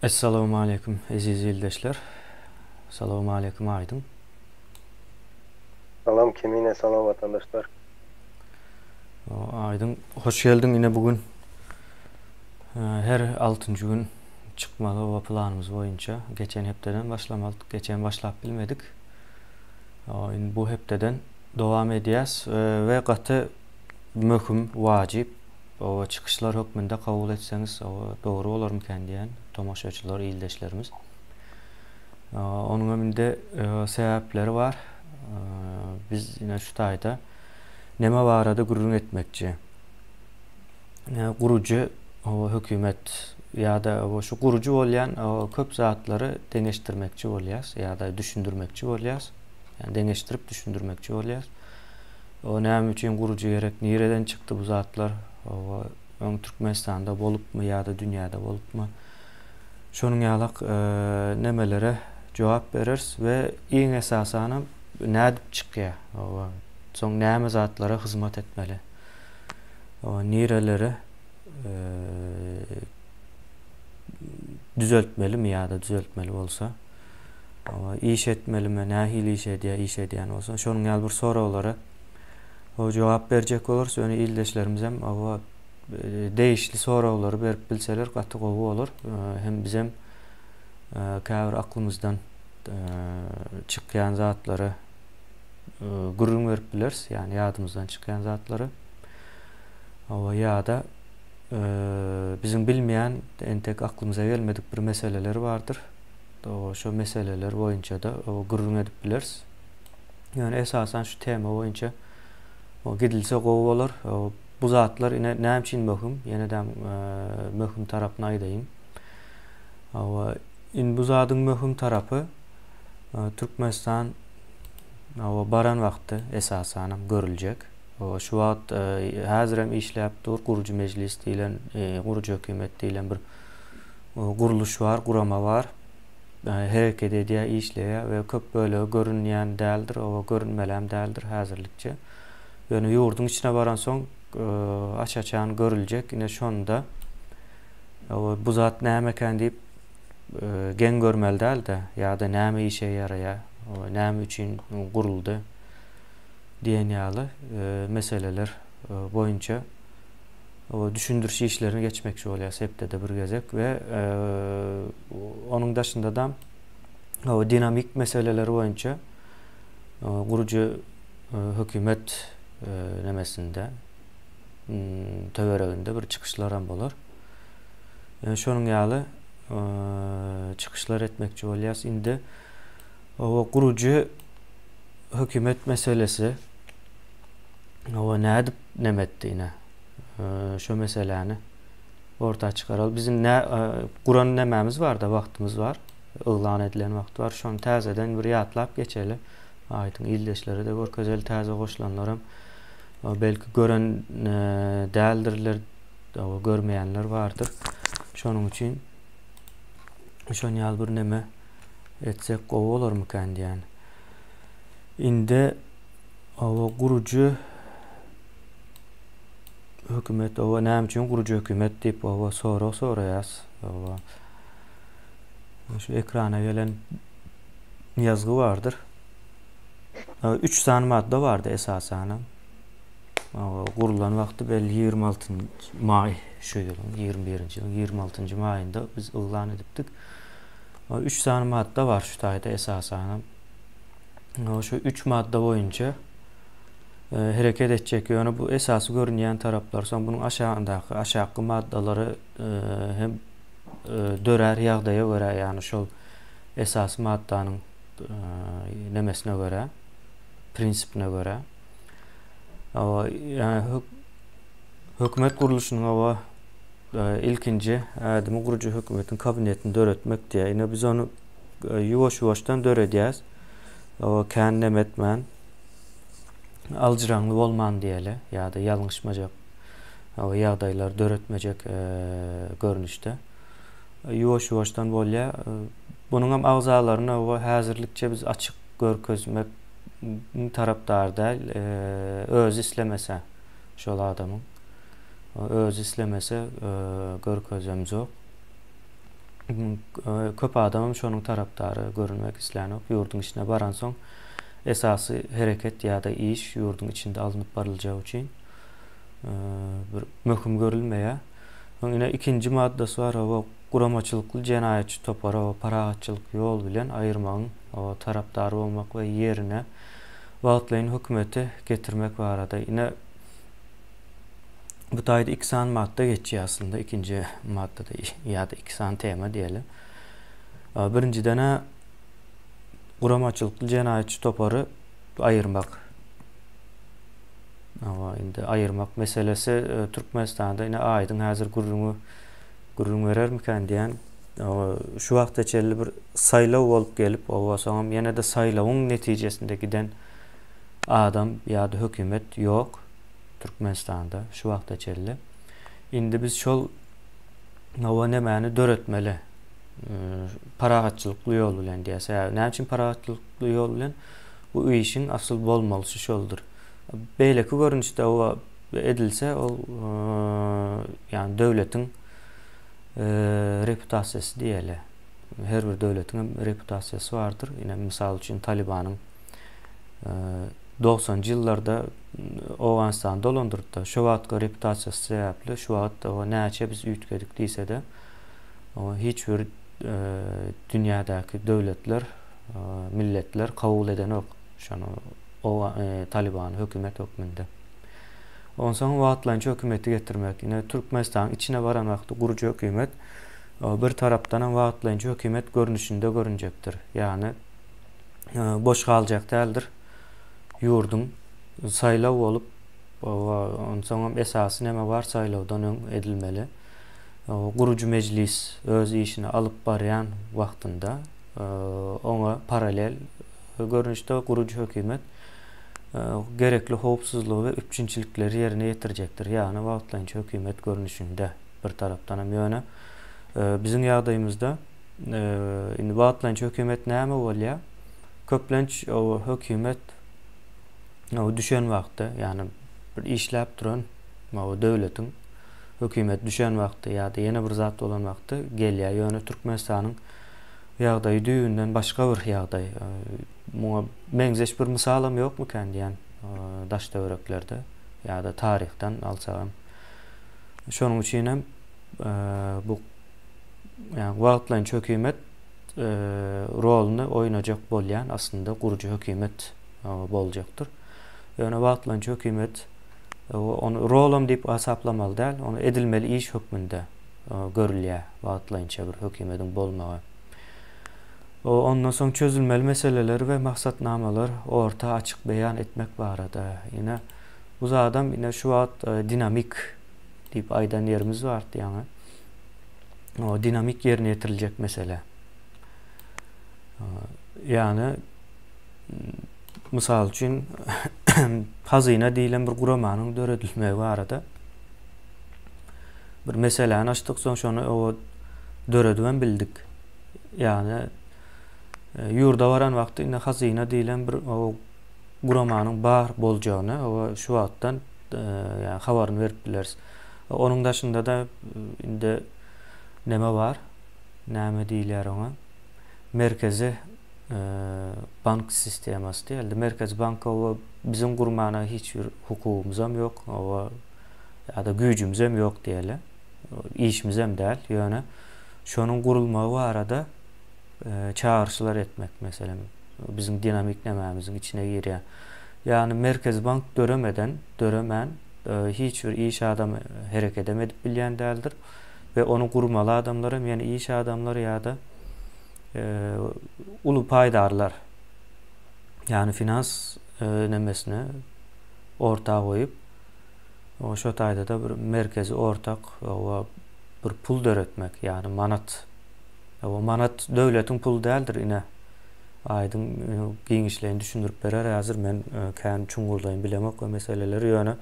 Essalawmaleýkim eziz ildeşler. Salawmaleýkim Aýdyň. Salam Kemine salam watandaşlar. Aýdyň hoş geldiň ine bu gün her altynjy gün çykmaly oba planymyz boýunça geçen hepdeden başlamalydyk geçen başlap bilmedik. Indi bu hepdeden dowam edýäs we gaty möhüm wajyp Oba çykyşlar hökmünde kabul etseňiz dogry bolarmykan diýýän tomaşaçylar, ildeşlerimiz. Onuň hem indi sebäpleri bar. Biz ine şu taýda neme barada gürrüň etmekçi. Gurujy hökümet ýa-da şu gurujy bolýan köp zatlary deňeşdirmekçi bolýas ýa-da düşündirmekçi bolýas. Ýani deňeşdirip düşündirmekçi bolýas. O näme üçin gurujy gerek, nireden çykdy bu zatlar, o öň Türkmenistanda bolupmy ýa-da dünýäde bolupmy? Şonuň ýalak nemelere jogap bereris we iň esasanam nädip çykýar? O soň näme zatlara hyzmat etmeli? O nirelere düzeltmelimi ýa-da düzeltmeli bolsa? Iş etmelimi, nähili iş edýär, iş edýän bolsa, şonuň ýaly bir soraglara jogap berjek bolarys. Ýöne ildeşlerimizem hawa degişli soraglary berip bilseler gaty gowy bolar. Hem bizem käbir aklymyzdan çykýan zatlary gürrüň berip bileris, ýagny ýadymyzdan çykýan zatlary. Hawa ýa-da biziň bilmeýän, entek aklymyza gelmedik bir meseleler bardyr. Şo meseleler boýunça-da gürrüň edip bileris. Ýöne esasan şu tema boýunça gidilse gowy bolar. Bu zatlar ine näme üçin möhüm? Ýene-de möhüm tarapyny aýdaýyn. Hawa, indi bu zadyň möhüm tarapy Türkmenistan hawa baran wagty esasanam görüljek. Şu wagt häzirem işläp dur gurujy mejlis diýlen, gurujy hökümet diýlen bir gurluş bar, gurama bar. Hereket edýär, işleýär we köp bölegi görünýän däldir, oba görünmelem däldir häzirlikçe. Ýöne ýurduň içine baransoň aç-açan görüljek. Ine şonda bu zat nämekän diýip geň görmeli däl-de, ýa-da näme işe ýaraýar, näme üçin guruldy diýen ýaly meseleler boýunça düşündiriş işlerini geçmekçi bolýarys hepdede bir gezek we onuň daşynda-da dinamik meseleler boýunça gurujy hökümet nemesinde töwereginde bir çykyşlar hem bolar. Şonuň ýaly çykyşlar etmekçi bolýarys. Indi gurujy hökümet meselesi nädip neme etdi ine? Şu meseläni orta çykaraly. Bizim nä guran nemämiz bar-da, wagtymyz bar. Yglan edilen wagt bar. Şony täzeden bir ýatlap geçeli. Aýdyň ildeşlere-de görkezeli, täze goşulanlaram belki gören däldirler, görmeýänler bardyr. Şonuň üçin şon ýaly bir neme etsek gowy bolarmykan diýýän. Indi gurujy Hökümet oba näme üçin gurujy hökümet diýip oba sorag soraýas. Oba şu ekrana gelen ýazgy bardyr. 3 sany madda bardy esasanam. Gurulan wagty belli 26 maý şu ýylyň 21-nji ýylyň 26-njy maýynda biz yglan edipdik. 3 sany madda bar şu taýda esasanam. Şu 3 madda boýunça hereket etjek. Ýöne bu esasy görünýän taraplar, soň bunuň aşagyndaky aşakky maddalary hem dörär ýagdaýa görä, ýagny şol esasy maddanyň nemesine görä, prinsipine görä. Ýagny hökümet gurluşynyň oba ilkinji ädimi gurujy hökümetiň kabinetini döretmek diýýär. Ine biz ony ýuwaş-ýuwaşdan döredýäs. Kän neme etmän. aljyraňly bolman diýeli ýa-da ýalňyşmajak ýagdaýlar döretmejek görnüşde ýuwaş-ýuwaşdan bolýar. Bunuň hem agzalaryny häzirlikçe biz açyk görkezmek tarapdary däl. Özi islemese şol adamyň özi islemese görkezemzok. Köp adamam şonuň tarapdary görünmek islänok. Ýurduň içine baransoň esasy hereket ýa-da iş ýurduň içinde alnyp baryljagy üçin bir möhüm görülmeýär. Soň ine ikinji maddasy bar, o guramaçylykly jenaýatçy topara we parahatçylyk ýol bilen aýyrmagyň tarapdary bolmak we ýerine wagtlaýyn hökümeti getirmek barada. Ine bu taýda iki sany madda geçýär aslynda ikinji maddada ýa-da iki sany tema diýeli. Birinjiden-ä guramaçylykly jenaýatçy topary aýyrmak. Hawa, indi aýyrmak meselesi e, Türkmenistanda ine aýdyň häzir gürrüňi gürrüň berermikän diýen. Şu wagta çenli bir saýlaw bolup gelip, owa soňam ýene-de saýlawyň netijesinde giden adam ýa-da hökümet ýok Türkmenistanda şu wagta çenli. Indi biz şol hawa nemäni döretmeli? Parahatçylykly ýol bilen diýýär. Sebäbi näme üçin parahatçylykly ýol bilen? Bu işiň asyl bolmalysy şoldur. Beýleki görnüşde o edilse ol ýagny döwletiň reputasiýasy diýeli. Her bir döwletiň hem reputasiýasy bardyr. Ine mysal üçin Talibanyň 90-njy ýyllarda Owganystany dolandyrdy. Şo wagtky reputasiýasy sebäpli şu wagt o näçe biz üýtgedik diýse-de hiç bir dünýädäki döwletler, milletler kabul edenok şony Talibany hökümet hökmünde. Onsoň wagtlaýynça hökümeti getirmek. Ine Türkmenistanyň içine baran wagty gurujy hökümet bir tarapdanam wagtlaýynça hökümet görnüşinde görünjekdir. Ýagny boş galjak däldir. Ýurduň saýlaw bolup, onsoňam esasy näme bar saýlawdan öň edilmeli. Gurujy mejlis öz işini alyp barýan wagtynda oňa paralel görnüşde gurujy hökümet gerekli howpsuzlygy we üpjünçilikleri ýerine ýetirjekdir. Ýagny wagtlaýynça hökümet görnüşinde bir tarapdanam ýöne biziň ýagdaýymyzda Indi wagtlaýynça hökümet näme bolýar? Köplenç o hökümet o düşen wagtda, ýagny bir işläp duran o döwletiň hökümet düşen wagty ýa-da ýene bir zat bolan wagty gelýär. Ýöne Türkmenistanyň ýagdaýy düýbünden başga bir ýagdaý. Muňa meňzeş bir mysalam ýokmukän diýen daş-töwereklerde ýa-da taryhdan alsagam. Şonuň üçin hem bu ýagny wagtlaýynça hökümet roluny oýnajak bolýan aslynda gurujy hökümet boljakdyr. Ýöne wagtlaýynça hökümet ony rolam diýip hasaplamaly däl, ony edilmeli iş hökmünde görülýär wagtlaýynça bir hökümediň bolmagy. Ondan soň çözülmeli meseleleri we maksatnamalar orta açyk beýan etmek barada. Ine bu zadam ine şu wagt dinamik diýip aýdan ýerimiz bardy ýaňy. O dinamik ýerine ýetiriljek mesele. Ýagny mysal üçin hazyna diýlen bir guramanyň döredilmegi barada bir meseläni açdyk, soň şony o döredibem bildik. Ýagny e, ýurda baran wagty indi hazyna diýlen bir o guramanyň bar boljagyny o şu wagtdan e, ýagny habaryny berip bileris. Onuň daşynda-da indi neme bar? Näme diýilýär oňa? Merkezi bank sistemasy diýildi. Merkezi bank oba biziň gurmana hiç bir hukugymyzam ýok, oba ýa-da güýjümizem ýok diýeli. Işimizem däl, ýöne şonuň gurulmagy barada çagyryşlar etmek meselem biziň dinamik nämämiziň içine girýär. Ýagny Merkezi bank döremeden, döremän hiç bir iş adamy herekedem edip bilýän däldir we ony gurmaly adamlar hem ýene iş adamlary ýa-da uly paýdarlar ýagny finans nemesini orta goýup şo taýda-da bir merkezi ortak bir pul döretmek ýagny manat manat döwletiň puly däldir ine Aýdyň giňişleýin düşündirip berer häzir men kän çuňňurlaýyn bilemok o meseleleri ýöne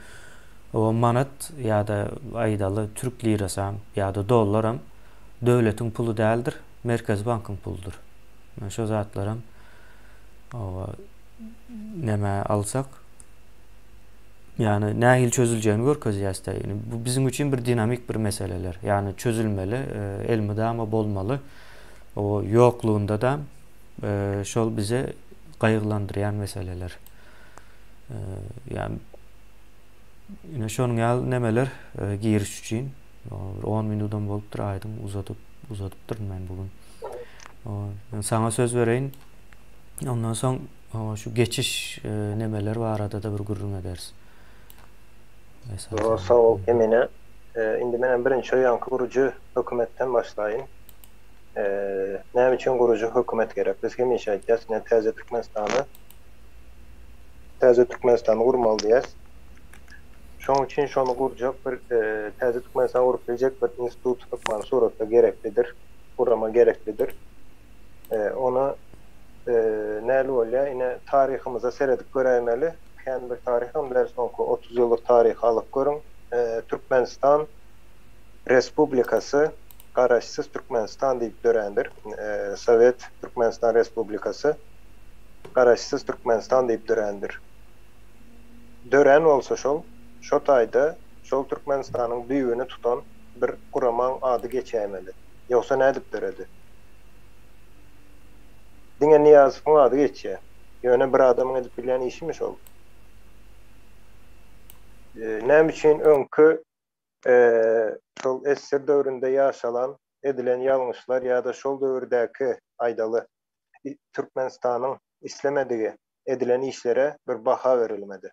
o manat ýa-da aýdaly türk lirasam ýa-da dollaram döwletiň puly däldir merkezi bankyň puludyr. Şo zatlaram oba neme alsak. Ýagny nähili çözüljegini görkezýäs-de. Bu biziň üçin bir dinamik bir meseleler. Ýagny çözülmeli, elmydama bolmaly. O ýoklugynda-da şol bizi gaýgylandyrýan meseleler. Ýagny ine şonuň ýaly nemeler giriş üçin. Bir on minudam bolupdyr aýdyň uzadyp uzadypdyryn men bu gün. Saňa söz bereýin. Ondan soň şu geçiş nemeler barada-da bir gürrüň ederis. Sag bol Kemine. Indi menem birinji ýaňky gurujy hökümetden başlaýyn. Näme üçin gurujy hökümet gerek? Biz hemişe aýtýas, ine täze Türkmenistany täze Türkmenistany gurmaly diýýäs. Şoň üçin şony gurjak bir täze Türkmenistany gurup biljek bir institut hökmany suratda gereklidir, gurama gereklidir. Ony näli bolýar, ine taryhymyza seredip göräýmeli. Kän bir taryham däl, soňky 30 ýyllyk taryhy alyp görüň. Türkmenistan Respublikasy Garaşsyz Türkmenistan diýip dörändir. Sowet Türkmenistan Respublikasy Garaşsyz Türkmenistan diýip dörändir. Dörän bolsa şol, şo taýda şol Türkmenistanyň düýbüni tutan bir guramaň ady geçäýmeli. Ýogsa nädip döredi? Diňe Nyýazowyň ady geçýär. Ýöne bir adamyň edip bilýän işimi şol? Näme üçin öňki şol ssr döwründe ýaşalan, edilen ýalňyşlar ýa-da şol döwürdäki, aýdaly, Türkmenistanyň islemedigi edilen işlere bir baha berilmedi?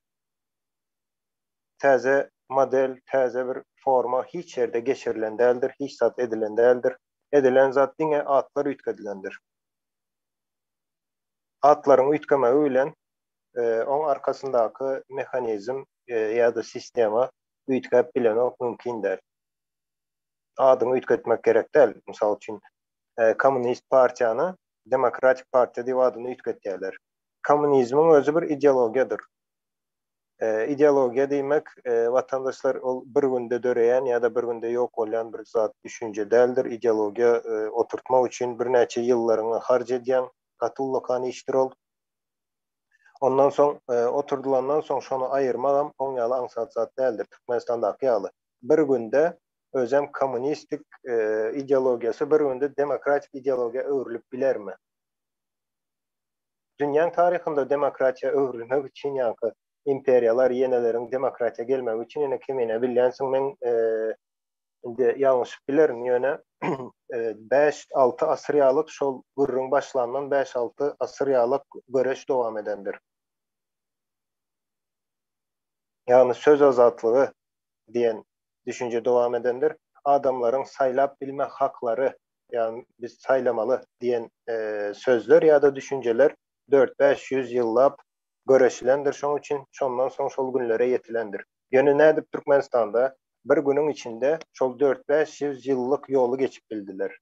Täze model, täze bir forma hiç ýerde geçirilen däldir, hiç zat edilen däldir. Edilen zat diňe atlar üýtgedilendir. Atlaryň üýtgemegi bilen oň arkasyndaky mehanizm ýa-da sistema üýtgäp bilenok, mümkin däl. Adyňy üýtgetmek gerek däl. Mysal üçin, kommunist partiýany demokratik partiýa diýip adyny üýtgetýärler. Kommunizmiň özi bir ideologiýadyr. Ideologiýa diýmek, watandaşlar, ol bir günde döreýän ýa-da bir günde ýok bolýan bir zat, düşünje däldir. Ideologiýa oturtmak üçin birnäçe ýyllaryňy harç edýäň, gaty ullakan işdir ol. Ondan soň, oturdylandan soň şony aýyrmagam oň ýaly aňsat zat däldir. Türkmenistandaky ýaly bir günde özem kommunistik ideologiýasy bir günde demokratik ideologiýa öwrülip bilermi? Dünýäň taryhynda demokratiýa öwrülmek üçin ýaňky imperiýalar ýeneleriň demokratiýa gelmegi üçin ine kemine bilýänsiň men indi ýalňyşyp bilerin ýöne 5-6 asyr ýalyk şol gürrüň başlandan 5-6 asyr ýalyk göreş dowam edendir. Ýagny söz azatlygy diýen düşünje dowam edendir. Adamlaryň saýlap bilme haklary ýagny biz saýlamaly diýen sözler ýa-da düşünjeler dört-bäş ýüz ýyllap göreşilendir şoň üçin şondan soň şol günlere ýetilendir. Ýöne nädip Türkmenistanda bir günüň içinde şol dört-bäş ýüz ýyllyk ýoly geçip bildiler?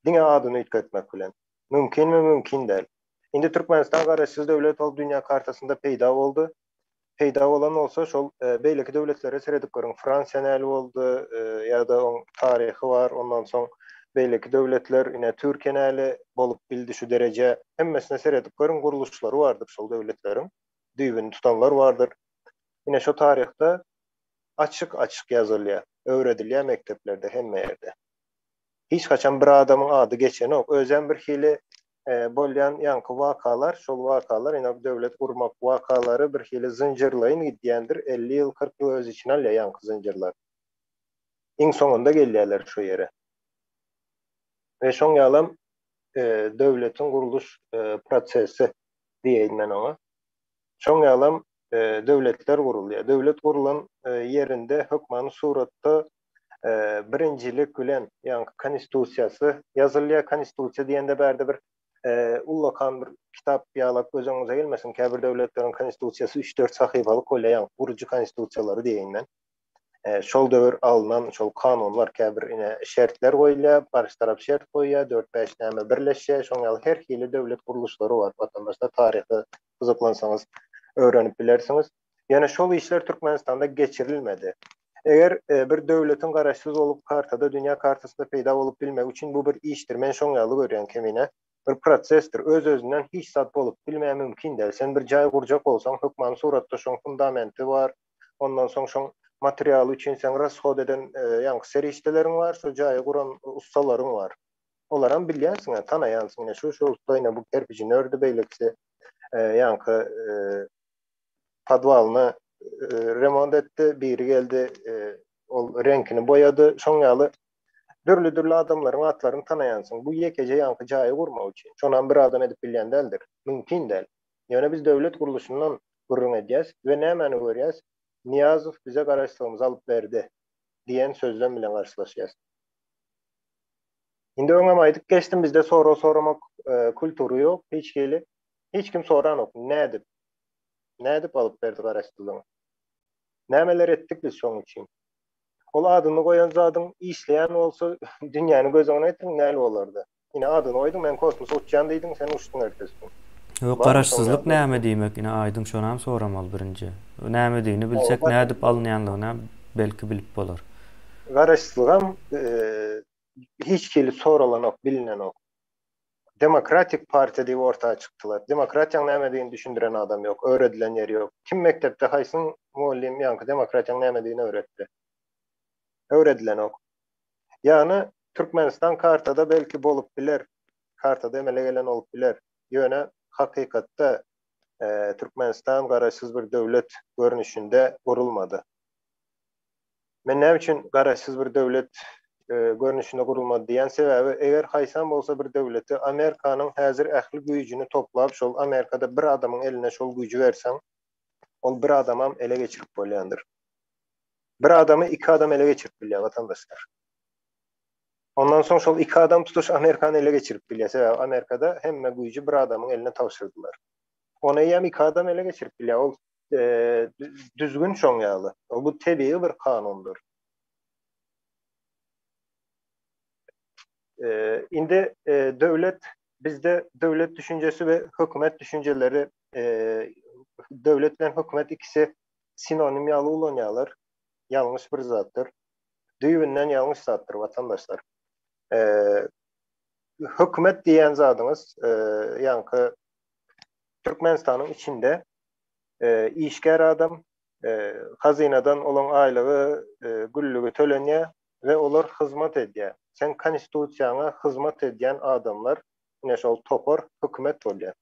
Diňe adyny üýtgetmek bilen. Mümkinmi? Mümkin däl. Indi Türkmenistan garaşsyz döwlet bolup dünýä kartasynda peýda boldy. Peýda bolan bolsa şol beýleki döwletlere seredip görüň. Fransiýa näli boldy ýa-da oň taryhy bar, ondan soň beýleki döwletler ine Türkiýe näli bolup bildi şu derejä. Hemmesine seredip görüň gurluşlary bardyr şol döwletleriň. Düýbüni tutanlar bardyr. Ine şo taryhda açyk-açyk ýazylýar, öwredilýär mekdeplerde hemme ýerde. Hiç haçan bir adamyň ady geçenok. Özem bir hili bolýan ýaňky wakalar, şol wakalar ine döwlet gurmak wakalary bir hili zynjyrlaýyn gidýändir. 50 ýyl, 40 ýyl öz içine alýar ýaňky zynjyrlar. Iň soňunda gelýärler şo ýere. We şoň ýalam döwletiň gurluş prosesi diýeýin men oňa. Şoň ýalam döwletler gurulýar. Döwlet gurlan ýerinde hökmany suratda birinjilik bilen ýaňky konstitusiýasy ýazylýar. Konstitusiýa diýende bärde bir ullakan bir kitap ýalak göz öňüňize gelmesin. Käbir döwletleriň konstitusiýasy üç-dört sahypalyk bolýar, ýaňky gurujy konstitusiýalary diýeýin men. Şol döwür alnan şol kanunlar käbir ine şertler goýulýar, garşy tarap şert goýýar, dört-bäş näme birleşýär. Şoň ýaly her hili döwlet gurluşlary bar. Watandaşlar taryha gyzyklansaňyz öwrenip bilersiňiz. Ýöne şol işler Türkmenistanda geçirilmedi. Eger bir döwletiň garaşsyz bolup kartada, dünýä kartasynda peýda bolup bilmegi üçin bu bir işdir. Men şoň ýaly görýän Kemine. Bir prosesdir. Öz-özünden hiç zat bolup bilmeýär, mümkin däl. Sen bir jaý gurjak bolsaň, hökmany suratda şoň fundamenti bar, ondan soň şoň materialy üçin seň rashod eden ýaňky serişdeleriň bar, şo jaýy guran ussalaryň bar. Olaram bilýänsiň-ä, tanaýansyň, ine şu-şu ussa ine bu kerpijini ördi, beýlekisi ýaňky podwalyny remont etdi, biri geldi, ol reňkini boýady, şoň ýaly dürli-dürli adamlaryň atlaryny tanaýansyň. Bu ýekeje ýaňky jaýy gurmak üçin. Şonam bir adam edip bilýän däldir. Mümkin däl. Ýöne biz döwlet gurluşyndan gürrüň edýäs we nämäni görýäs? Nyýazow bize garaşsyzlygymyzy alyp berdi diýen sözlem bilen garşylaşýas. Indi öňem aýdyp geçdim, bizde sorag soramak kultury ýok hiç hili. Hiç kim soranok, nädip? Nädip alyp berdi garaşsyzlygyny? Nämeler etdik biz şoň üçin? Ol adyny goýan zadyň işleýän bolsa dünýäni göz öňüne getiriň näl bolardy? Ine adyny goýduň men kosmosa uçýan diýdiň sen uçduň ertesi gün. Ýok garaşsyzlyk näme diýmek ine aýdyň şonam soramaly birinji. Nämedigini bilsek nädip alynýanlygynam belki bilip bolar. Garaşsyzlygam hiç hili soralanok bilinenok. Demokratik partiýa diýip orta çykdylar. Demokratiýaň nämedigini düşündiren adam ýok, öwredilen ýeri ýok. Kim mekdepde haýsyň mugallym ýaňky demokratiýaň nämedigini öwretdi? Öwredilenok. Ýagny Türkmenistan kartada belki bolup biler, kartada emele gelen bolup biler. Ýöne hakykatda Türkmenistan garaşsyz bir döwlet görnüşinde gurulmady. Men näme üçin garaşsyz bir döwlet görnüşinde gurulmady diýýän, sebäbi eger haýsam bolsa bir döwleti Amerikanyň häzir ähli güýjüni toplap şol Amerikada bir adamyň eline şol güýji berseň, ol bir adamam ele geçirip bolýandyr. Bir adamy iki adam ele geçirip bilýär watandaşlar. Ondan soň şol iki adam tutuş Amerikany ele geçirip bilýär. Sebäbi Amerikada hemme güýji bir adamyň eline tabşyrdylar. Ony eýýäm iki adam ele geçirip bilýär. Ol düzgün şoň ýaly. Bu tebigy bir kanundyr. Indi döwlet bizde döwlet düşünjesi we hökümet düşünjeleri döwlet bilen hökümet ikisi sinonim ýaly ulanýarlar. Ýalňyş bir zatdyr. Düýbünden ýalňyş zatdyr watandaşlar. Hökümet diýen zadyňyz ýaňky Türkmenistanyň içinde işgär adam, hazynadan olaň aýlygy, güllügi tölenýär we olar hyzmat edýär. Seň konstitusiýaňa hyzmat edýän adamlar, ine şol topar hökümet bolýar.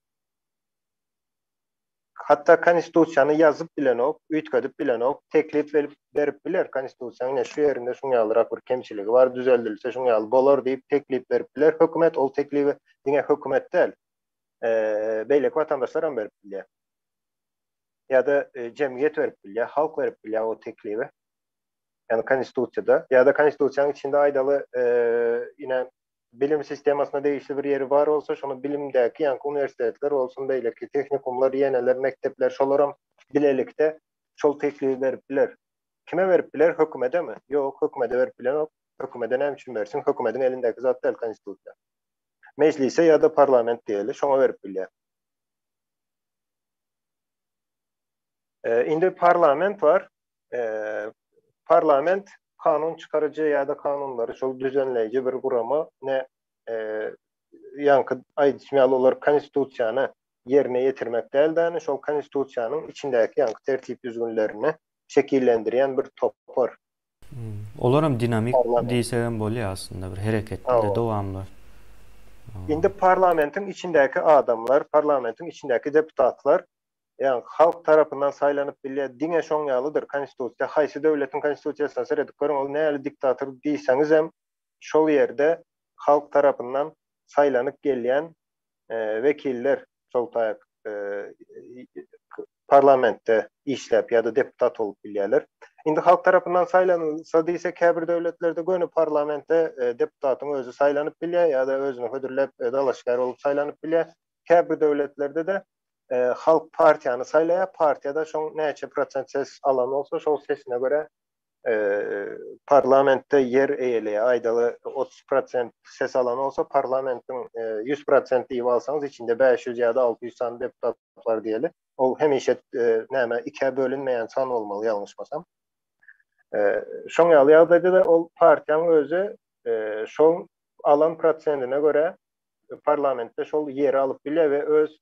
Hatda konstitusiýany ýazyp bilenok, üýtgedip bilenok, teklip berip biler, konstitusiýanyň ine şu ýerinde şuň ýalyrak bir kemçiligi bar, düzeldilse şuň ýaly bolar diýip teklip berip biler hökümet, ol teklibi diňe hökümet däl, beýleki watandaşlar hem berip bilýär. Ýa-da jemgyýet berip bilýär, halk berip bilýär o teklibi. Ýagny konstitusiýada ýa-da konstitusiýanyň içinde aýdaly ine bilim sistemasyna degişli bir ýeri bar bolsa, şony bilimdäki ýaňky uniwersitetler bolsun, beýleki tehnikumlar, ýeneler, mekdepler şolaram bilelikde şol teklibi berip biler. Kime berip biler? Hökümedemi? Ýok, hökümede berip bilenok. Hökümede näme üçin bersin? Hökümediň elindäki zat däl konstitusiýa. Mejlise ýa-da parlament diýeli, şoňa berip bilýär. Indi parlament bar. Parlament kanun çykaryjy ýa-da kanunlary şol düzenleýji bir gurama. Ne ýaňky aýdyşym ýaly olar konstitusiýany ýerine ýetirmek däl-de, şol konstitusiýanyň içindäki ýaňky tertip-düzgünlerini şekillendirýän bir topar. Olaram dinamik diýsegem bolýar aslynda bir hereketli dowamly. Indi parlamentiň içindäki adamlar, parlamentiň içindäki deputatlar, ýagny halk tarapyndan saýlanyp bilýär, diňe şoň ýalydyr konstitusiýa. Haýsy döwletiň konstitusiýasyna seredip görüň, ol nähili diktator diýseňizem, şol ýerde halk tarapyndan saýlanyp gelýän wekiller şol taýak parlamentde işläp ýa-da deputat bolup bilýärler. Indi halk tarapyndan saýlanylsa diýse käbir döwletlerde göni parlamente deputatyň özi saýlanyp bilýär ýa-da özüni hödürläp dalaşgär bolup saýlanyp bilýär. Käbir döwletlerde-de halk partiýany saýlaýar, partiýada şoň näçe prosent ses alan bolsa şol sesine görä parlamentde ýer eýeleýär. Aýdaly 30% ses alan bolsa parlamentiň 100% diýip alsaňyz içinde 500 ýa-da 600 sany deputat bar diýeli. Ol hemişe näme ikä bölünmeýän san bolmaly ýalňyşmasam. Şoň ýaly ýagdaýda-da ol partiýanyň özi şol alan prosentine görä. Parlamentde şol ýeri alyp bilýär we öz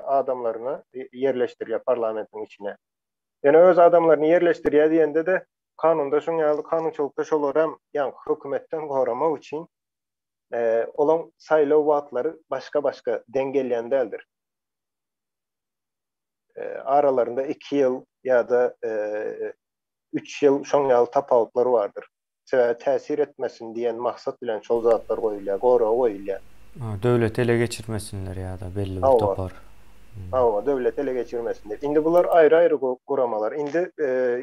adamlaryny ýerleşdirýär parlamentiň içine. Ýöne öz adamlaryny ýerleşdirýär diýende-de kanunda şuň ýaly kanunçylykda şolaram ýaňky hökümetden goramak üçin olaň saýlaw wagtlary başga-başga deň gelýän däldir. Aralarynda iki ýyl ýa-da üç ýyl şoň ýaly tapawutlar bardyr. Sebäbi täsir etmesin diýen maksat bilen şol zatlar goýulýar, gorag goýulýar. Döwleti ele geçirmesinler ýa-da belli bir topar. Hawa, döwleti ele geçirmesinler. Indi bular aýry-aýry guramalar. Indi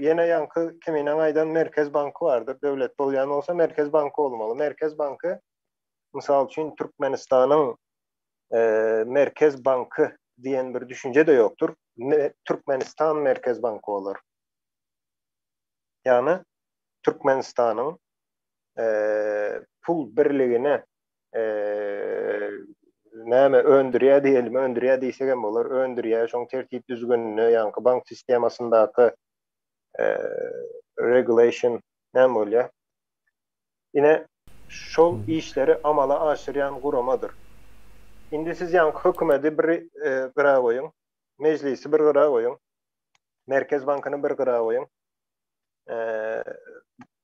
ýene ýaňky Keminiň aýdan Merkez banky bardyr. Döwlet bolýan bolsa Merkez banky bolmaly. Merkez banky, mysal üçin, Türkmenistanyň Merkez banky diýen bir düşünje-de ýokdur. Türkmenistan Merkez banky bolar. Ýagny Türkmenistanyň pul birligine näme öndürýär diýelim, öndürýär diýsek hem bolar, öndürýär, şoň tertip düzgünini, ýaňky bank sistemasyndaky regulation näme bolýar? Ine, şol işleri amala aşyrýan guramadyr. Indi siz ýaňky hökümeti bir gyra goýuň, mejlisi bir gyra goýuň, Merkez bankyny bir gyra goýuň.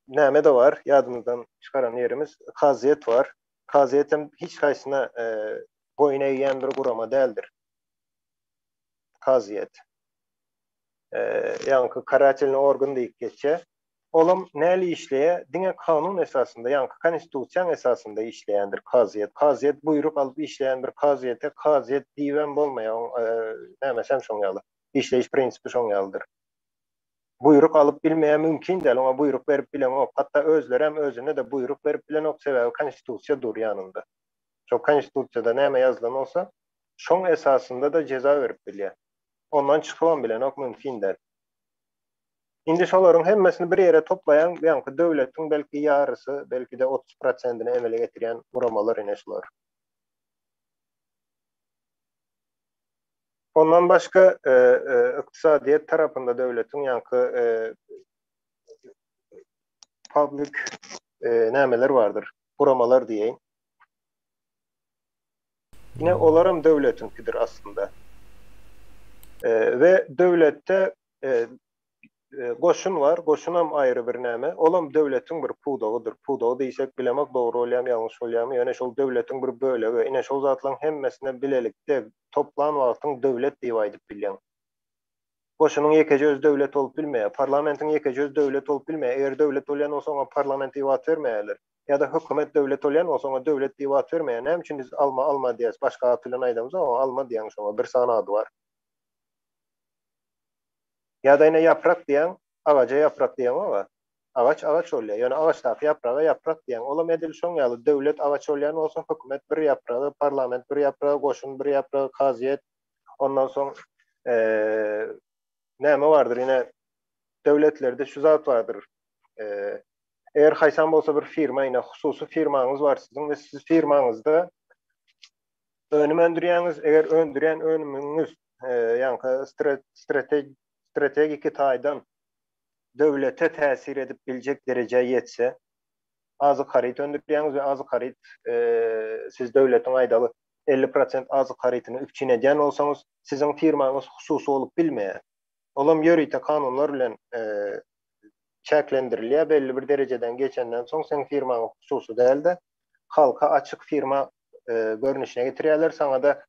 Näme-de bar, ýadymyzdan çykaran ýerimiz, kazyýet bar. Kazyýet hem hiç haýsyna boýun egýän bir gurama däldir. Kazyýet. Ýaňky karatelnyý organ diýip geçýär. Olam näli işleýär? Diňe kanun esasynda, ýaňky konstitusiýaň esasynda işleýändir kazyýet. Kazyýet buýruk alyp işleýän bir kazyýete kazyýet diýibem bolmaýar, oň nämesem şoň ýaly. Işleýiş prinsipi şoň ýalydyr. Buýruk alyp bilmeýä mümkin däl, oňa buýruk berip bileňok. Hatda özlerem özüne-de buýruk berip bilenok, sebäbi konstitusiýa dur ýanynda. Şo konstitusiýada näme ýazylan bolsa, şoň esasynda-da jeza berip bilýär. Ondan çykybam bilenok, mümkin däl. Indi şolaryň hemmesini bir ýere toplaýaň, ýaňky döwletiň belki ýarysy, belki-de 30 prosentini emele getirýän guramalar ine şular. Ondan başga ykdysadyýet tarapynda döwletiň ýaňky public nämeler bardyr, guramalar diýeýin. Ine olaram döwletiňkidir aslynda. We döwletde Goşun bar, goşunam aýry bir näme, olam döwletiň bir pudagydyr. Pudagy diýsek bilemok dogry bolýamy ýalňyş bolýamy, ýöne şol döwletiň bir bölegi. Ine şol zatlaryň hemmesine bilelikde toplan wagtyň döwlet diýip aýdyp bilýäň. Goşunyň ýekeje özi döwlet bolup bilmeýär. Parlamentiň ýekeje özi döwlet bolup bilmeýär. Eger döwlet bolýan bolsa oňa parlament diýip at bermeýärler. Ýa-da hökümet döwlet bolýan bolsa oňa döwlet diýip at bermeýär. Näme üçin biz alma alma diýýäs, başga at bilen aýdamyzok oňa alma diýýäň şoňa bir sany ady bar. Ýa-da ine ýaprak diýýäň, agaja ýaprak diýeňok-a. Agaç agaç bolýar. Ýöne agaçdaky ýapraga ýaprak diýýäň. Olam edil şoň ýaly, döwlet agaç bolýan bolsa, hökümet bir ýapragy, parlament bir ýapragy, goşun bir ýapragy, kazyýet, ondan soň näme bardyr, ine, döwletlerde şu zat bardyr. Eger haýsam bolsa bir firma, ine, hususy firmaňyz bar siziň we siz firmaňyzda önüm öndürýäňiz, eger öndürýän önümiňiz ýaňky strategiki taýdan döwlete täsir edip biljek derejä ýetse, azyk haryt öndürýäňiz we azyk haryt siz döwletiň aýdaly 50 prosent azyk harytyny üpjün edýän bolsaňyz, siziň firmaňyz hususy bolup bilmeýär. Olam ýörite kanunlar bilen çäklendirilýär, belli bir derejeden geçenden soň seň firmaň hususy däl-de, halka açyk firma görnüşine getirýärler, saňa-da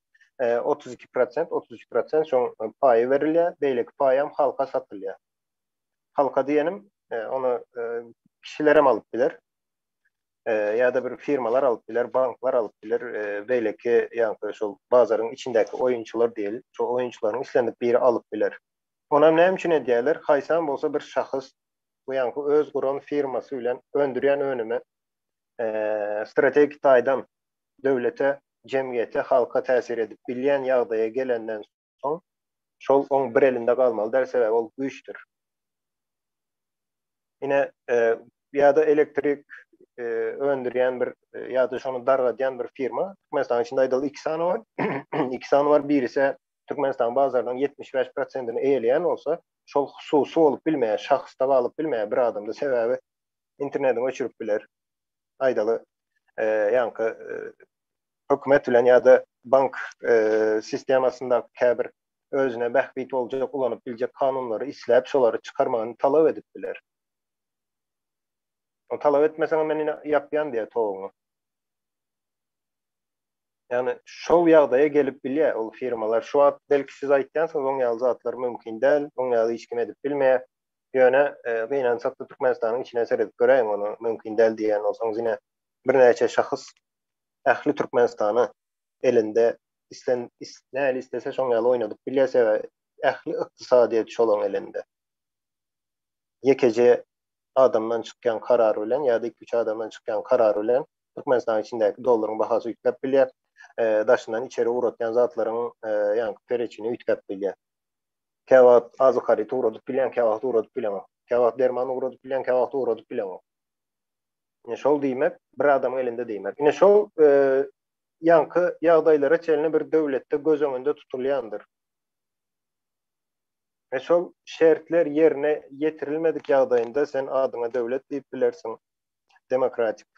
32 prosent, 33 prosent şoň paýy berilýär, beýleki paýam halka satylýar. Halka diýenim, ony kişilerem alyp biler, ýa-da bir firmalar alyp biler, banklar alyp biler, beýleki ýaňky şol bazaryň içindäki oýunçylar diýeli, şol oýunçylaryň islendik biri alyp biler. Onam näme üçin edýärler? Haýsam bolsa bir şahys bu ýaňky öz guran firmasy bilen öndürýän önümi strategik taýdan döwlete, jemgyýete, halka täsir edip bilýän ýagdaýa gelenden soň, şol oň bir elinde galmaly däl, sebäbi ol güýçdür. Ine, ýa-da elektrik öndürýän bir ýa-da şony dargadýan bir firma, Türkmenistanyň içinde aýdaly iki sany bar, iki sany bar, birisi Türkmenistanyň bazarynyň 75 prosentini eýeleýän bolsa, şol hususy bolup bilmeýär, şahsda galyp bilmeýär bir adamda, sebäbi internetiňi öçürip biler. Aýdaly, ýaňky. Hökümet bilen ýa-da bank sistemasyndaky käbir özüne bähbit boljak ulanyp biljek kanunlary isläp şolary çykarmagyny talap edip biler. O talap etmeseň men ine ýapýan diýýär toguňy. Ýagny şol ýagdaýa gelip bilýär ol firmalar. Şu wagt belki siz aýtýansyňyz oň ýaly zatlar mümkin däl, oň ýaly hiç kim edip bilmeýär. Ýöne gynansakda Türkmenistanyň içine seredip göräýiň ony mümkin däl diýýän bolsaňyz ine birnäçe şahys ähli Türkmenistany elinde islen nähili islese şoň ýaly oýnadyp bilýär sebäbi ähli ykdysadyýet şolaň elinde. Ýekeje adamdan çykýan karar bilen ýa-da iki-üç adamdan çykýan karar bilen Türkmenistanyň içindäki dollaryň bahasy üýtgäp bilýär. Daşyndan içeri ugratýan zatlaryň ýaňky pereçini üýtgäp bilýär. Käwagt azyk haryt ugradyp bilýäň, käwagt ugradyp bileňok. Käwagt derman ugradyp bilýäň, käwagt ugradyp bileňok. Ine şol diýmek, bir adamyň elinde diýmek. Ine şol ýaňky ýagdaýlara çenli bir döwletde göz öňünde tutulýandyr. We şol şertler ýerine ýetirilmedik ýagdaýynda sen adyňa döwlet diýip bilersiň, demokratik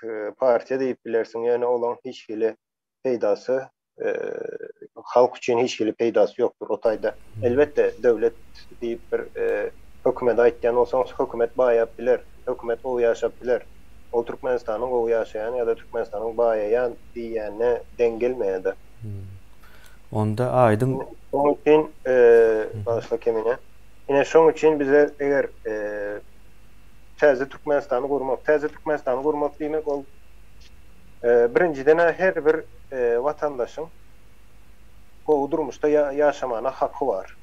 partiýa diýip bilersiň, ýöne olaň hiç hili peýdasy halk üçin hiç hili peýdasy ýokdur o taýda. Elbetde, döwlet diýip bir hökümete aýtýan bolsaňyz, hökümet baýap biler, hökümet gowy ýaşap biler. Ol Türkmenistanyň gowy ýaşaýan ýa-da Türkmenistanyň baýaýan diýýänine deň gelmeýär-de. Onda aýdyň. Şonuň üçin, bagyşla Kemine, ine şoň üçin bize eger täze Türkmenistany gurmak, täze Türkmenistany gurmak diýmek ol Birinjiden-ä her bir watandaşyň gowy durmuşda ýaşamana haky bar.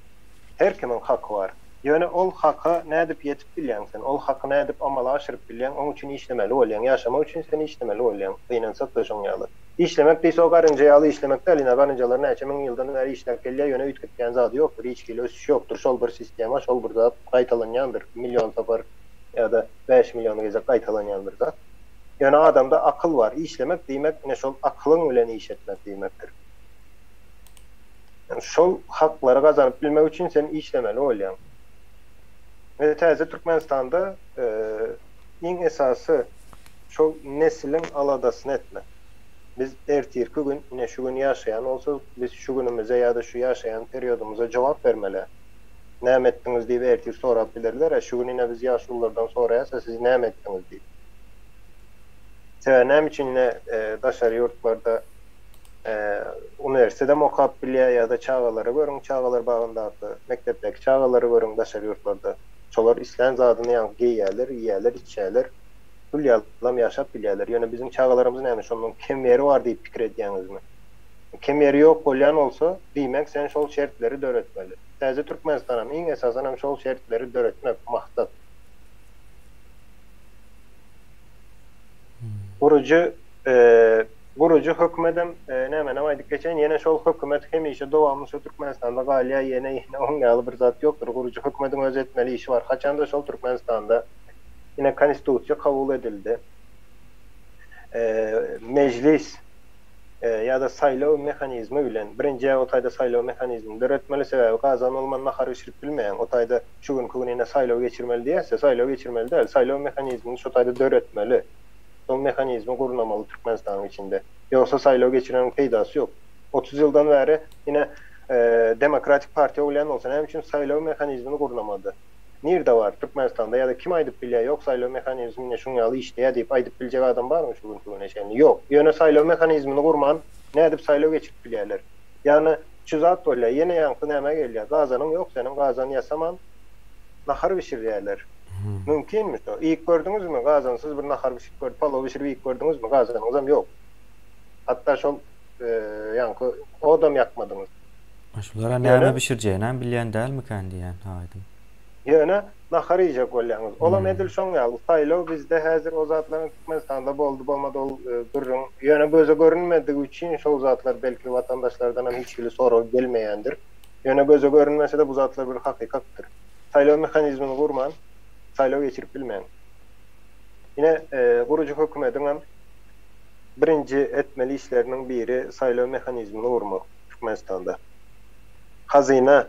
Her kimiň haky bar. Ýöne ol haka nädip ýetip bilýäň sen? Ol haky nädip amala aşyryp bilýäň? Oň üçin işlemeli bolýaň. Ýaşamak üçin sen işlemeli bolýaň. Gynansak-da şoň ýaly. Işlemek diýse o garynja ýaly işlemek däl. Ine garynjalar näçe müň ýyldan bäri işläp gelýär, ýöne üýtgetýän zady ýokdur, hiç hili ösüş ýokdur. Şol bir sistema, şol bir zat gaýtalanýandyr million sapar ýa-da 5 million gezek gaýtalanýan bir zat. Ýöne adamda akyl bar. Işlemek diýmek ine şol akylyň bilen iş etmek diýmekdir. Ýani şol haklary gazanyp bilmek üçin sen işlemeli bolýaň. We täze Türkmenistanda iň esasy şol nesliň aladasyny etmek. Biz ertirki gün ine şu gün ýaşaýan bolsak biz şu günümize ýa-da şu ýaşaýan periodymyza jogap bermeli. Näme etdiňiz diýip ertir sorap bilerler-ä, şu gün ine biz ýaşululardan soraýas-a siz näme etdiňiz diýip. Sebäbi näme üçin ine daşary ýurtlarda uniwersitedem okap bilýär ýa-da çagalary görüň çagalar bagyndaky, mekdepdäki çagalary görüň daşary ýurtlarda. Şolar islän zadyny ýaňky geýýärler, iýýärler, içýärler. Gül ýalam ýaşap bilýärler. Ýöne biziň çagalarymyz näme şondan kem ýeri bar diýip pikir edýäňizmi? Kem ýeri ýok bolýan bolsa, diýmek sen şol şertleri döretmeli. Täze Türkmenistanam iň esasanam şol şertleri döretmek maksat. Gurujy gurujy hökümedem nämenem aýdyp geçeýin, ýene şol hökümet hemişe dowamly şo Türkmenistanda galýar, ýene ýene oň ýaly bir zat ýokdur. Gurujy hökümediň öz etmeli işi bar. Haçanda şol Türkmenistanda ine konstitusiýa kabul edildi. Mejlis ýa-da saýlaw mehanizmi bilen, birinji o taýda saýlaw mehanizmini döretmeli, sebäbi gazan bolman nahar bişirip bilmeýäň, o taýda şu günki gün ine saýlaw geçirmeli diýerse, saýlaw geçirmeli däl, saýlaw mehanizmini şo taýda döretmeli, şol mehanizmi gurnamaly Türkmenistanyň içinde, ýogsa saýlaw geçireniň peýdasy ýok. 30 ýyldan bäri ine Demokratik partiýa bolýan bolsa näme üçin saýlaw mehanizmini gurnamady? Nirde bar Türkmenistanda ýa-da kim aýdyp bilýär ýok saýlaw mehanizmi ine şuň ýaly işleýär diýip aýdyp biljek adam barmy şu günki güne çenli? Ýok. Ýöne saýlaw mehanizmini gurman nädip saýlaw geçirip bilýärler? Ýagny şu zat bolýar ýene ýaňky nämä gelýär gazanyň ýok seniň gazan ýasaman nahar bişirýärler. Mümkinmi şo? Iýip gördüňizmi gazansyz bir nahar bişirip gör palaw bişirip iýip gördüňizmi gazanyňyzam ýok. Hatda şol ýaňky odam ýakmadyňyz. Şulara näme bişirjeginem bilýän dälmikän diýýän aýdyň. Ýöne nahar iýjek bolýaňyz. Olam edil şoň ýaly. Saýlaw bizde häzir o zatlaryň Türkmenistanda boldy bolmady ol gürrüň. Ýöne göze görünmedigi üçin şol zatlar belki watandaşlardanam hiç hili sorag gelmeýändir. Ýöne göze görünmese-de bu zatlar bir hakykatdyr. Saýlaw mehanizmini gurman saýlaw geçirip bilmäň. Ine gurujy hökümediňem birinji etmeli işleriniň biri saýlaw mehanizmini gurmak. Türkmenistanda. Hazyna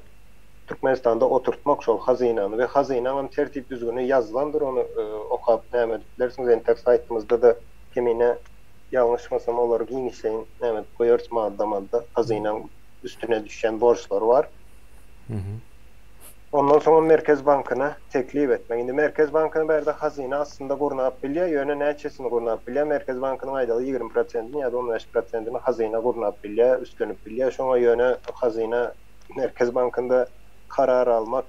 Türkmenistanda oturtmak şol hazynany we hazynaňam tertip düzgüni ýazylandyr ony okap näme edip bilersiňiz entek saýtymyzda-da kemine. Ýalňyşmasam olary giňişleýin näme edip goýarys madda-madda. Hazynaň üstüne düşýän borçlary bar. Ondan soňam Merkez bankyna teklip etmek. Indi Merkez bankyny bärde hazyna aslynda gurnap bilýär, ýöne näçesini gurnap bilýär? Merkez bankynyň aýdaly 20 prosentini ýa-da 15 prosentini hazyna gurnap bilýär, üstlenip bilýär. Şoňa ýöne hazyna Merkez bankynda karar almak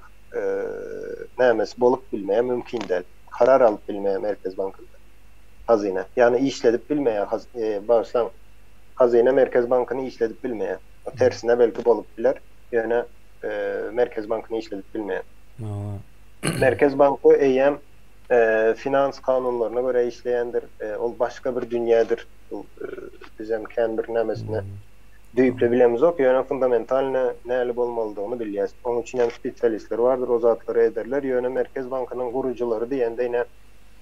nämesi bolup bilmeýär, mümkin däl. Karar alyp bilmeýär Merkez bankynda hazyna. Ýagny işledip bilmeýär, bagyşlaň, hazyna Merkez bankyny işledip bilmeýär. Tersine belki bolup biler, ýöne Merkez bankyny işledip bilmeýär. Merkez banky eýýäm finans kanunlaryna görä işleýändir. Ol başga bir dünýädir. Bizem kän bir nämesine düýpli bilemizok, ýöne fundamentalny näli bolmalydygyny bilýäs. Oň üçin hem spesialistler bardyr, o zatlary ederler. Ýöne Merkez bankynyň gurujylary diýende ine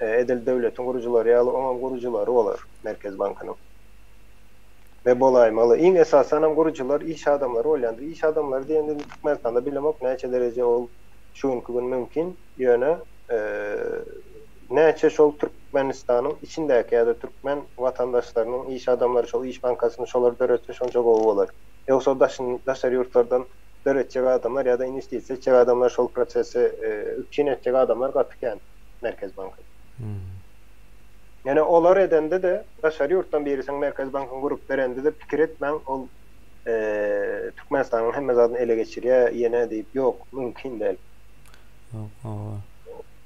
edil döwletiň gurujylary ýaly oňam gurujylary bolar Merkez bankynyň. We bolaýmaly. Iň esasanam gurujylar iş adamlary bolýandyr. Iş adamlary diýende indi Türkmenistanda bilemok näçe dereje ol şu günki gün mümkin. Ýöne näçe şol Türkmenistanyň içindäki ýa-da türkmen watandaşlarynyň iş adamlary şol iş bankasyny şolar döretse şonça gowy bolar. Ýogsa daşyn daşary ýurtlardan döretjek adamlar ýa-da inwestisiýa etjek adamlar şol prosesi üpjün etjek adamlar gaty kän Merkez banky. Ýöne olar edende-de daşary ýurtdan birisiniň Merkez bankyny gurup berende-de pikir etmäň ol Türkmenistanyň hemme zadyny ele geçirýär ýene diýip ýok mümkin däl. Ýok hawa.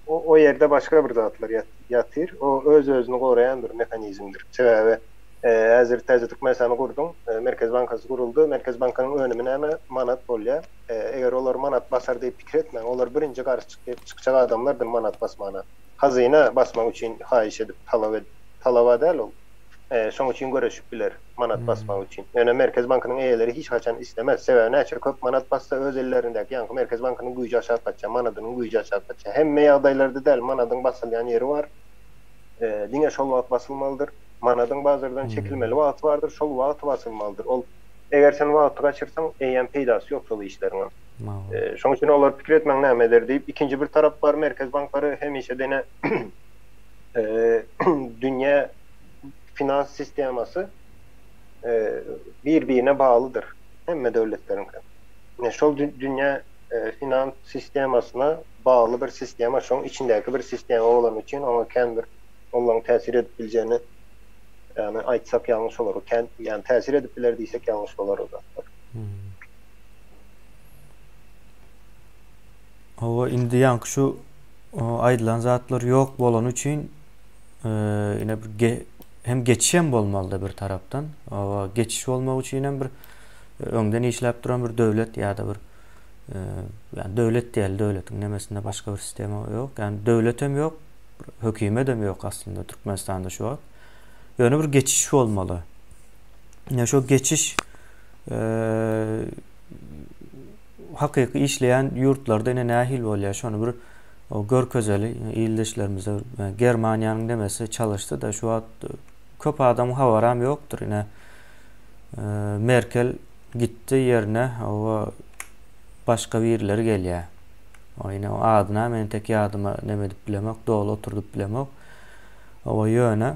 O ýerde başga bir zatlar ýatyr. O öz-özüni goraýan bir mehanizmdir. Sebäbi häzir täze Türkmenistany gurduň, Merkez bankasy guruldy. Merkez bankynyň önümi näme? Manat bolýar. Eger olar manat basar diýip pikir etmäň. Olar birinji garşy çykjak adamlardyr manat basmana. Hazyna basmak üçin haýyş edip, talap edip, talaba däl ol. Şoň üçin göreşip biler, manat basmak üçin. Ýöne Merkez bankynyň eýeleri hiç haçan islemez. Sebäbi näçe köp manat bassa öz ellerindäki ýaňky Merkez bankynyň güýji aşak gaçýar, manadynyň güýji aşak gaçýar. Hemme ýagdaýlarda däl, manadyň basylýan ýeri bar. Diňe şol wagt basylmalydyr. Manadyň bazardan çekilmeli wagty bardyr, şol wagt basylmalydyr. Ol eger sen wagty gaçyrsaň, eýýäm peýdasy ýok şol işleriňem. Şoň üçin olar pikir etmäň näme eder diýip. Ikinji bir tarap bar, Merkez banklary hemişe dene dünýä finans sistemasy bir-birine baglydyr hemme döwletleriňki. Ine şol dünýä finans sistemasyna bagly bir sistema, şoň içindäki bir sistema bolany üçin oňa kän bir olaryň täsir edip biljegini ýagny aýtsak ýalňyş bolar. Kän ýagny täsir edip biler diýsek ýalňyş bolar o zatlar. Hawa indi ýaňky şu aýdylan zatlar ýok bolany üçin ine bir hem geçiş hem bolmalyda bir tarapdan. Hawa geçiş bolmak üçin hem bir öňden işläp duran bir döwlet ýa-da bir ýani döwlet diýeli döwletiň nemesinde başga bir sistema ýok. Ýani döwlet hem ýok, hökümet hem ýok aslynda Türkmenistanda şu wagt. Ýöne bir geçiş bolmaly. Ine şu geçiş hakyky işleýän ýurtlarda ine nähili bolýar şony bir görkezeli ildeşlerimize. Germaniýanyň demesi çalyşdy-da şu wagt köp adamyň habaram ýokdur ine. Merkel gitdi ýerine o başga birileri gelýär. O ine o adyna men tek ýadyma neme edip bilemok, doly oturdyp bilemok. O ýöne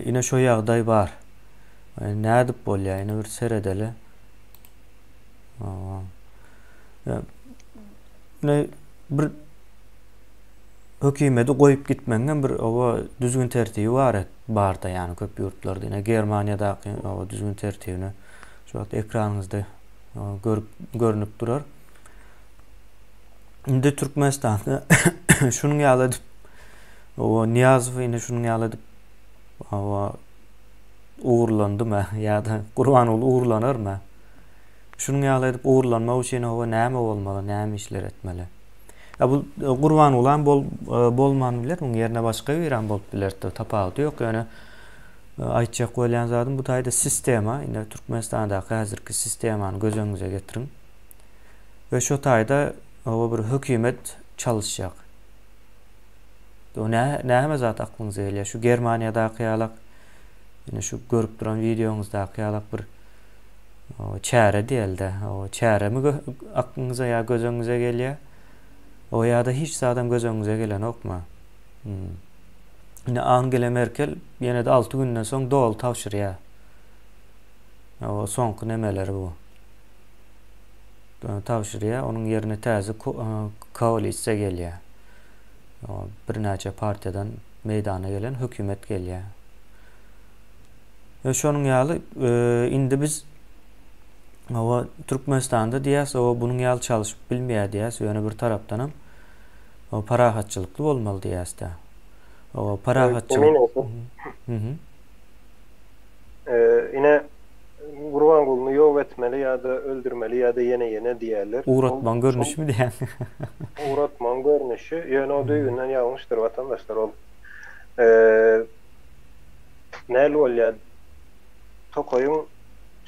ine şo ýagdaý bar. Nädip bolýar? Ine bir seredeli. Ine bir hökümeti goýup gitmegiň hem bir oba düzgün tertibi bar et, barda ýani köp ýurtlarda. Ine Germaniýadaky oba düzgün tertibini şu wagt ekranyňyzda görüp görnüp durar. Indi Türkmenistanda şunuň ýaly edip oba Nyýazow ine şunuň ýaly edip oba ugurlandymy ýa-da Gurbanguly ugurlanarmy? Şunuň ýaly edip ugurlanmak üçin oba näme bolmaly, näme işler etmeli? Ya bu e, Gurbangulam bol, e, bolman biler, muň ýerine başga birem bolup biler, tapawudy ýok. Ýöne e, aýtjak bolýan zadym bu taýda sistema, indi Türkmenistandaky häzirki sistemany göz öňüňize getiriň. We şu taýda oba bir hökümet çalyşjak. O nä näme zat aklyňyza gelýär? Şu Germaniýadaky ýalak, ine şu görüp duran wideoňyzdaky ýalak bir çäre diýelde. O çäremi aklyňyza ýa göz öňüňize gelýär? O ýa-da hiç zadam göz öňüňize gelenokmy? Hmm. Indi Angela Merkel ýene-de 6 günden soň doly tabşyrýar. O soňky nemeleri bu. Tabşyrýar. Onuň ýerine täze koalisiýa gelýär. Birnäçe partiýadan meýdana gelen hökümet gelýär. We şonuň ýaly indi biz Hawa, Türkmenistanda diýýäs, hawa, bunuň ýaly çalyşyp bilmeýär diýýäs, ýöne bir tarapdanam hawa, parahatçylykly bolmaly diýýäs-dä. Hawa, parahatçylyk. Mhm. Ine, Gurbangulyny ýok etmeli ýa-da öldürmeli ýa-da ýene ýene diýýärler. Ugratmagyň görnüşimi diýýäň? Ugratmagyň görnüşi, ýöne o düýbünden ýalňyşdyr watandaşlar ol. Näl bolýar? Tokaýyň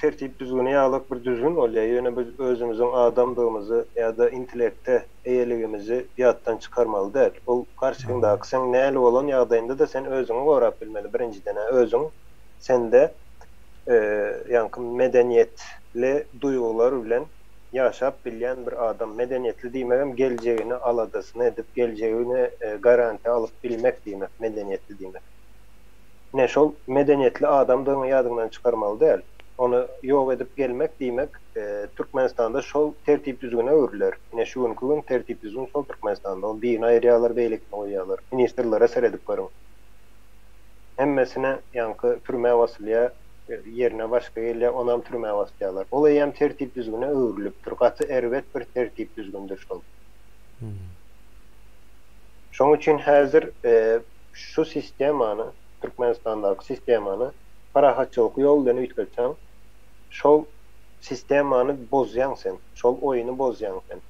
tertip-düzgüni ýalyk bir düzgün bolýar, ýöne biz özümiziň adamdygymyzy ýa-da intellekte eýeligimizi ýatdan çykarmaly däl. Ol garşyňdaky seň näli bolan ýagdaýynda-da sen özüňi gorap bilmeli birinjiden-ä özüň sende ýaňky medeniýetli duýgular bilen ýaşap bilýän bir adam. Medeniýetli diýmegem geljegini aladasyny edip, geljegini garantiýa alyp bilmek diýmek, medeniýetli diýmek. Ine, şol medeniýetli adamdygyňy ýadyňdan çykarmaly däl. Ony ýok edip gelmek diýmek, Türkmenistanda şol tertip-düzgüne öwrüler. Ine, şu günki gün tertip-düzgün şol Türkmenistanda. Ol birini aýyrýarlar, beýlekini goýýarlar. Ministrlere seredip görüň. Hemmesine ýaňky türmä basylýar, ýerine başga gelýär, onam türmä basýarlar. Ol eýýäm tertip-düzgüne öwrülipdir. Gaty erbet bir tertip-düzgündir şol. Şoň üçin häzir şu sistemany, Türkmenistandaky sistemany parahatçylykly ýol bilen üýtgetseň, şol sistemany bozýaň sen, şol oýuny bozýaň sen.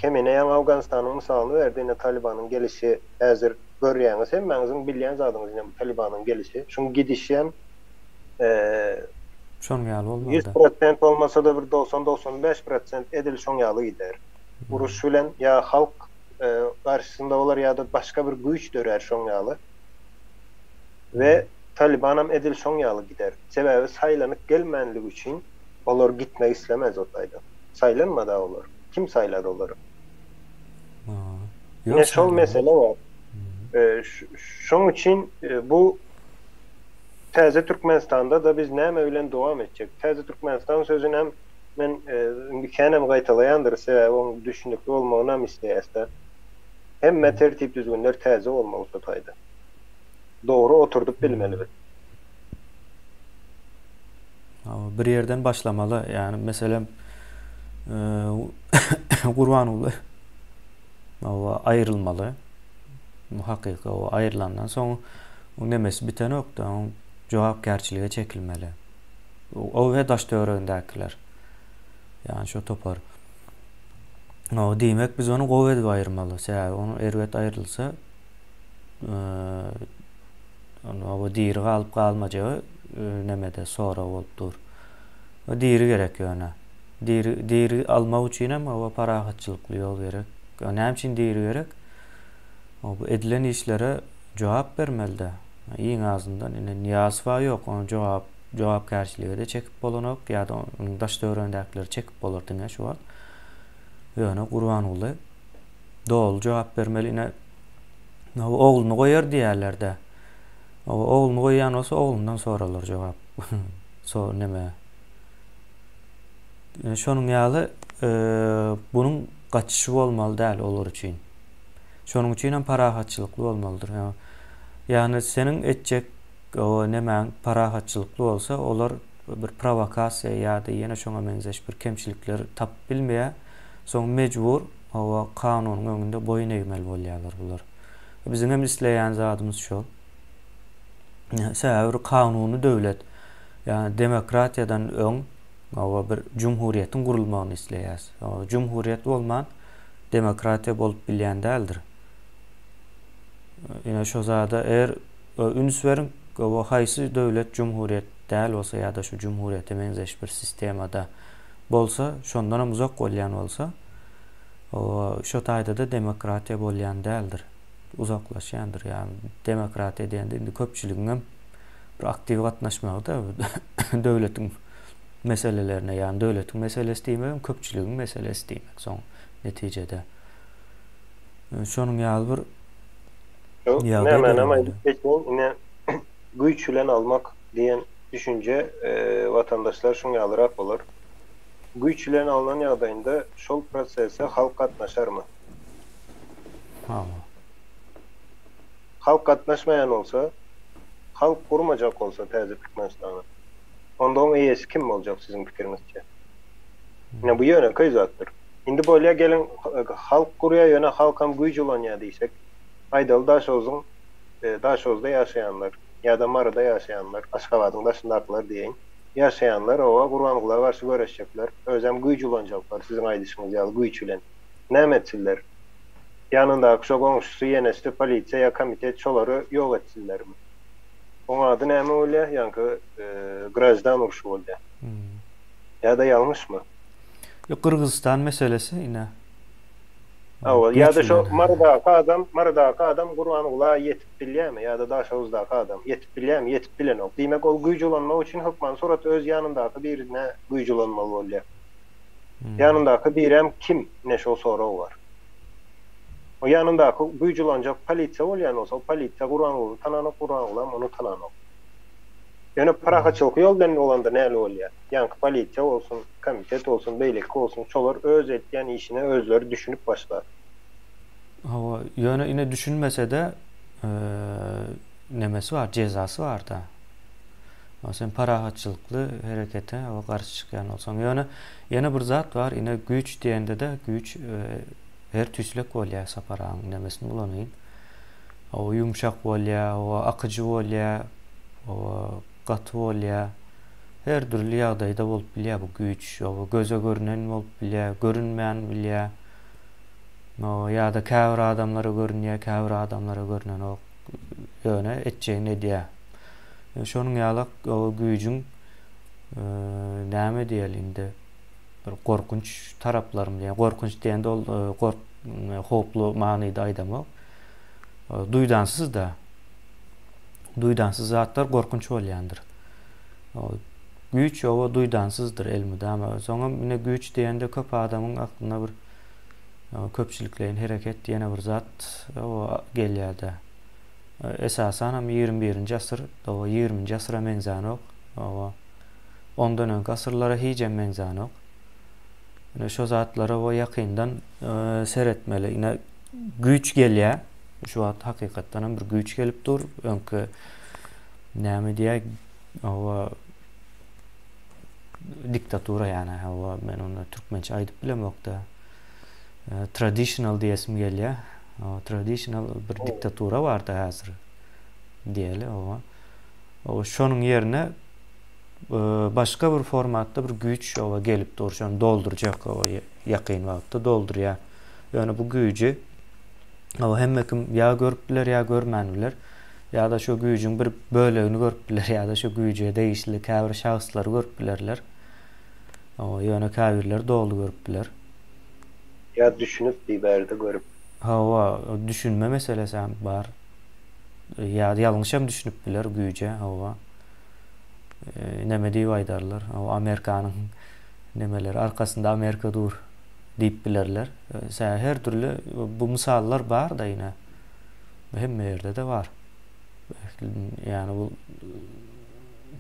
Kemine ýaňy Awganystanyň mysalyny berdi, ine Talybanyň gelişi häzir görýäňiz, hemmäňiziň bilýän zadyňyz ine bu Talybanyň gelişi. Şuň gidişem Şonuň ýaly bolmalyda. 100% bolmasa-da bir 90-95 prosent edil şoň ýaly gider. Uruş bilen ýa halk garşysynda bolar ýa-da başga bir güýç dörär şoň ýaly. We Talibanam edil şoň ýaly gider. Sebäbi saýlanyp gelmänligi üçin olar gitmek islemez o taýdan. Saýlanmada olar. Kim saýlady olary? Ine şol mesele bar. Şoň üçin bu Täze Türkmenistanda-da biz näme bilen dowam etjek? Täze Türkmenistan sözünem Men indi känem gaýtalaýandyrys, sebäbi oň düşünikli bolmagynam isleýäs-dä. Hemme tertip-düzgünler täze bolmaly şo taýda. Dogry oturdyp bilmeli biz. Hawa, bir ýerden başlamaly. Ýagny, meselem, Gurbanguly hawa aýrylmaly. Bu hakyky, o aýrylandan soň oň nemesi bitenok-da, oň jogapkärçilige çekilmeli. O we daş-töweregindäkiler. Ýagny şo topar. O diýmek biz ony gowy edip aýyrmaly. Sebäbi ony erbet aýrylsa, ony o diri galyp galmajagy nemede sorag bolup dur. O diri gerek ýöne. Diri diri almak üçin hem o parahatçylykly ýol gerek. Näme üçin diri gerek? O bu edilen işlere jogap bermeli-de. Iň azyndan ine Nyýazow-a ýok, ony jogap jogapkärçilige-de çekip bolanok ýa-da onuň daş-töweregindäkileri çekip bolar diňe şu wagt. Ýöne Gurbanguly doly jogap bermeli. Ine ogluny goýar diýýärler-de. Ogluny goýýan bolsa oglundan soralar jogap. So neme. Şonuň ýaly bunuň gaçyşy bolmaly däl olar üçin. Şonuň üçin hem parahatçylykly bolmalydyr. Ýagny seniň etjek o nemäň parahatçylykly bolsa, olar bir prowokasiýa ýa-da ýene şoňa meňzeş bir kemçilikler tapyp bilmeýär. Soň mejbur hawa kanunyň öňünde boýun egmeli bolýarlar bular. Biziň hem isleýän zadymyz şol. Sebäbi bir kanuny döwlet, ýagny demokratiýadan öň hawa bir jumhuriýetiň gurulmagyny isleýäs. Jumhuriýet bolman demokratiýa bolup bilýän däldir. Ine şo zada eger üns beriň, o haýsy döwlet jumhuriýet däl bolsa ýa-da şu jumhuriýete meňzeş bir sistemada bolsa, şondanam uzak bolýan bolsa, o şo taýda-da demokratiýa bolýan däldir. Uzaklaşýandyr. Ýagny demokratiýa diýende indi köpçüligiňem bir aktiw gatnaşmagy-da döwletiň meselelerine, ýagny döwletiň meselesi diýmegem köpçüligiň meselesi diýmek soň netijede. Şonuň ýaly bir. Ýagdaý Nämänem döremeli. aýdyp geçeýin, ine, güýç bilen almak diýen düşünje watandaşlar şuň ýalyrak bolar. Güýç bilen alnan ýagdaýynda şol prosese halk gatnaşarmy? Hawa. Halk gatnaşmaýan bolsa, halk gurmajak bolsa täze Türkmenistany, onda oň eýesi kim boljak siziň pikiriňizçe? Ine bu ýönekeý zatdyr. Indi bolýa geliň halk gurýa ýöne halkam güýç ulanýa diýsek, aýdaly Daşoguzyň Daşoguzda ýaşaýanlar ýa-da Maryda ýaşaýanlar, Aşgabadyň daşyndakylar diýeýin, ýaşaýanlar oba Gurbangula garşy göreşjekler, özem güýç ulanjaklar siziň aýdyşyňyz ýaly güýç bilen. Näme etsinler? Ýanyndaky şo goňşusy ýenesi polisiýa ýa komitet şolary ýok etsinlermi? Oň ady näme bolýa? Ýaňky graždan urşy bolýa. Ýa-da ýalňyşmy? Ýok Gyrgyzystan meselesi ine. Hawa, ýa-da şo Marydaky adam, Marydaky adam Gurbangula ýetip bilýärmi ýa-da Daşoguzdaky adam ýetip bilýärmi? Ýetip bilenok. Diýmek ol güýç ulanmak üçin hökmany suratda öz ýanyndaky birine güýç ulanmaly bolýar. Ýanyndaky birem kim? Ine şol sorag bar. O ýanyndaky güýç ulanjak polisiýa bolýan bolsa, o polisiýa Gurbangulyny tananok, Gurbangulam ony tananok. Ýöne parahatçylykly ýol bilen bolanda näli bolýar? Ýaňky polisiýa bolsun, komitet bolsun, beýleki bolsun, şolar öz etýän işine özleri düşünip başlar. Hawa, ýöne ine düşünmese-de nemesi bar, jezasy bar-da. Sen parahatçylykly herekete garşy çykýan bolsaň. Ýöne ýene bir zat bar, ine güýç diýende-de güýç her tüýslek bolýar, Sapar agaň nemesini ulanaýyn. O ýumşak bolýar, o akyjy bolýar, o gaty bolýar. Her dürli ýagdaýda bolup bilýär bu güýç. O göze görünen bolup bilýär, görünmän bilýär. O ýa-da käbir adamlara görünýär, käbir adamlara görnenok. Ýöne etjegini edýär. Şonuň ýalak o güýjüň näme diýeli indi bir gorkunç taraplaryny diýen, gorkunç diýende ol gork howply manyda aýdamok. Duýdansyz-da. Duýdansyz zatlar gorkunç bolýandyr. Güýç ýowa duýdansyzdyr elmydama. Soňam ine güýç diýende köp adamyň aklyna bir köpçülikleýin hereket ýene bir zat gelýär-de. Esasanam 21-nji asyr, oba 20-nji asyra meňzänok. Oba ondan öňki asyrlara hijem meňzänok. Ine şo zatlara oba ýakyndan seretmeli. Ine güýç gelýär. Şu wagt hakykatdan hem bir güýç gelip dur. Öňki näme diýä oba diktatura ýa-ni oba men ony türkmençe aýdyp bilemok-da. Traditional diýesim gelýär. Traditional bir diktatura bardy häzir diýeli oba. O şonuň ýerine başga bir formatda bir güýç oba gelip dur, şony doldurjak oba ýakyn wagtda doldurýar. Ýöne bu güýji oba hemme kim ýa görüp biler, ýa görmän biler. Ýa-da şo güýjüň bir bölegini görüp biler, ýa-da şo güýje degişli käbir şahslary görüp bilerler. Oba ýöne käbirleri doly görüp biler. Ýa düşünip diý bärde görüp. Hawa, düşünme meselesi hem bar. Ýa ýalňyş hem düşünip biler güýje, hawa. Neme diýip aýdarlar, hawa Amerikanyň nemeleri arkasynda Amerika dur diýip bilerler. Sä her dürli bu mysallar bar-da ine. Hemme ýerde-de bar. Ýagny bu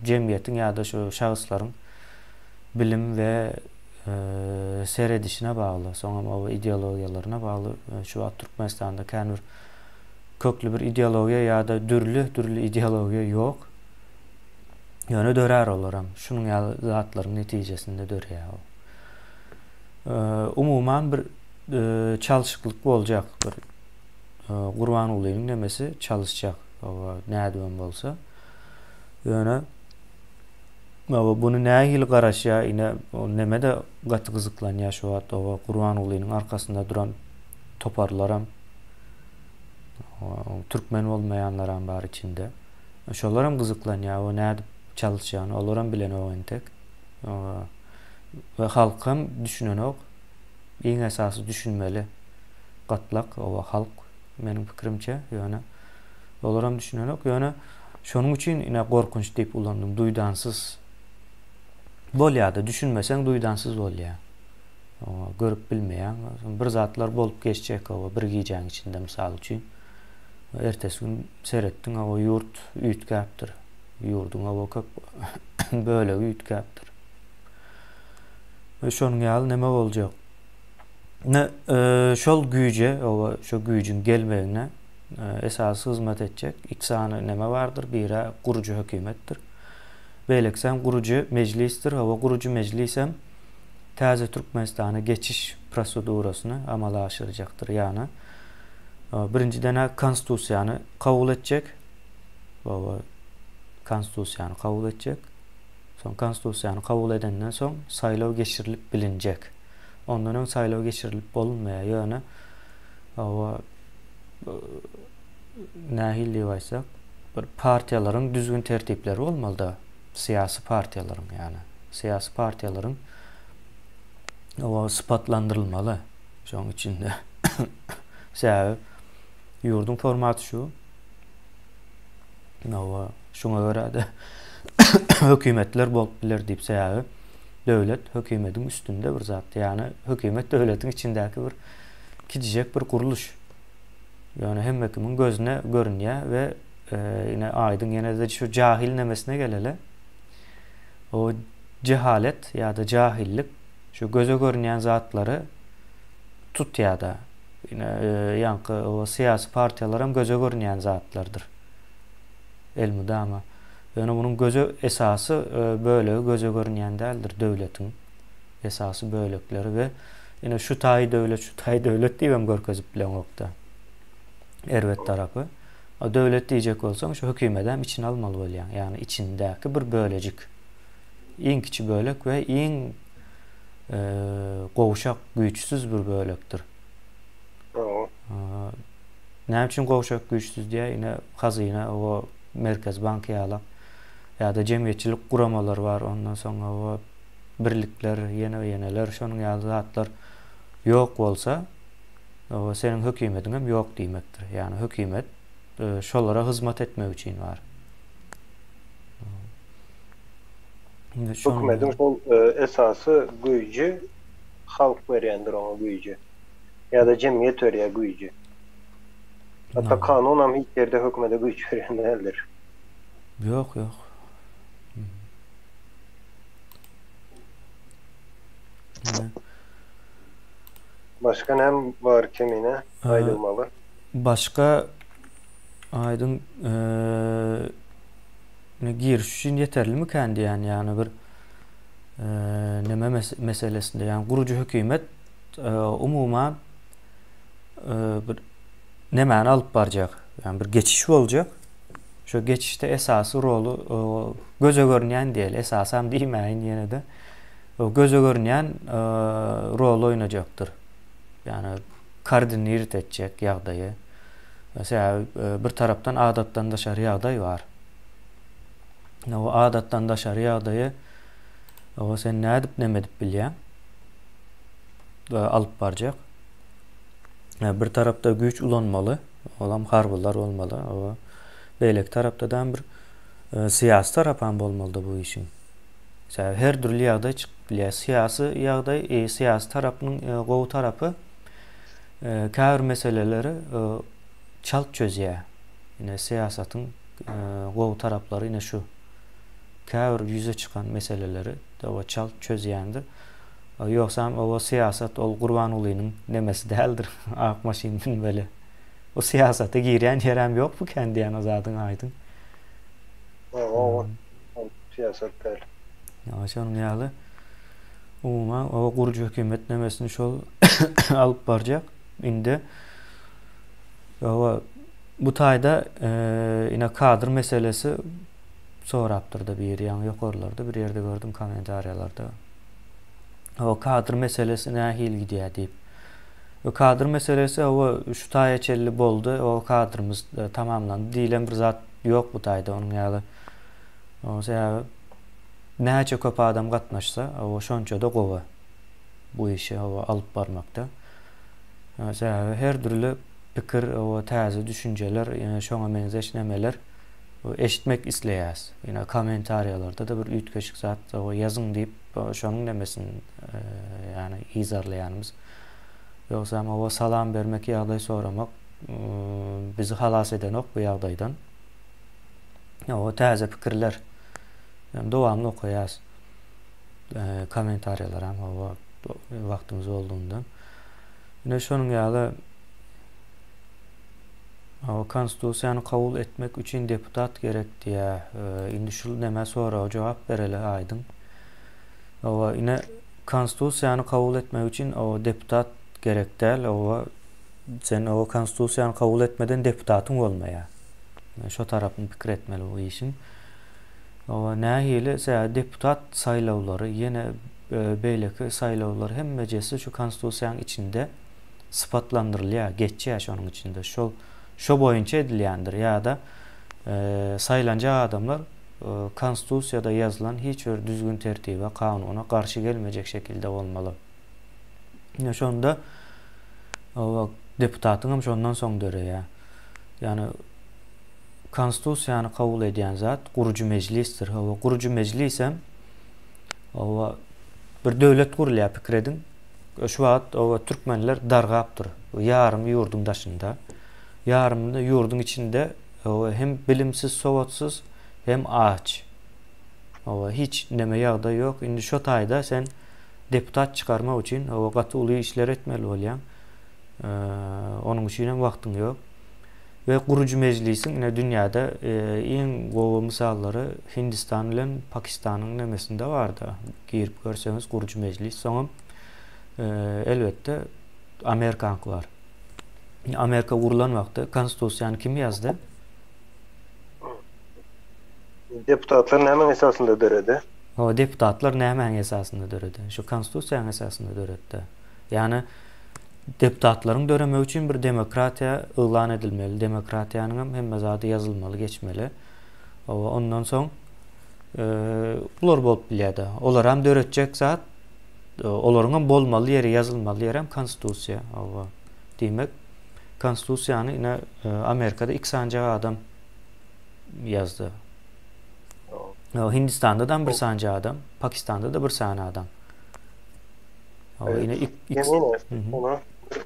jemgyýetiň ýa-da şu şahslaryň bilim we seredişine bagly, soňam oba ideologiýalaryna bagly. Şu wagt Türkmenistanda kän bir kökli bir ideologiýa ýa-da dürli-dürli ideologiýa ýok. Ýöne dörär olaram. Şunuň ýaly zatlaryň netijesinde dörýär ol. Umuman bir çalşyklyk boljak bir Gurbangulynyň nemesi çalyşjak. Nädibem bolsa. Ýöne Hawa, buny nähili garaşýar, ine, ol neme-de gaty gyzyklanýar şu wagt, hawa, Gurbangulynyň arkasynda duran toparlaram, hawa, türkmen bolmaýanlaram bar içinde. Şolaram gyzyklanýar, hawa, nädip çalyşýany, olaram bilenok entek. Hawa, we halkam düşünenok. Iň esasy düşünmeli gatlak, hawa, halk meniň pikirimçe, ýöne olaram düşünenok, ýöne Şonuň üçin ine gorkunç diýip ulandym, duýdansyz bolýada, düşünmeseň duýdansyz bolýa. Oňa görüp bilmeýäň. Bir zatlar bolup geçjek oba bir gijäň içinde mysal üçin. Ertesi gün seretdiň hawa ýurt üýtgäpdir. Ýurduň hawa köp bölegi üýtgäpdir. We şonuň ýaly neme boljak? Ne şol güýje, hawa şo güýjüň gelmegine esasy hyzmat etjek iki sany neme bardyr. Biri gurujy hökümetdir. Beýlekisem gurujy mejlisdir. Hawa gurujy mejlisem täze Türkmenistana geçiş prosedurasyny amala aşyrjakdyr. Ýagny birinjiden-ä konstitusiýany kabul etjek. Baba konstitusiýany kabul etjek. Soň konstitusiýany kabul edenden soň saýlaw geçirilip bilinjek. Ondan öň saýlaw geçirilip bolunmaýar. Ýöne hawa nähili diýip aýtsak, bir partiýalaryň düzgün tertipleri bolmaly-da. Syýasy partiýalaryň ýagny syýasy partiýalaryň hawa sypatlandyrylmaly şoň içinde. Sebäbi ýurduň formaty şu. Hawa, şuňa görä-de hökümetler bolup biler diýip sebäbi döwlet hökümediň üstünde bir zat. Ýagny hökümet döwletiň içindäki bir kiçijek bir gurluş. Ýöne hemme kimiň gözüne görünýär we ine aýdyň ýene-de şu jahil nemesine geleli. O jehalet ýa-da jahillik şu göze görünýän zatlary tutýar-da. Ine ýaňky o syýasy partiýalaram göze görünýän zatlardyr. Elmydama. Ýöne munuň göze esasy bölegi göze görünýän däldir döwletiň esasy bölekleri we ine şu taýy döwlet şu taýy döwlet diýibem görkezip bileňokda. Erbet tarapy. A döwlet diýjek bolsaň şu hökümedem içine almaly bolýaň. Ýagny içindäki bir bölejik. Iň kiçi bölek we iň gowşak, güýçsüz bir bölekdir. Näme üçin gowşak, güýçsüz diýýär? Ine hazyna, o Merkezi bank ýaly ýa-da jemgyýetçilik guramalary bar, ondan soň o birlikler, ýene ýeneler şonuň ýaly zatlar ýok bolsa, o seniň hökümetiň hem ýok diýmekdir. Ýagny hökümet şolara hyzmat etmek üçin bar. Hökümetiň şol esasy güýji halk berýändir oňa güýji. Ýa-da jemgyýet berýär güýji. Hatda kanunam hiç ýerde hökümete güýç berýän däldir. Ýok, ýok. Başga näme bar kemine aýdylmaly? Başga aýdyň Ne giriş üçin ýeterlimikän diýýän, ýagny bir neme meselesinde, ýagny gurujy hökümet umuman bir nemäni alyp barjak, ýagny bir geçiş boljak. Şo geçişde esasy roly göze görünýän diýeli, esasam diýmäýin ýene-de. Göze görünýän roly oýnajakdyr. Ýagny koordinirt etjek ýagdaýy. Sebäbi bir tarapdan adatdan daşary ýagdaý bar. O adatdan daşary ýagdaýy o sen nädip neme edip bilýäň? Alyp barjak. Bir tarapda güýç ulanmaly, olam harbylar bolmaly. O beýleki tarapda da bir syýasy tarapam bolmalyda bu işiň. Sebäbi her dürli ýagdaý çykyp bilýär. Syýasy ýagdaý, syýasy tarapynyň gowy tarapy käbir meseleleri çalt çözýär. Ine syýasatyň gowy taraplary ine şu. Käbir ýüze çykan meseleleri oba çalt çözýändir. Ýogsam oba syýasat ol Gurbangulynyň nemesi däldir. Ak maşyn münmeli. O syýasata girýän ýerem ýok bu kän diýen o zadyň aýdyň. Hawa, ol syýasat däl. Ýa şonuň ýaly. Umuman o gurujy hökümet nemesini şol alyp barjak. Indi oba bu taýda ine kadr meselesi sorapdyrda biri ýaňy ýokarlarda bir ýerde gördüm kommentariýalarda. O kadr meselesi nähili gidýär diýip. O kadr meselesi o şu taýa çenli boldy, o kadrymyz tamamlandy diýlen bir zat ýok bu taýda onuň ýaly. O sebäbi näçe köp adam gatnaşsa, o şonça-da gowy bu işi o alyp barmakda. Sebäbi her dürli pikir, o täze düşünjeler, ýene şoňa meňzeş nemeler eşitmek isleýäs. Ýene kommentariýalarda-da bir üýtgeşik zat o ýazyň diýip, şonuň nemesini ýagny yzarlaýanymyz. Ýogsam o salam bermek, ýagdaý soramak. bizi halas edenok bu ýagdaýdan. O täze pikirler. Yani dowamly okaýas. Kommentariýalar hem hawa wagtymyz boldugyna. Ine şonuň ýaly hawa konstitusiýany kabul etmek üçin deputat gerek diýä. Indi şu näme soraga jogap bereli aýdyň. Hawa ine konstitusiýany kabul etmek üçin hawa deputat gerek däl. Hawa sen hawa konstitusiýany kabul etmeden deputatyň bolmaýar. Şo tarapyny pikir etmeli bu işiň. Hawa nähili sebäbi deputat saýlawlary ýene beýleki saýlawlar hemmejesi şu konstitusiýanyň içinde sypatlandyrylýar, geçýär şonuň içinde. Şol şo boýunça edilýändir ýa-da saýlanjak adamlar konstitusiýada ýazylan hiç bir düzgün tertibe, kanuna garşy gelmejek şekilde bolmaly. Ine şonda deputatyň hem şondan soň döreýär. Ýagny konstitusiýany kabul edýän zat gurujy mejlisdir. Hawa, gurujy mejlis hem hawa bir döwlet gurulýar pikir ediň. Şu wagt hawa türkmenler dargapdyr. Ýarymy ýurduň daşynda. Ýarymyny ýurduň içinde hawa hem bilimsiz, sowatsyz, hem aç. Hawa hiç neme ýagdaý ýok. Indi şo taýda sen deputat çykarmak üçin hawa gaty uly işler etmeli bolýaň. Onuň üçin hem wagtyň ýok. We gurujy mejlisiň ine dünýäde iň gowy mysallary Hindistan bilen Pakistanyň nemesinde barda. Girip görseňiz gurujy mejlis. Soňam elbetde Amerikaňky bar. Amerika gurulan wagty konstitusiýany kim ýazdy? Deputatlar nämäň esasynda döredi? Hawa, deputatlar nämäň esasynda döredi? Şu konstitusiýanyň esasynda döretdi. Ýagny deputatlaryň döremegi üçin bir demokratiýa yglan edilmeli, demokratiýanyň hem hemme zady ýazylmaly, geçmeli. Hawa, ondan soň bular bolup bilýär-de. Olaram döretjek zat, olaryň hem bolmaly ýeri, ýazylmaly ýeri hem konstitusiýa. Hawa. Diýmek, konstitusiýany ine Amerikada iki sanjak adam ýazdy. Hindistanda da bir sanjak adam, Pakistanda da bir sany adam. Ýene ony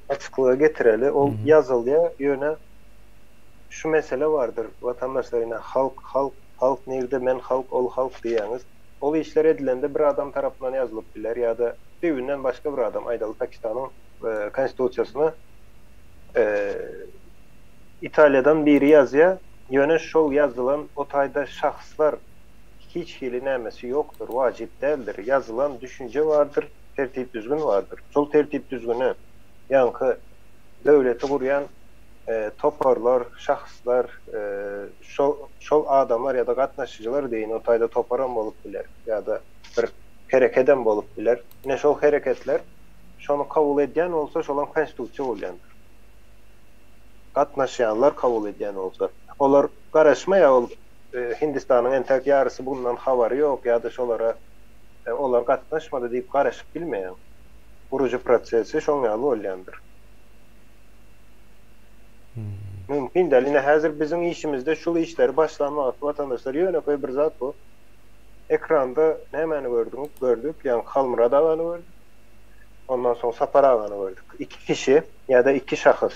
açyklyga getireli. Ol ýazylýar, ýöne şu mesele bardyr, watandaşlar ine halk, halk, halk nirde men halk, ol halk diýýäňiz. Ol işler edilende bir adam tarapyndan ýazylyp biler ýa-da düýbünden başga bir adam, aýdaly Pakistanyň konstitusiýasyny Italiýadan biri ýazýar, ýöne şol ýazylan o taýda şahslar hiç hili nämesi ýokdur, wajyp däldir. Ýazylan düşünje bardyr, tertip-düzgün bardyr. Şol tertip-düzgüne ýaňky döwleti gurýan toparlar, şahslar, şol adamlar ýa-da gatnaşyjylar deýin, o taýda toparam bolup biler ýa-da bir herekedem bolup biler. Ine şol hereketler şony kabul edýän bolsa, şolam konstitusiýa bolýandyr. Gatnaşýanlar kabul edýän bolsa. Olar garaşmaýar ol Hindistanyň entäk ýarysy bundan habary ýok ýa-da şolara olar gatnaşmady diýip garaşyp bilmeýäň. Gurujy prosesi şoň ýaly bolýandyr. Mümkin däl. Ine häzir biziň işimizde şul işleri başlan wagty watandaşlar ýönekeý bir zat bu. Ekranda nämäni gördüňiz? Gördük. Ýaňky Halmyrat agany gördük. Ondan soň Sapar agany gördük. Iki kişi ýa-da iki şahys.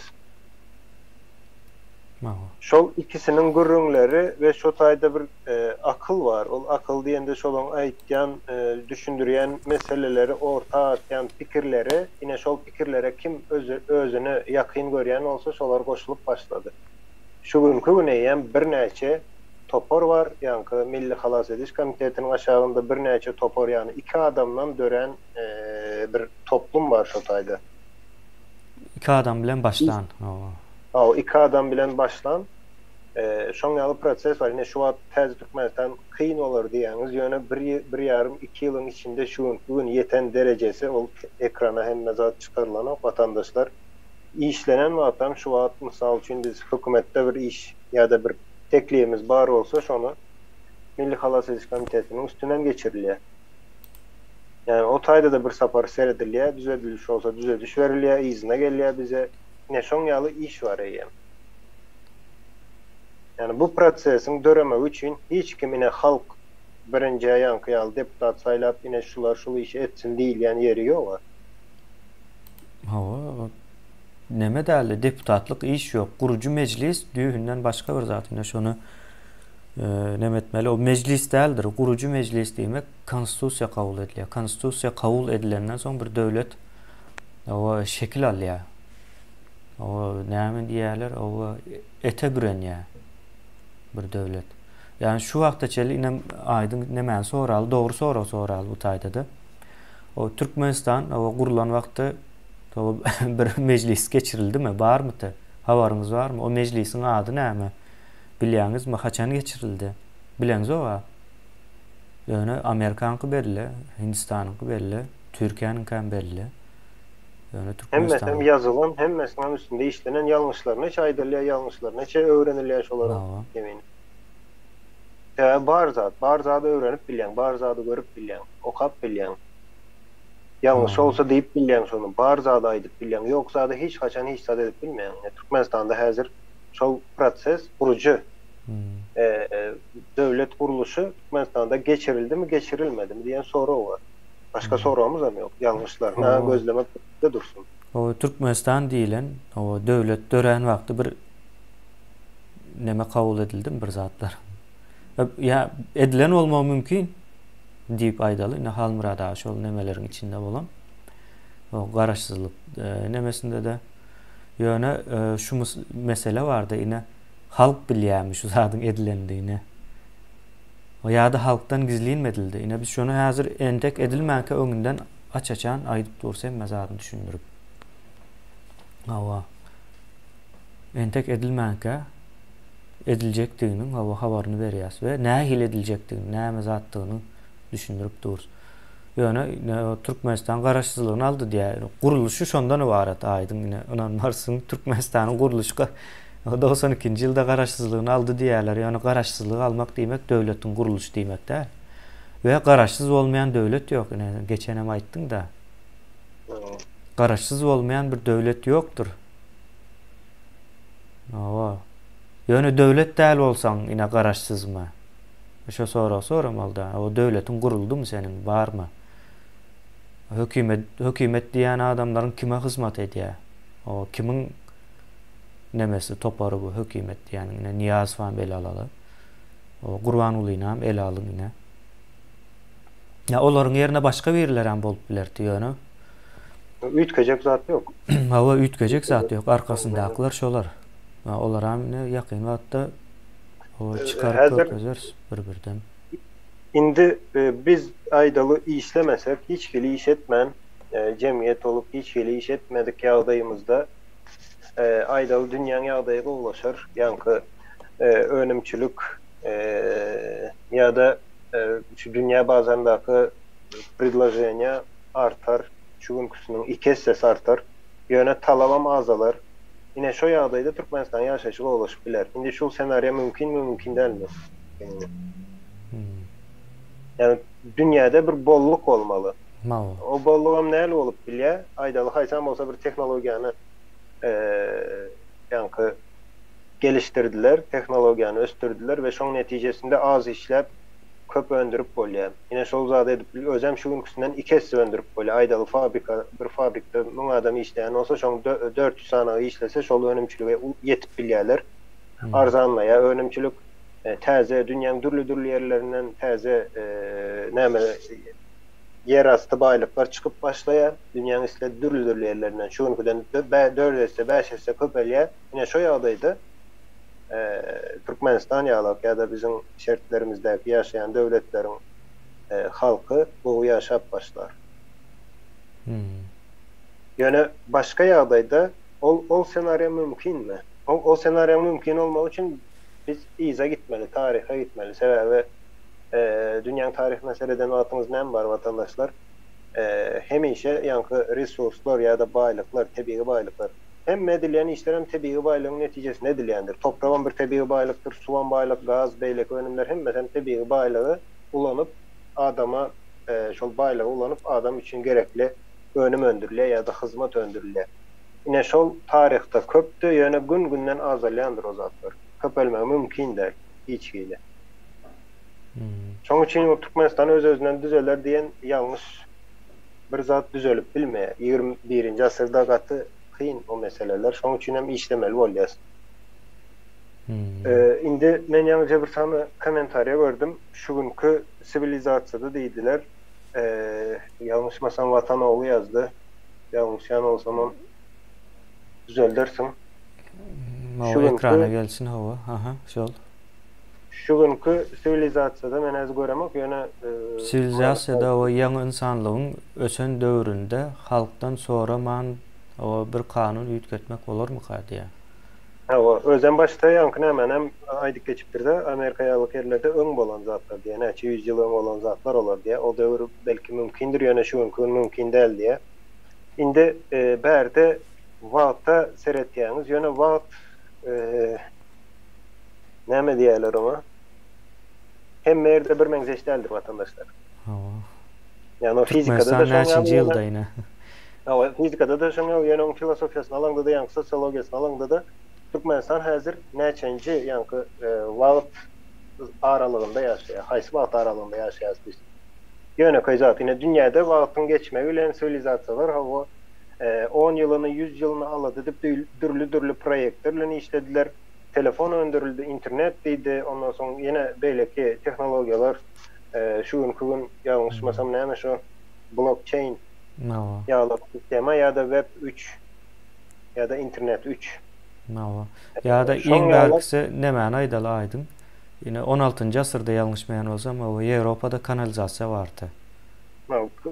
Şol ikisiniň gürrüňleri we şo taýda bir akyl bar. Ol akyl diýende şolaň aýtýan, düşündirýän meseleleri, orta atýan pikirleri, ine şol pikirlere kim özüni ýakyn görýän bolsa şolar goşulyp başlady. Şu günki gün eýýäm birnäçe topar bar, ýaňky Milli halas ediş komitetiniň aşagynda birnäçe topar, ýagny iki adamdan dörän bir toplum bar şo taýda. Iki adam bilen başlan. Hawa, iki adam bilen başlan. Şoň ýaly proses bar. Ine şu wagt täze Türkmenistan kyn bolar diýýäňiz, ýöne bir bir ýarym, iki ýylyň içinde şu günki gün ýeten derejesi ol ekrana hemme zat çykarylanok watandaşlar. Işlenen wagtam şu wagt mysal üçin biz hökümetde bir iş ýa-da bir teklibimiz bar bolsa şony Milli halas ediş komitetiniň üstünden geçirilýär. Ýagny o taýda-da bir sapar seredilýär, düzediliş bolsa düzediş berilýär, yzyna gelýär bize. Ine şoň ýaly iş bar eýýäm. Ýagny bu prosesiň döremegi üçin hiç kim ine halk birinjä ýaňky ýaly deputat saýlap ine şular şul işi etsin diýilýän ýeri ýoga. Hawa. neme däldi, deputatlyk iş ýok. Gurujy mejlis düýbünden başga bir zat. Ine şony neme etmeli. O mejlis däldir. Gurujy mejlis diýmek konstitusiýa kabul edilýär. Konstitusiýa kabul edilenden soň bir döwlet o şekil alýar. O näme diýýärler? O ete bürenýär bir döwlet. Ýani şu wagta çenli inem aýdyň nemäni soraly, dogry sorag soraly bu taýda-da. O Türkmenistan o gurlan wagty o bir mejlis geçirildimi, barmydy? Habaryňyz barmy? O mejlisiň ady näme? Bilýäňizmi, haçan geçirildi? Bileňzog-a. Ýöne Amerikanyňky belli, Hindistanyňky belli, Türkiýäniňkäm belli. Ýöne Hemmesem Türkmenistan. ýazylan, hemmesiniň üstünde işlenen, ýalňyşlar neçe aýdylýar, ýalňyşlar neçe öwrenilýär şolaryň Hawa. kemini. Sebäbi bar zat, bar zady öwrenip bilýäň, bar zady görüp bilýäň, okap bilýäň. Ýalňyş Hawa. bolsa diýip bilýäň şony, bar zady aýdyp bilýäň, ýok zady hiç haçan hiç zat edip bilmeýäň. Ine Türkmenistanda häzir şol proses gurujy döwlet gurluşy Türkmenistanda geçirildimi, geçirilmedimi diýen sorag bar. Başga soragymyzam ýok. Ýalňyşlaryny gözlemek bizde dursun. Hawa, Türkmenistan diýlen, hawa, döwlet dörän wagty bir neme kabul edildimi bir zatlar? Ýa edilen bolmagy mümkin diýip aýdaly. Ine Halmyrat aga şol nemeleriň içinde bolan. O garaşsyzlyk nemesinde-de. Ýöne şu mesele bardy ine halk bilýärmi şu zadyň edilendigini? Ýa-da halkdan gizlinmi edildi? Ine biz şony häzir entek edilmänkä öňünden aç-açan aýdyp durus hemme zadyny düşündirip. Hawa. Entek edilmänkä ediljekdiginiň hawa habaryny berýäs we nähili ediljekdigini, näme zatdygyny düşündirip durus. Ýöne Türkmenistan garaşsyzlygyny aldy diýýär. Gurluşy şondan ybarat aýdyň ine ynanmarsyň Türkmenistanyň gurluşy 92-nji ýylda garaşsyzlygyny aldy diýýärler. Ýöne garaşsyzlygy almak diýmek döwletiň gurluşy diýmek däl. We garaşsyz bolmaýan döwlet ýok. Ine geçenem aýtdyň-da. Garaşsyz bolmaýan bir döwlet ýokdur. Hawa. Ýöne döwlet däl bolsaň ine garaşsyzmy? Şo soragy soramalyda. O döwletiň guruldymy seniň, barmy? Hökümet, hökümet diýýän adamlaryň kime hyzmat edýär? O kimiň nemesi, topary bu hökümet diýýäniň? Ine Nyýazowam ele alaly. O Gurbangulyny ele alyň ine. Ýa olaryň ýerine başga birilerem bolup bilerdi ýöne. Üýtgejek zat ýok. Hawa, üýtgejek zat ýok. Arkasyndakylar şolar. Olaram ine ýakyn wagtda O çykaryp görkezeris bir-birden. Indi biz aýdaly işlemesek, hiç hili iş etmän, jemgyýet bolup hiç hili iş etmedik ýagdaýymyzda aýdaly dünýäň ýagdaýy gowulaşar, ýaňky önümçilik ýa-da şu dünýä bazaryndaky predloženiýa artar, şu günküsiniň iki essesi artar, ýöne talabam azalar. Ine şo ýagdaýda Türkmenistanyň ýaşaýşy gowulaşyp biler. Indi şul senariýa mümkinmi mümkin dälmi? Ýagny dünýäde bir bolluk bolmaly. O bollugam näli bolup bilýär? Aýdaly haýsam bolsa bir tehnologiýany ýaňky gelişdirdiler, tehnologiýany ösdürdiler we şoň netijesinde az işläp köp öndürip bolýar. Ine şol zady edip bil, özem şu günküsinden iki esse öndürip bolýar. Aýdaly fabrika, bir fabrikde 1000 adam işleýän bolsa, şoň 400 sanagy işlese, şol önümçilige ýetip bilýärler. Arzanlaýar önümçilik. Täze, dünýäň dürli-dürli ýerlerinden täze näme ýerasty baýlyklar çykyp başlaýar. Dünýäň isle dürli-dürli ýerlerinden şu günküden dört esse, bäş esse köpelýär. Ine şo ýagdaýda Türkmenistan ýalak ýa-da biziň şertlerimizdäki ýaşaýan döwletleriň halky gowy ýaşap başlar. Ýöne başga ýagdaýda ol ol senariýa mümkinmi? Ol ol senariýanyň mümkin bolmagy üçin biz yza gitmeli, taryha gitmeli. Sebäbi dünýäň taryhyna sereden wagtyňyz näme bar watandaşlar? Hemişe ýaňky resurslar ýa-da baýlyklar, tebigy baýlyklar Hemme edilýän işlerem tebigy baýlygyň netijesinde edilýändir. Topragam bir tebigy baýlykdyr, suwam baýlyk, gaz, beýleki önümler hemmesem tebigy baýlygy ulanyp adama şol baýlygy ulanyp adam üçin gerekli önüm öndürilýär ýa-da hyzmat öndürilýär. Ine şol taryhda köpdi, ýöne gün-günden azalýandyr o zatlar. Köpelmegi mümkin däl hiç hili. Şoň üçin Türkmenistan öz-özünden düzeler diýen ýalňyş bir zat düzelip bilmeýär. Ýigrimi birinji asyrda gaty. Kyn o meseleler. Şoň üçin hem işlemeli bolýas. Indi men ýaňyja bir sany kommentariýa gördüm. Şu günki siwilizasiýada diýdiler. Ýalňyşmasam Watan ogly ýazdy. Ýalňyşýan bolsamam düzeldersiň. Şu günki ekrana gelsin hawa. Aha, şol. Şu günki siwilizasiýada men häzir göremok, ýöne Siwilizasiýada we ýaňy ynsanlygyň ösen döwründe halkdan soraman bir kanun üýtgetmek bolarmyka diýýär. Hawa, özem başda ýaňky nämänem aýdyp geçipdir-de, Amerika ýalyk ýerlerde öň bolan zatlar diýýär, näçe ýüz ýyl öň bolan zatlar olar diýýär, o döwür belki mümkindir, ýöne şu günki gün mümkin däl diýýär. Indi bärde wagta seretýäňiz, ýöne wagt näme diýerler oňa? Hemme ýerde bir meňzeş däldir watandaşlar. Hawa. Ýagny o fizikada-da şoň ýaly. ýylda ine. Hawa, fizikada-da şoň ýaly, ýöne oň filosofiýasyny alaňda-da, ýaňky sosiologiýasyny alaňda-da, Türkmenistan häzir näçenji ýaňky wagt aralygynda ýaşaýar? Haýsy wagt aralygynda ýaşaýarys biz? Ýönekeý zat, ine dünýäde wagtyň geçmegi bilen siwilizasiýalar hawa on ýylyny, ýüz ýylyny alada edip dürli-dürli proýektler bilen işlediler. Telefon öndürildi, internet diýdi, ondan soň ýene beýleki tehnologiýalar, şu günki gün ýalňyşmasam näme şo blokçeýn ýaly sistema ýa-da web üç ýa-da internet üç. Hawa. Ýa-da iň bärkisi nämäni aýdaly aýdyň. Ine on altynjy asyrda ýalňyşmaýan bolsam, hawa Ýewropada kanalizasiýa bardy.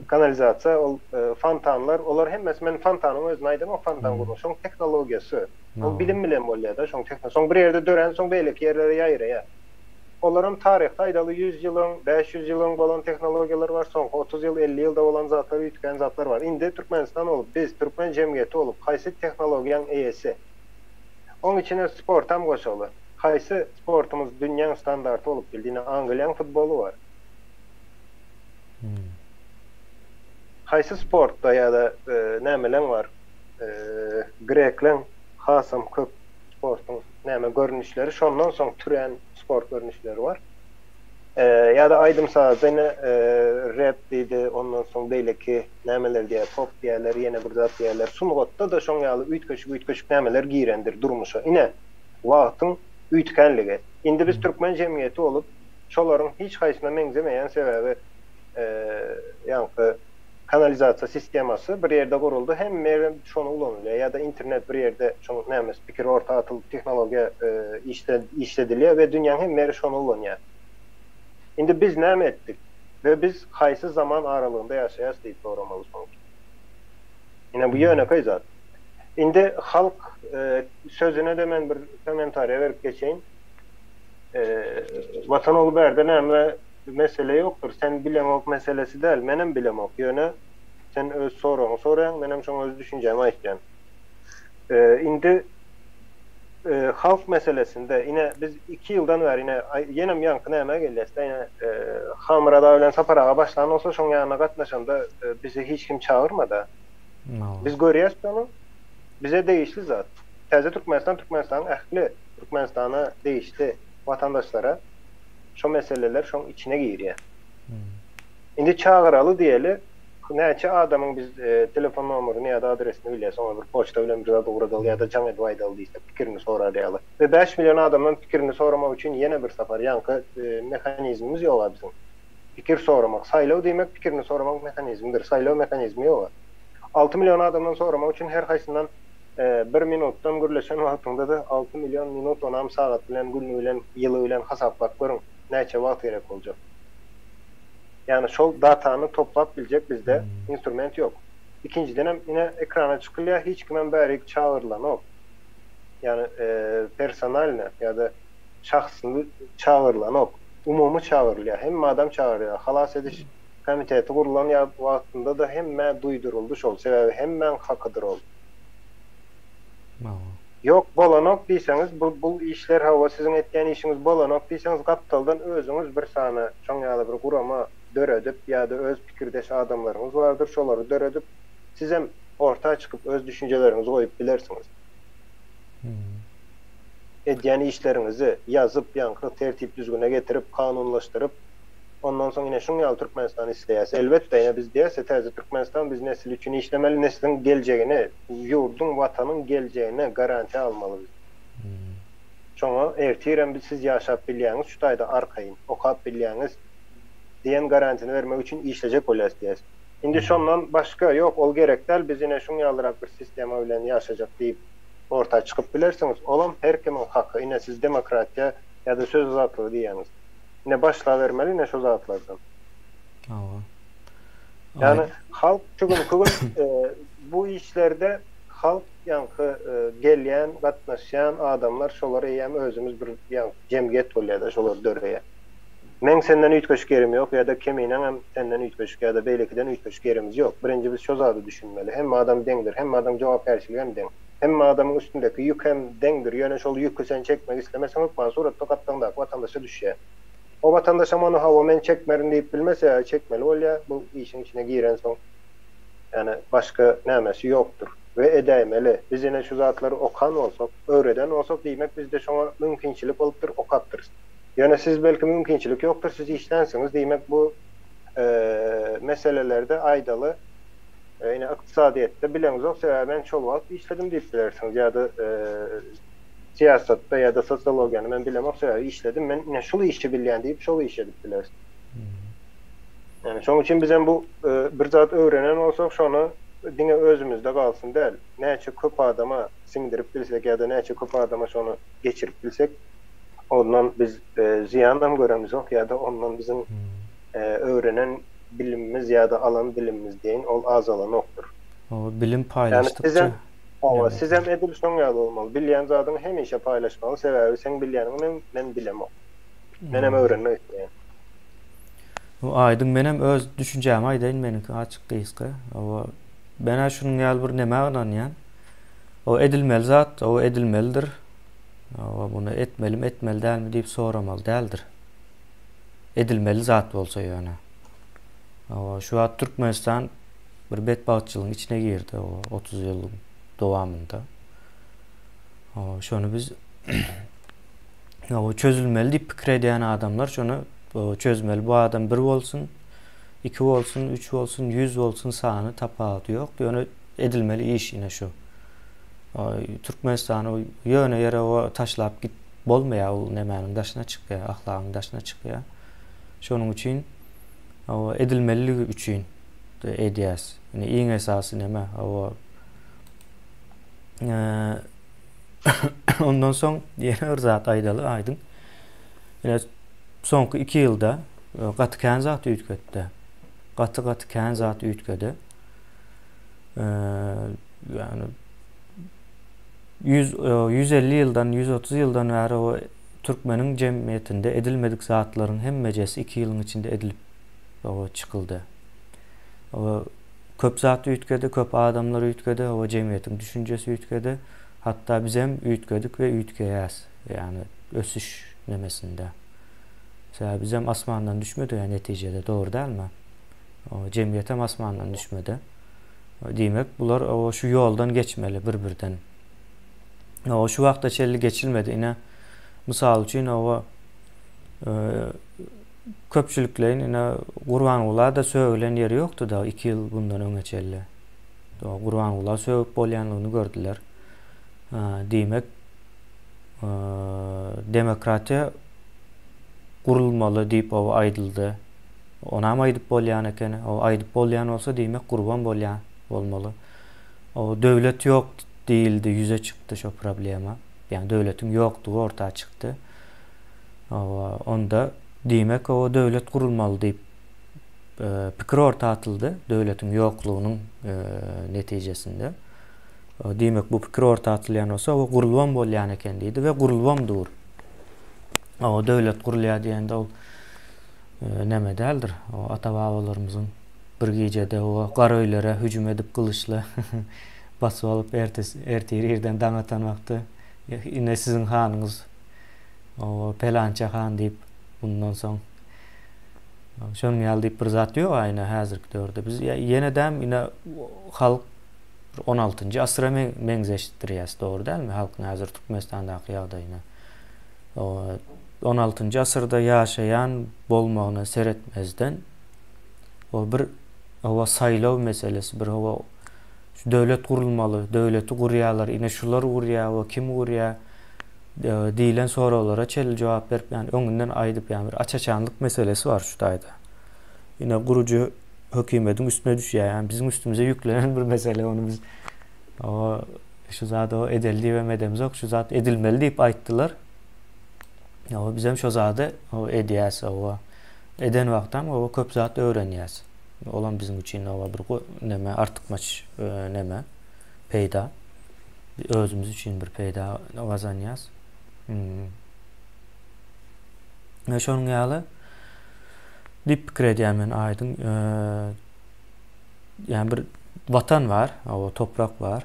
Kanalizasiýa ol fontanlar, olar hemmesi men fontanyň özüni aýdamok, fontan gurmak, şoň tehnologiýasy. Ol bilim bilen bolýar-da, şoň tehno. Soň bir ýerde dörän soň beýleki ýerlere ýaýraýar. Olaram taryhda aýdaly 100 ýyl öň, 500 ýyl öň bolan tehnologiýalar bar, soňky 30 ýyl, 50 ýylda bolan zatlar, üýtgän zatlar bar. Indi Türkmenistan bolup, biz türkmen jemgyýeti bolup, haýsy tehnologiýaň eýesi? Oň içine sportam goşaly. Haýsy sportumyz dünýäň standarty bolup bildi? Ine Angliýaň futboly bar. Haýsy sportda ýa-da nämeleň bar? Grekleň hasam köp sportuň näme görnüşleri, şondan soň türän sport görnüşleri bar. Ýa-da aýdym-sazda ine rep diýdi, ondan soň beýleki nämeler diýýär, pop diýýärler, ýene bir zat diýýärler. Sungatda-da şoň ýaly üýtgeşik-üýtgeşik nämeler girendir durmuşa. Ine, wagtyň üýtgänligi. Indi biz türkmen jemgyýeti bolup, şolaryň hiç haýsyna meňzemeýän sebäbi ýaňky kanalizasiýa sistemasy bir ýerde guruldy, hemme ýerde şony ulanylýar ýa-da internet bir ýerde şoň nämesi pikir orta atylyp tehnologiýa işledilýär we dünýäň hemme ýeri şony ulanýar. Indi biz näme etdik we biz haýsy zaman aralygynda ýaşaýarys diýip soramaly soňky. Ine bu ýönekeý zat. Indi halk sözüne-de men bir kommentariýa berip geçeýin. Watan ogly bärde näme Mesele ýokdur, sen bileňok meselesi däl, menem bilemok, ýöne sen öz soragyňy soraýaň, menem şoňa öz düşünjämi aýtýan. Indi halk meselesinde ine biz iki ýyldan bäri ine ýenem ýaňky nämä gelýäs-dä ine Halmyrat aga bilen Sapar aga başlan bolsa şoň ýanyna gatnaşanda bizi hiç kim çagyrmada. Biz görýäs şony, bize degişli zat. Täze Türkmenistan Türkmenistanyň ähli Türkmenistana degişli watandaşlara Şo meseleler şoň içine girýär. Indi çagyraly diýeli, näçe adamyň biz telefon nomerini ýa-da adresini bilýäs, oňa bir poçta bilen bir zat ugradaly ýa-da jaň edip aýdaly diýsek, pikirini sorar ýaly. We 5 million adamdan pikirini soramak üçin ýene bir sapar ýaňky mehanizmimiz ýog-a biziň. Pikir soramak, saýlaw diýmek pikirini soramak mehanizmidir, saýlaw mehanizmi ýog-a. 6 million adamdan soramak üçin her haýsyndan Bir minutdan gürleşen wagtyňda-da 6 million minut onam sagat bilen, güni bilen, ýyly bilen hasaplap görüň, näçe wagt gerek boljak. Ýagny şol datany toplap biljek bizde instrument ýok. Ikinjidenem ine ekrana çykylýar, hiç kimem bärik çagyrylanok. Ýagny personalno ýa-da şahsy çagyrylanok. Umumy çagyrylýar, hemme adam çagyrylýar. Halas ediş komiteti gurulan ýa wagtynda-da hemmä duýduryldy şol, sebäbi hemmäň hakydyr ol. Ýok, bolanok diýseňiz, bu bul işler hawa siziň etýän işiňiz bolanok diýseňiz gapdaldan özüňiz bir sany şoň ýaly bir gurama döredip ýa-da öz pikirdeş adamlaryňyz bardyr şolary döredip sizem orta çykyp öz düşünjeleriňizi goýup bilersiňiz. Edýän işleriňizi ýazyp ýaňky tertip düzgüne getirip kanunlaşdyryp. Ondan soň ine şuň ýaly Türkmenistan isleýäs. Elbetde ine biz diýäs täze Türkmenistan biz nesil üçin işlemeli, nesliň geljegine, ýurduň, watanyň geljegine garantiýa almaly biz. Şoňa ertirem biz siz ýaşap bilýäňiz şu taýda arkaýyn, okap bilýäňiz diýen garantiýany bermek üçin işlejek bolýas diýäs. Indi şondan başga ýok ol gerek däl biz ine şuň ýalyrak bir sistema bilen ýaşajak diýip orta çykyp bilersiňiz. Olam her kimiň haky. Ine siz demokratiýa ýa-da söz azatlygy diýýäňiz. Ine başlabermeli ine şo zatlardan. Hawa. Ýagny halk şu günki gün bu işlerde halk ýaňky gelýän, gatnaşýan adamlar şolar eýýäm özümiz bir ýaňky jemgyýet bolýar-da şolar döreýär. Meň senden üýtgeşik ýerim ýok ýa-da Keminäňem senden üýtgeşik ýa-da beýlekiden üýtgeşik ýerimiz ýok. Birinji biz şo zady düşünmeli. Hemme adam deňdir, hemme adam jogapkärçiligi hem deň. Hemme adamyň üstündeki ýük hem deňdir, ýöne şol ýüki sen çekmek islemeseň hökman suratda gapdaňdaky watandaşa düşýär. O watandaşam ony hawa men çekmerin diýip bilmez, sebäbi çekmeli bolýar, bu işiň içine girensoň ýani başga nämesi ýokdur we edäýmeli. Biz ine şu zatlary okan bolsak, öwreden bolsak diýmek bizde şoňa mümkinçilik bolupdyr, okapdyrys. Ýöne siz belki mümkinçilik ýokdur, siz işlänsiňiz, diýmek bu meselelerde aýdaly Ine ykdysadyýetde bileňzok sebäbi men şol wagt işledim diýip bilersiňiz ýa-da syýasatda ýa-da sosiologiýany men bilemok sebäbi işledim men ine şul işi bilýän diýip şol işi edip bilersiňiz. Ýani şoň üçin bizem bu bir zat öwrenen bolsak şony diňe özümizde galsyn däl näçe köp adama siňdirip bilsek ýa-da näçe köp adama şony geçirip bilsek ondan biz zyýanam göremizok ýa-da ondan biziň öwrenen bilimimiz ýa-da alan bilimimiz deýin ol azalanokdyr. Hawa, bilim paýlaşdykça. Sizem, hawa, sizem edil şoň ýaly bolmaly. Bilýän zadyňy hemişe paýlaşmaly, sebäbi seň bilýäniňi men men bilemok. Menem öwrenmek isleýän. Bu aýdyň menem öz düşünjämi aýdaýyn meniňki açyk gysga. Hawa, men-ä şunuň ýaly bir nämä ynanýan. O edilmeli zat, o edilmelidir. Hawa, muny etmelimi, etmeli dälmi diýip soramaly däldir. Edilmeli zat bolsa ýöne. Hawa, şu wagt Türkmenistan bir betbagtçylygyň içine girdi o 30 ýylyň dowamynda. Hawa, şony biz hawa çözülmeli diýip pikir edýän adamlar şony çözmeli. Bu adam bir bolsun, iki bolsun, üç bolsun, ýüz bolsun sany tapawudy ýok. Ýöne edilmeli iş ine şu. Türkmenistany ýöne ýere taşlap git bolmaýar, ol nemäniň daşyna çykýar, ahlagyň daşyna çykýar. Şonuň üçin hawa edilmeliligi üçin edýäs. Indi iň esasy neme? Hawa ondan soň ýene bir zat aýdaly aýdyň. Ine soňky 2 ýylda e, gaty kän zat üýtgetdi. Gaty gaty kän zat üýtgedi. Ýani 150 ýyldan, 130 ýyldan bäri o türkmeniň jemgyýetinde edilmedik zatlaryň hemmejesi 2 ýylyň içinde edilip o çykyldy. O köp zat üýtgedi, köp adamlar üýtgedi, o jemgyýetiň düşünjesi üýtgedi. Hatda bizem üýtgedik we üýtgeýäs. Ýagny ösüş nemesinde. Sebäbi bizem asmandan düşmedik ýa netijede, dogry dälmi? O jemgyýetem asmandan düşmedi. Diýmek, bular o şu ýoldan geçmeli bir-birden. O şu wagta çenli geçilmedi. Ine, mysal üçin, o e, köpçülikleýin ine Gurbangula-da sögülen ýeri ýokdy da 2 ýyl bundan öňe çenli. O Gurbangula sögüp bolýanlygyny gördüler. Diýmek, e, demokratiýa gurulmaly diýip o aýdyldy. Onam aýdyp bolýan ekeni. O aýdyp bolýan bolsa diýmek gurban bolýan bolmaly. O döwlet ýok diýildi, ýüze çykdy şo problema. Ýagny döwletiň ýokdugy orta çykdy. O onda diýmek o döwlet gurulmaly diýip e, pikir orta atyldy döwletiň ýoklugynyň e, netijesinde. Diýmek bu pikir orta atylýan bolsa o gurulbam bolýan eken diýdi we gurulbam dur. O döwlet gurulýar diýende ol neme däldir. O ata-babalarymyzyň bir gijede o gara öýlere hüjüm edip gylyçly basyp alyp ertesi ertir irden daň atan wagty ine siziň hanyňyz o pelança han diýip bundan soň şonuň ýaly diýip bir zat ýok aýna häzirki döwürde. Biz ýene-däm ine halk 16-njy asyra meňzeşdirýäs, dogry dälmi? Halkyň häzir Türkmenistandaky ýagdaýyny. O. On altynjy asyrda ýaşaýan bolmagyna seretmezden, o bir hawa saýlaw meselesi, bir hawa şu döwlet gurulmaly, döwleti gurýarlar, ine şular gurýar, we kim gurýar diýlen soraglara çenli jogap berip, ýagny öňünden aýdyp, ýagny bir aç-açanlyk meselesi bar şu taýda. Ine gurujy hökümetiň üstüne düşýär, ýagny biziň üstümize ýüklenen bir mesele, ony biz o şu zady o edeli diýibem edemzok, şu zat edilmeli diýip aýtdylar. Hawa, bizem şo zady hawa edýäs, hawa. Eden wagtam hawa köp zat öwrenýäs. Olam biziň üçin hawa bir neme artykmaç neme peýda. Özümiz üçin bir peýda gazanýas. Hmm. We şonuň ýaly diýip pikir edýän men aýdyň. Ýani bir watan bar, hawa toprak bar.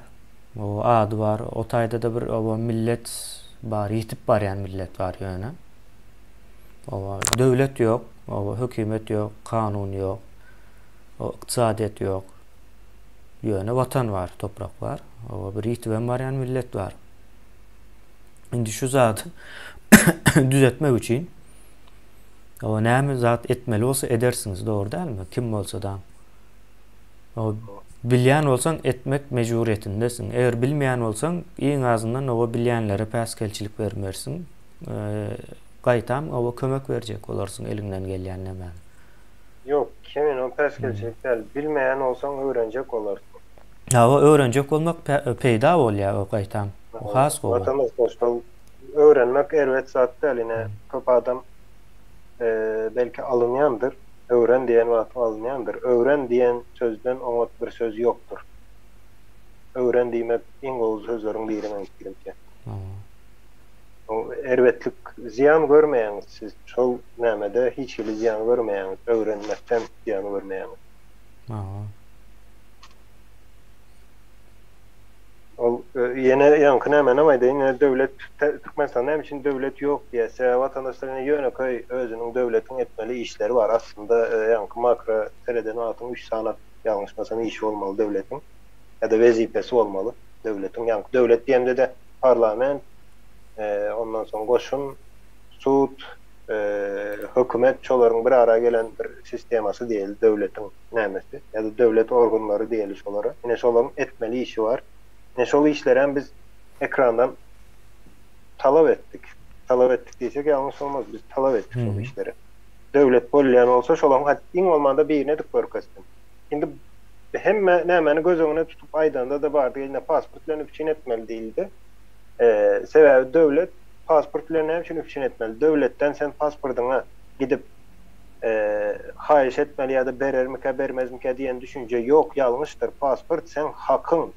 O ady bar. O taýda-da bir oba millet bar, ýitip barýan millet bar ýöne. Oba döwlet ýok, oba hökümet ýok, kanun ýok. O ykdysadyýet ýok. Ýöne watan bar, toprak bar. Oba bir ýitibem barýan millet bar. Indi şu zady düzetmek üçin oba näme zat etmeli bolsa edersiňiz, dogry dälmi? Kim bolsa-da. O bilýän bolsaň etmek mejburyýetindesiň. Eger bilmeýän bolsaň, iň azyndan oba bilýänlere päsgelçilik bermersiň. Gaýtam oba kömek berjek bolarsyň eliňden gelýän nämäni. Ýok, Kemin o päsgelçilik däl. Bilmeýän bolsaň öwrenjek bolarsyň. Hawa, öwrenjek bolmak peýda bolýar o gaýtam. O has gowy. Watandaşlar şol öwrenmek erbet zat däl ine köp adam belki alynýandyr. Öwren diýen wagtyň alynýandyr. Öwren diýen sözden oňat bir söz ýokdur. Öwren diýmek iň gowy sözleriň biri meň pikirimçe. O erbetlik zyýan görmeýäňiz siz şol nämede hiç hili zyýan görmeýäňiz öwrenmekden zyýan görmeýäňiz. Ol ýene ýaňky nämänem aýdaýyn, ýene döwlet Türkmenistanda näme üçin döwlet ýok diýýär. Sebäbi watandaşlar ýene ýönekeý özüniň döwletiň etmeli işleri bar. Aslynda ýaňky makro sereden wagtyň üç sany ýalňyşmasam işi bolmaly döwletiň ýa-da wezipesi bolmaly döwletiň. Ýaňky döwlet diýemde-de parlament, ondan soň goşun, sud, hökümet şolaryň bir ara gelen bir sistemasy diýeli döwletiň. Nämesi ýa-da döwlet organlary diýeli şolara. Ine şolaryň etmeli işi bar. Ine şol işlerem biz ekrandan talap etdik. Talap etdik diýsek ýalňyş bolmaz. Biz talap etdik şol işleri. Döwlet bolýan bolsa şolaryň hat iň bolmanda birini edip görkezsin. Indi hemme nämäni göz öňüne tutup aýdanda-da bardy ine pasport bilen üpjün etmeli diýildi. Sebäbi döwlet pasport bilen näme üçin üpjün etmeli? Döwletden sen pasportyňa gidip haýyş etmeli ýa-da berermikä, bermezmikä diýen düşünje ýok, ýalňyşdyr. Pasport seň hakyň.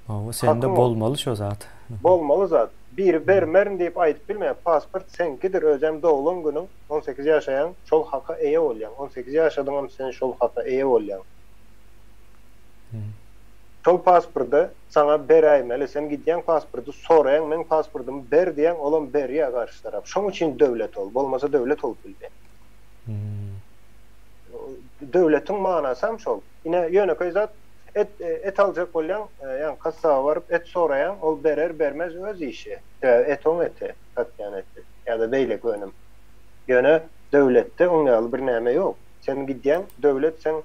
Hawa, sende bolmaly şo zat. Bolmaly zat. Biri bermerin diýip aýdyp bilmeýär. Pasport seňkidir, özem doglan günüň, 18 ýaşaýaň, şol haka eýe bolýaň. 18 ýaşadyňam sen şol haka eýe bolýaň. Şol pasporty saňa beräýmeli. Sen gidýäň pasporty soraýaň, meň pasportymy ber diýýäň, olam berýär garşy tarap. Şoň üçin döwlet ol. Bolmasa döwlet bolup bilmeýär. Döwletiň manasam şol. Ine, ýönekeý zat, et et aljak bolýaň, ýaňy kassaba baryp et soraýaň, ol berer, bermez öz işi. Sebäbi et oň eti, satýan eti ýa-da beýleki önüm. Ýöne döwletde oň ýaly bir näme ýok. Sen gidýäň, döwlet seň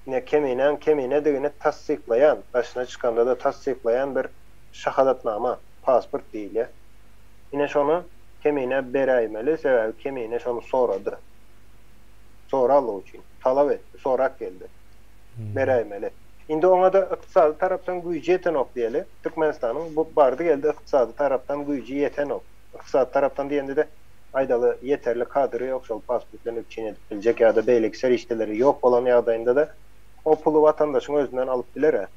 ine keminäň keminedigini tassyklaýan, daşyna çykanda-da tassyklaýan bir şahadatnama, pasport diýilýär. Ine şony Kemine beräýmeli, sebäbi Kemine şony sorady. Soralygy üçin. Talap etdi, sorap geldi. Beräýmeli. Indi oňa-da ykdysady tarapdan güýji ýetenok diýeli. Türkmenistanyň bu bardy-geldi ykdysady tarapdan güýji ýetenok. Ykdysady tarapdan diýende-de, aýdaly, ýeterli kadry ýok şol pasport bilen üpjün edip biljek ýa-da beýleki serişdeleri ýok bolan ýagdaýynda-da o puly watandaşyň özünden alyp biler-ä.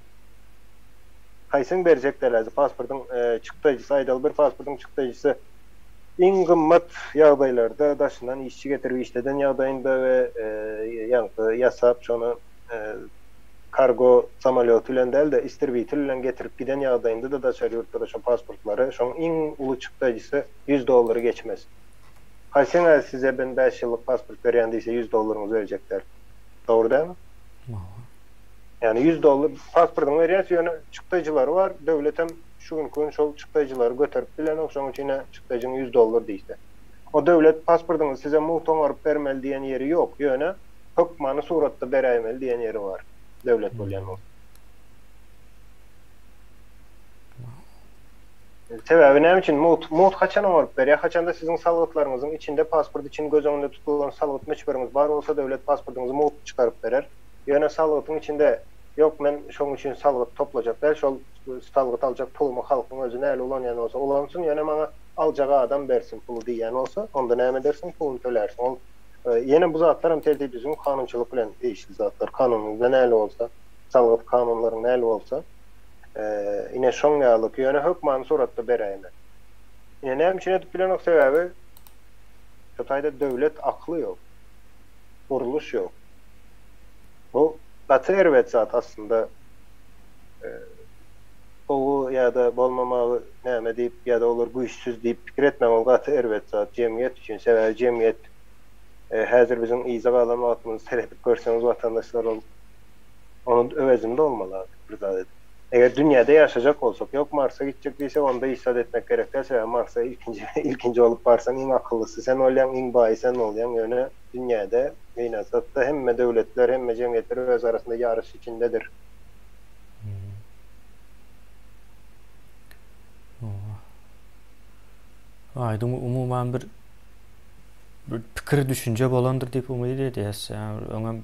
Haýsyň berjek däl pasportyň çykdajysy aýdaly bir pasportyň çykdajysy iň gymmat ýagdaýlarda daşyndan işçi getirip işleden ýagdaýynda we ýaňky ýasap şony kargo samolýoty bilen däl-de istribitel bilen getirip giden ýagdaýynda-da daşary ýurtlara şo pasportlary şoň iň uly çykdajysy 100 dollary geçmez. Haýsyň size ben 5 ýyllyk pasport berýän diýse 100 dollaryňyzy berjek däl. Dogry dälmi? Ýagny 100 dollar pasportyňy berýäs, ýöne çykdaýjylary bar, döwletem şu günki gün şol çykdaýjylary göterip bilenok, şonuň üçin-ä çykdaýjyň 100 dollar diýse. O döwlet pasportyňyzy size mugt oňaryp bermeli diýen ýeri ýok, ýöne hökmany suratda beräýmeli diýen ýeri bar, döwlet bolýan bolsa. Sebäbi näme üçin mugt, mugt haçan oňaryp berýär? Haçanda siziň salgytlaryňyzyň içinde pasport üçin göz öňünde tutulan salgyt möçberiňiz bar bolsa döwlet pasportyňyzy mugt çykaryp berer. Ýöne salgytyň içinde ýok men şoň üçin salgyt toplajak däl, şol salgyt aljak pulumy halkyň özi näle ulanýan bolsa ulansyn, ýöne maňa aljak adam bersin puly diýýän bolsa, onda näme edersiň, puluny tölärsiň. Ol ýene bu zatlar hem tertip-düzgün kanunçylyk bilen degişli zatlar. Kanunyňyzda näle bolsa, salgyt kanunlaryň näle bolsa, ine şoň ýalyk. Ýöne hökmany suratda beräýmeli. Ine näme üçin edip bilenok, sebäbi şu taýda döwlet akly ýok. Gurluş ýok. Bu gaty erbet zat aslynda. Gowy ýa-da bolmamagy näme diýip ýa-da olar güýçsüz diýip pikir etmäň ol gaty erbet zat jemgyýet üçin sebäbi jemgyýet häzir biziň yza galan wagtymyzy seredip görseňiz watandaşlar ol onuň öwezini dolmaly artyk bir zat edip. Eger dünýäde ýaşajak bolsak ýok Marsa gitjek diýsek onda hiç zat etmek gerek däl sebäbi Marsa ilkinji ilkinji bolup barsaň iň akyllysy sen bolýaň iň baýy sen bolýaň ýöne dünýäde gynansakda hemme döwletler hemme jemgyýetler öz arasynda ýaryş içindedir. Aýdyň umuman bir bir pikir düşünje bolandyr diýip umyt edýäs. Ýa öňem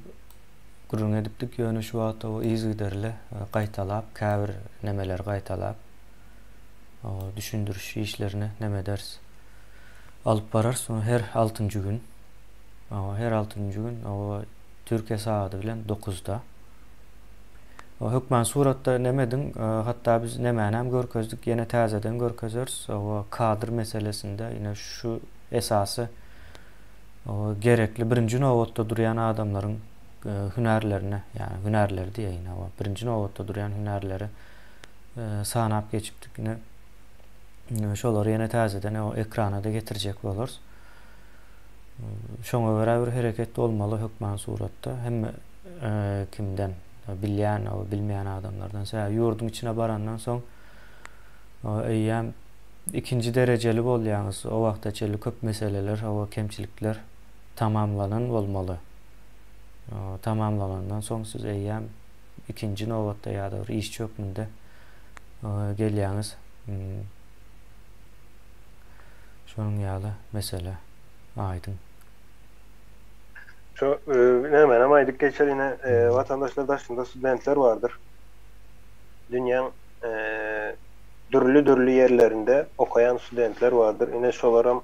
gürrüň edipdik, ýöne şu wagt o yzygiderli e, gaýtalap, käbir nemeleri gaýtalap, o düşündiriş işlerini neme ederis. Alyp bararys her altynjy gün. O her altynjy gün o Türkiýe sagady bilen 9-da. O hökman suratda nemediň, hatda biz nemänäm görkezdik, ýene täzeden görkezeris. O kadr meselesinde ýene şu esasy o gerekli birinji nobatda durýan adamlaryň e, hünärlerine, ýagny hünärleri diýeýin, o birinji nobatda durýan hünärleri e, sanap geçipdik. Ine şolary ýene täzeden o ekrana da getirjek bolarys. Şoňa görä bir hereket bolmaly hökman suratda. Hemme kimden bilýän, bilmeýän adamlardan. Sebäbi ýurduň içine barandan soň eýýäm ikinji derejeli bolýaňyz. O wagta çenli köp meseleler, hawa kemçilikler tamamlanan bolmaly. Tamamlanandan soň siz eýýäm ikinji nobatda ýa-da bir işçi hökmünde gelýäňiz. Hmm. Şonuň ýaly mesele aýdyň. Şu nämänem aýdyp geçer ine watandaşlar daşynda studentler bardyr. Dünýäň dürli-dürli ýerlerinde okaýan studentler bardyr. Ine şolaram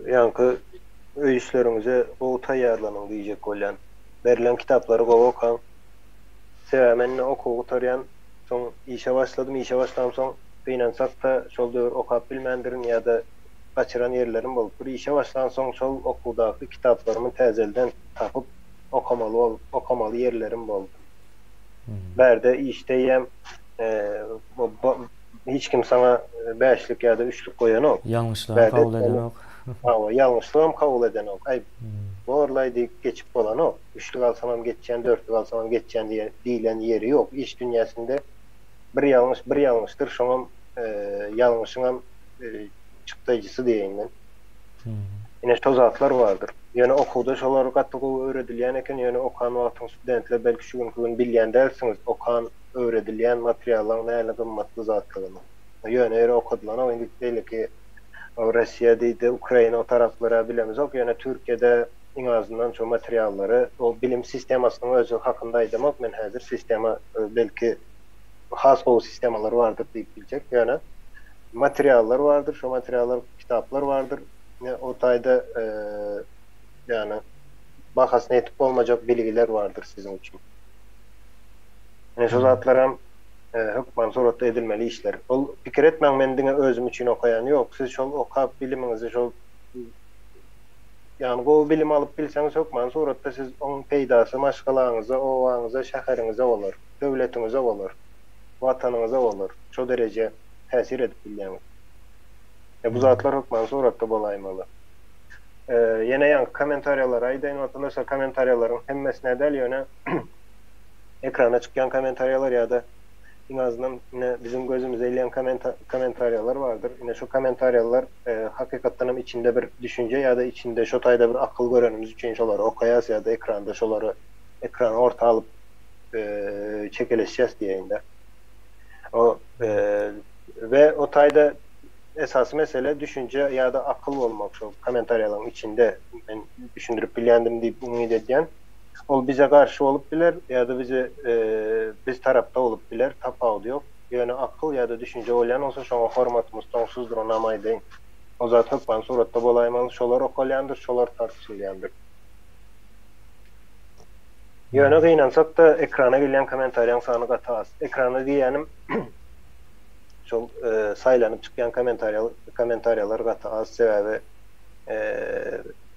ýaňky öý işleriňize gowy taýýarlanyň diýjek bolýan. Berlen kitaplary gowy okaň. Sebäbi men ine okuwy gutarýan, soň işe başladym, işe başlamsoň gynansak-da şol döwür okap bilmändirin ýa-da gaçyran ýerlerim bolupdyr. Işe başlansoň şol okuwdaky kitaplarymy täzelden tapyp okamaly bol okamaly ýerlerim boldy. Bärde işdeýem hiç kim saňa bäşlik ýa-da üçlük goýanok. Ýalňyşlygam kabul edenok. Hawa, ýalňyşlygam kabul edenok. Aý, borlaý diýip geçip bolanok. Üçlük alsamam geçýän, dörtlük alsamam geçýän diýlen ýeri ýok. Iş dünýäsinde bir ýalňyş bir ýalňyşdyr, şoňam ýalňyşyňam çykdaýjysy diýeýin men. Ine şo zatlar bardyr. Ýöne okuwda şolar gaty gowy öwredilýän eken, ýöne okan wagtyň studentler belki şu günki gün bilýän dälsiňiz, okan öwredilýän materiallaň näli gymmatly zatlygyny. Ýöne ýere okadylanok indi beýleki Russiýa diýdi, Ukraina o taraplara bilemizok, ýöne Türkiýede iň azyndan şo materiallary o bilim sistemasynyň özi hakynda aýdamok men häzir sistema belki has gowy sistemalar bardyr diýip biljek ýöne materiallar bardyr, şo materiallar kitaplar bardyr. Ine o taýda ýagny bahasyna ýetip bolmajak bilgiler bardyr siziň üçin. Ine şo zatlaram hökman suratda edilmeli işler. Ol pikir etmäň men diňe özüm üçin okaýan ýok. Siz şol okap bilimiňizi şol ýagny gowy bilim alyp bilseňiz hökman suratda siz oň peýdasy maşgalaňyza, obaňyza, şäheriňize bolar, döwletiňize bolar, watanyňyza bolar. Şo dereje täsir edip bilýäňiz. E bu zatlar hökmany suratda bolaýmaly. Ýene ýaňky kommentariýalary aýdaýyn watandaşlar, kommentariýalaryň hemmesine däl, ýöne ekrana çykýan kommentariýalar ýa-da. Iň azyndan ine biziň gözümize ilýän kommentariýalar bardyr. Ine şo kommentariýalar hakykatdan hem içinde bir düşünje ýa-da içinde şo taýda bir akyl görenimiz üçin şolary okaýas ýa-da ekranda şolary ekrana orta alyp çekeleşýäs diýeýin-de. O we o taýda esasy mesele düşünje ýa-da akyl bolmak şol kommentariýalaryň içinde men düşündirip bilýändim diýip umyt edýän. Ol bize garşy bolup biler ýa-da bize biz tarapda bolup biler, tapawudy ýok. Ýöne akyl ýa-da düşünje bolýan bolsa şoňa hormatymyz soňsuzdyr onam aýdaýyn. O zat hökman suratda bolaýmaly, şolar okalýandyr, şolar tartyşylýandyr. Ýöne gynansak-da ekrana gelýän kommentariýaň sany gaty az. Ekrana diýýänim şol saýlanyp çykýan kommentariýa kommentariýalar gaty az sebäbi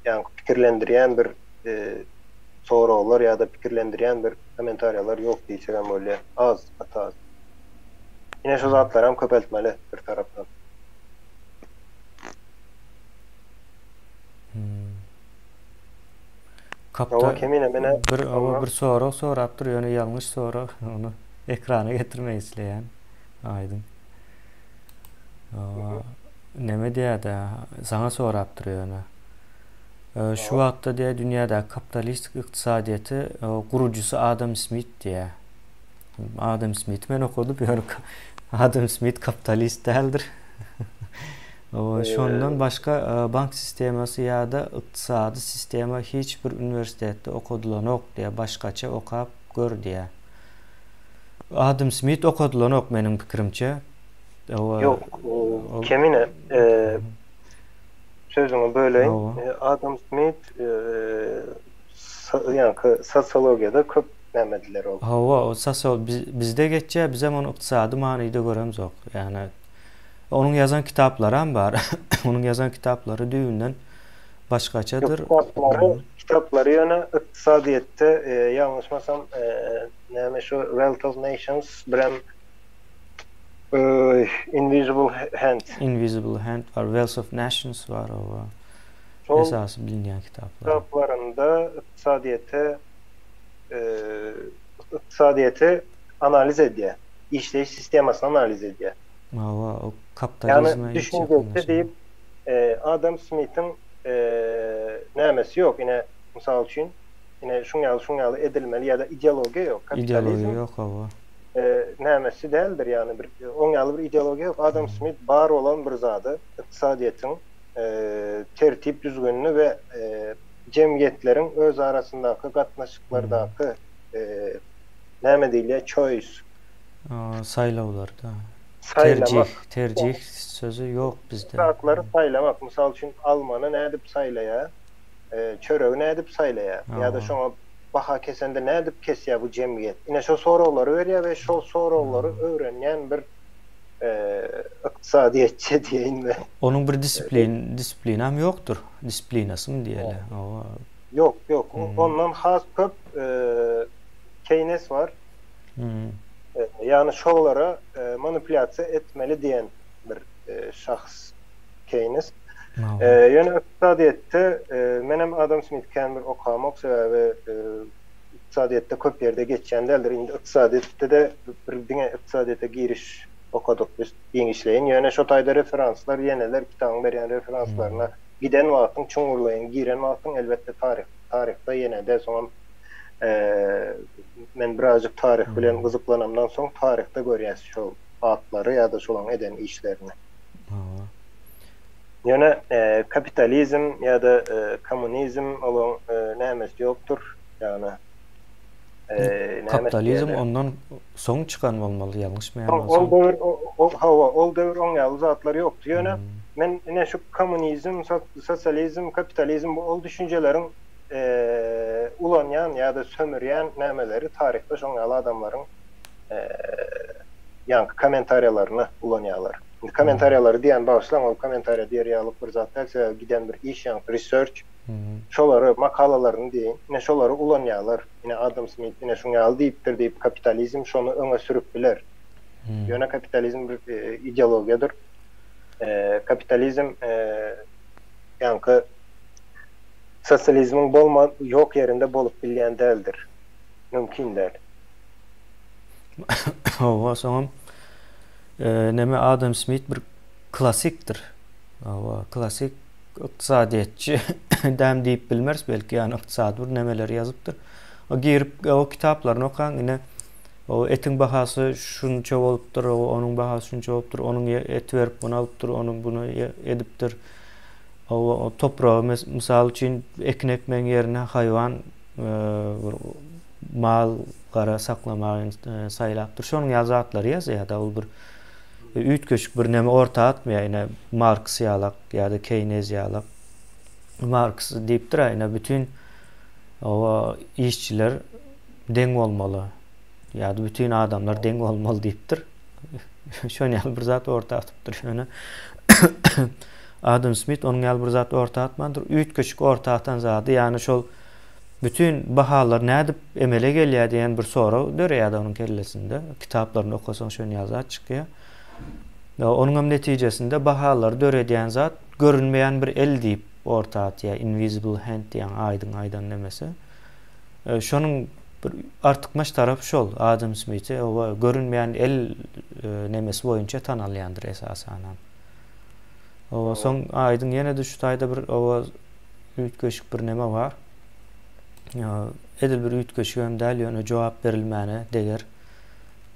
ýaňky pikirlendirýän bir soraglar ýa-da pikirlendirýän bir kommentariýalar ýok diýsegem bolýar. Az, gaty az. Ine şu zatlaram köpeltmeli bir tarapdan. Kapda kemine mene bir owa bir sorag sorapdyr, ýöne ýalňyş sorag, ony ekrana getirmek isleýän. Aýdyň. Neme diýýär-de, saňa sorapdyr ýöne. Şu wagtda diýýär dünýädäki kapitalistik ykdysadyýeti gurujysy Adam Smit diýýär. Adam Smiti men okadyp ýöne Adam Smit kapitalist däldir. Şondan başga bank sistemasy ýa-da ykdysady sistema hiç bir uniwersitetde okadylanok diýýär. Başgaça okap gör diýýär. Adam Smit okadylanok meniň pikirimçe. Ýok, kemine. Sözüňi böleýin. Adam Smit ýaňky sosiologiýada köp nämediler ol. Hawa, o sosiol bizde geçýär, bizem ony ykdysady manyda göremzok. Ýagny onuň ýazan kitaplaram bar. Onuň ýazan kitaplary düýbünden başgaçadyr. Kitaplary, kitaplary ýöne ykdysadyýetde ýalňyşmasam näme şu Wealth of Nations birem Invisible Hand. Invisible Hand bar, Wealth of Nations bar oba. Esasy bilinýän kitaplar. Kitaplarynda ykdysadyýete ykdysadyýeti analiz edýär. Işleýiş sistemasyny analiz edýär. Hawa, o kapitalizme Ýagny düşünjesi diýip Adam Smithiň nämesi ýok. Ine, mysal üçin, ine şuň ýaly, şuň ýaly edilmeli ýa-da ideologiýa ýok. Ideologiýa ýok, hawa. nämesi däldir, ýagny bir oň ýaly bir ideologiýa ýok. Adam Smit bar bolan bir zady, ykdysadyýetiň tertip düzgünini we jemgyýetleriň öz arasyndaky gatnaşyklardaky näme diýilýär, choice. Saýlawlarda. Terjih, terjih sözi ýok bizde. Zatlary saýlamak, mysal üçin, almany nädip saýlaýar, çöregi nädip saýlaýar ýa-da şoňa baha kesende nädip kesýär bu jemgyýet? Ine şo soraglary berýär we şol soraglary öwrenýän bir ykdysadyýetçi diýeýinmi? Onuň bir disiplin, disiplinam ýokdur. Disiplinasy diýeli. Hawa. Ýok, ýok. Ondan has köp Keýnes bar. Ýagny şolara manipulýasiýa etmeli diýen bir şahs Keýnes. Ýöne ykdysadyýetde menem Adam Smiti kän bir okamok, sebäbi ykdysadyýetde köp ýerde geçýän däldir. Indi ykdysadyýetde-de bir diňe ykdysadyýete giriş okadyk biz giňişleýin. Ýöne şo taýda referanslar ýeneler kitabyň berýän referanslaryna giden wagtyň çuňňurlaýyn giren wagtyň elbetde taryh taryhda ýene-de soňam men birazjyk taryh bilen gyzyklanamdan soň taryhda görýäs şol atlary ýa-da şolaň eden işlerini. Ýöne kapitalizm ýa-da kommunizm olaň nämesi ýokdur, ýagny Kapitalizm ondan soň çykan bolmaly, ýalňyşmaýan bolsam. Ol döwür, hawa, ol döwür oň ýaly zatlar ýokdy. Ýöne men ine şu kommunizm, sosializm, kapitalizm ol düşünjeleriň ulanýan ýa-da sömürýän nämeleri taryhda şoň ýaly adamlaryň ýaňky kommentariýalaryny ulanýarlar. Indi kommentariýalary diýýän bagyşlaň ol kommentariýa diýer ýalyk bir zat däl sebäbi giden bir iş ýaňky research şolary makalalaryny diýeýin ine şolary ulanýarlar ine Adam Smit ine şuň ýaly diýipdir diýip kapitalizm şony öňe sürüp biler. Ýöne kapitalizm bir ideologiýadyr. Kapitalizm ýaňky sosializmiň bolman ýok ýerinde bolup bilýän däldir. Mümkin däl. Hawa, soňam neme Adam Smit bir klassikdir. Hawa, klassik ykdysadyýetçi däm diýip bilmeris belki, ýani ykdysady bir nemeleri ýazypdyr. O girip o kitaplaryny okaň, ine o etiň bahasy şunça bolupdyr, o onuň bahasy şunça bolupdyr, onuň eti berip muny alypdyr, onuň buny edipdir. O topragy mysal üçin ekin ekmegiň ýerine haýwan bir mal gara saklamagy saýlapdyr. Şonuň ýaly zatlary ýazýar-da, ol bir üýtgeşik bir neme orta atmaýar, ine Marks ýalak ýa-da Keýnez ýalak. Marks diýipdir-ä, ine bütin oba işçiler deň bolmaly ýa-da bütin adamlar deň bolmaly diýipdir. Şonuň ýaly bir zat orta atypdyr ýöne. Adam Smit onuň ýaly bir zat orta atmandyr. Üýtgeşik orta atan zady, ýagny şol bütin bahalar nädip emele gelýär diýen bir sorag döreýär onuň kellesinde. Kitaplaryny okasaň şonuň ýaly zat çykýar. Onuň hem netijesinde bahalary döredýän zat görünmeýän bir el diýip orta atýar. Invisible hand diýen aýdyň aýdan nemesi. Şonuň bir artykmaç tarapy şol, Adam Smiti oba görünmeýän el nemesi boýunça tanalýandyr esasanam. Oba soň aýdyň ýene-de şu taýda bir oba üýtgeşik bir neme bar. Edil bir üýtgeşik hem däl, ýöne jogap berilmäne deger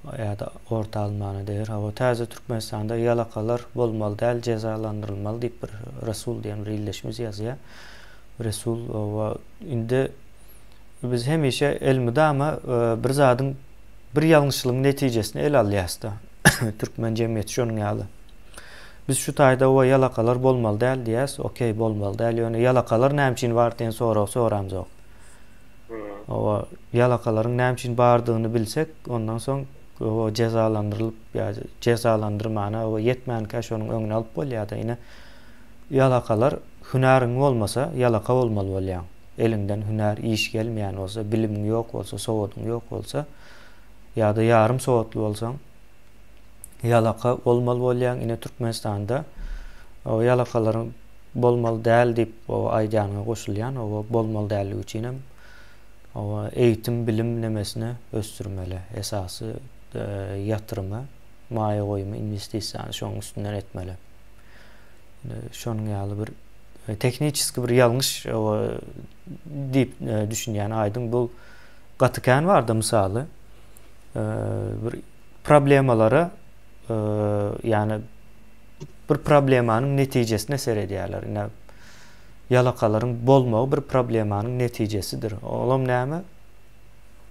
ýa-da orta alynmana deger. Hawa, täze Türkmenistanda ýalakalar bolmaly däl, jezalandyrylmaly diýip bir Resul diýen bir ildeşimiz ýazýar. Resul oba indi biz hemişe elmydama bir zadyň bir ýalňyşlygyň netijesini ele alýas-da. Türkmen jemgyýeti şonuň ýaly. Biz şu taýda oba ýalakalar bolmaly däl diýýäs, okey bolmaly däl, ýöne ýalakalar näme üçin bar diýen soragy soramzok. Oba ýalakalaryň näme üçin bardygyny bilsek, ondan soň oba jezalandyrylyp ýa jezalandyrmana oba ýetmänkä şonuň öňüni alyp bolýar-da. Ine ýalakalar hünäriň bolmasa ýalaka bolmaly bolýaň. Eliňden hünär, iş gelmeýän bolsa, bilimiň ýok bolsa, sowadyň ýok bolsa ýa-da ýarym sowatly bolsaň, ýalaka bolmaly bolýaň ine Türkmenistanda o ýalakalaryň bolmaly däl diýip o aýdýanyňa goşulýan o bolmaly dälligi üçin hem o eýitim bilim nemesini ösdürmeli esasy ýatyrymy maýa goýumy inwestisiýany şonuň üstünden etmeli şonuň ýaly bir tehniçeski bir ýalňyş diýip düşünýän aýdyň bu gaty kän barda mysaly bir problemalara ýagny bir problemanyň netijesine seredýärler. Ine ýalakalaryň bolmagy bir problemanyň netijesidir. Olam näme?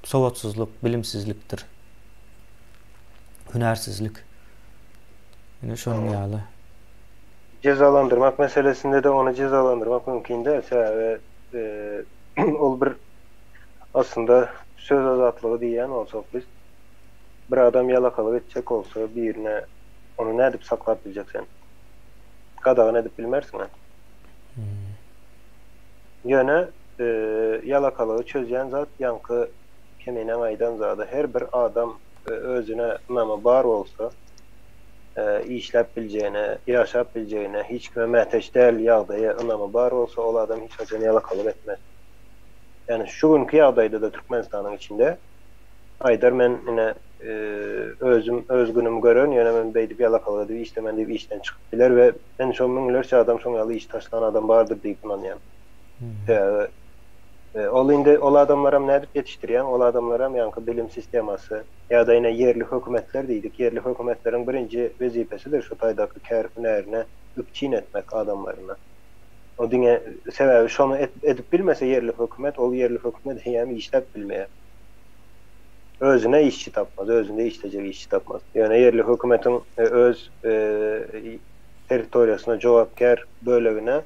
Sowatsyzlyk, bilimsizlikdir. Hünärsizlik. Ine şonuň ýaly. Jezalandyrmak meselesinde-de ony jezalandyrmak mümkin däl. Sebäbi ol bir aslynda söz azatlygy diýýän bolsak biz Bir adam ýalakalyk etjek bolsa birine ony nädip saklap biljek sen? Gadagan edip bilmersiňä. Ýöne ýalakalygy çözýän zat ýaňky Keminäň aýdan zady her bir adam özüne ynamy bar bolsa işläp biljegine, ýaşap biljegine, hiç kime mätäç däl ýagdaýa ynamy bar bolsa ol adam hiç haçan ýalakalyk etmez. Ýani şu günki ýagdaýda-da Türkmenistanyň içinde Aýdar men ine özüm öz günümi görerin ýöne men beýdip ýalakalyk edip işlemen diýip işden çykyp biler we men şo müňlerçe adam şoň ýaly iş taşlan adam bardyr diýip ynanýan. Sebäbi ol indi ol adamlaram nädip ýetişdirýäň ol adamlaram ýaňky bilim sistemasy ýa-da ine ýerli hökümetler diýdik ýerli hökümetleriň birinji wezipesidir şu taýdaky kär hünärine üpjin etmek adamlaryna. O diňe sebäbi şony edip bilmese ýerli hökümet ol ýerli hökümet eýýäm işläp bilmeýär. Özüne işçi tapmaz, özünde işlejek işçi tapmaz. Ýöne ýerli hökümetiň öz territoriýasyna jogapkär bölegine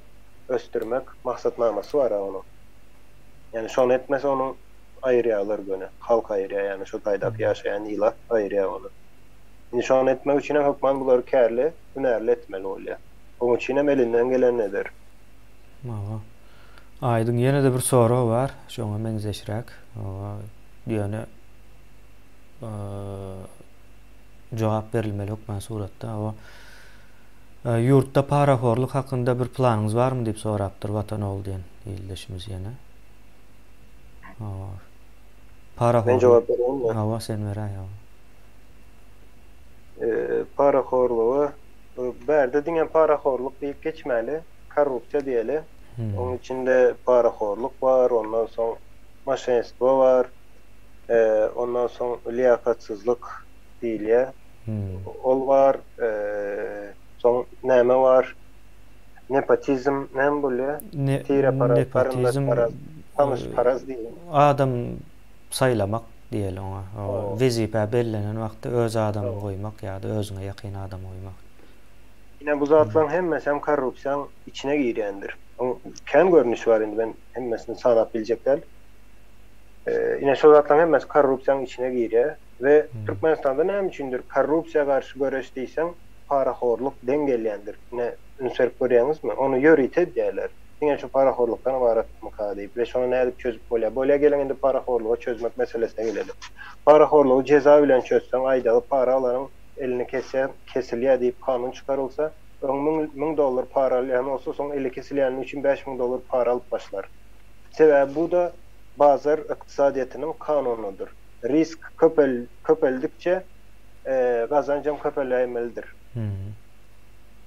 ösdürmek maksatnamasy bar-a onuň. Ýani şony etmese onuň aýyrýarlar göni. Halk aýyrýar, ýani şo taýdaky ýaşaýan ilat aýyrýar ony. Indi şony etmek üçinem hökman bulary kärli, hünärli etmeli bolýar. Onuň üçinem elinden gelenini eder. Hawa. Aýdyň ýene-de bir sorag bar, şoňa meňzeşräk. Ýöne jogap berilmeli hökman suratda. O ýurtda parahorluk hakynda bir planyňyz barmy diýip sorapdyr Watan ogly diýen ildeşimiz ýene. Parahorluk. Men jogap bereýinmi? Hawa, sen beräý. Parahorluga, bärde diňe parahorluk diýip geçmäli, korrupsiýa diýeli. Onuň içinde parahorluk bar, ondan soň moşenstwo bar, ondan soň liýakatsyzlyk diýilýär. Ol bar, soň näme bar? Nepotizm näme bolýar? Tireparaz, garyndaşparaz, tanyşparaz diýilýär. Adam saýlamak diýeli oňa. Wezipä bellenen wagtda öz adamyňy goýmak ýa-da özüňe ýakyn adamy goýmak. Ine bu zatlaryň hemmesi hem korrupsiýaň içine girýändir. Oň kän görnüşi bar indi men hemmesini sanap biljek däl. Ine şo zatlaryň hemmesi korrupsiýaň içine girýär we Türkmenistanda näme üçindir korrupsiýa garşy göreş diýseň parahorluk deň gelýändir. Ine üns berip görýäňizmi? Ony ýörite edýärler. Diňe şu parahorlukdan ybaratmyka diýip we şony nädip çözüp bolýar? Bolýa geliň indi parahorlugy çözmek meselesine geleliň. Parahorlugy jeza bilen çözseň aýdagy para alanyň elini kesýän kesilýär diýip kanun çykarylsa öň müň dollar para alýan bolsa soň eli kesilýäni üçin 5000 dollar para alyp başlar. Sebäbi bu-da bazar ykdysadyýetiniň kanunydyr. Risk köpel köpeldikçe gazanjam köpeläýmelidir.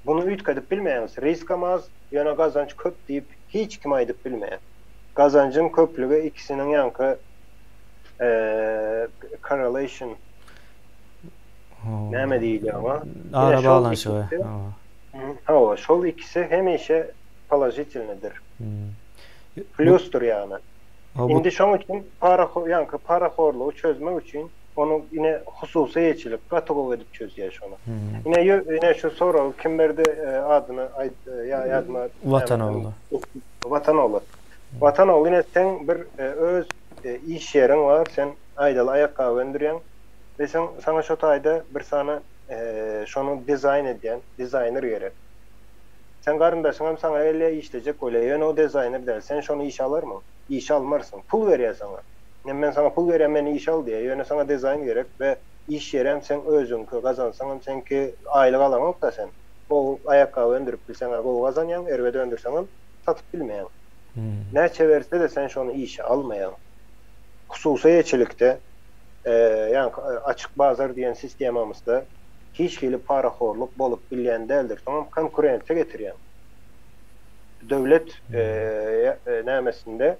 Muny üýtgedip bilmeýäňiz. Riskam az, ýöne gazanç köp diýip hiç kim aýdyp bilmeýär. Gazanjyň köplügi ikisiniň ýaňky correlation näme diýilýär oňa? Ara baglanyşygy. Hawa, şol ikisi hemişe položitelnydyr. Plusdyr ýagny. Indi şoň üçin para ýaňky parahorlugy çözmek üçin Ony ine hususy eýeçilik gaty gowy edip çözýär şony. Ine ine şu soragy kim berdi adyny aýt ýa ýadyma Watanogly. Watanogly. Watanogly ine seň bir öz iş ýeriň bar sen aýdaly aýakgaby öndürýäň we sen saňa şo taýda bir sany şony dizaýn edýän dizaýner gerek. Seň garyndaşyňam saňa gelýär işlejek bolýar ýöne o dizaýner däl sen şony işe alarmyň? Işe almarsyň. Pul berýär saňa. Ine men saňa pul berýän meni işe al diýýär. Ýöne saňa dizaýn gerek we iş ýerem seň özüňki, gazansaňam seňki, aýlyk alaňok-da sen. Gowy aýakgaby öndürip bilseň-ä gowy gazanýaň, erbet öndürseňem satyp bilmeýäň. Näçe berse-de sen şony işe almaýaň. Hususy eýeçilikde, ýaňky açyk bazar diýen sistemamyzda hiç hili parahorluk bolup bilýän däldir. Soňam konkurensiýa getirýäň. Döwlet nämesinde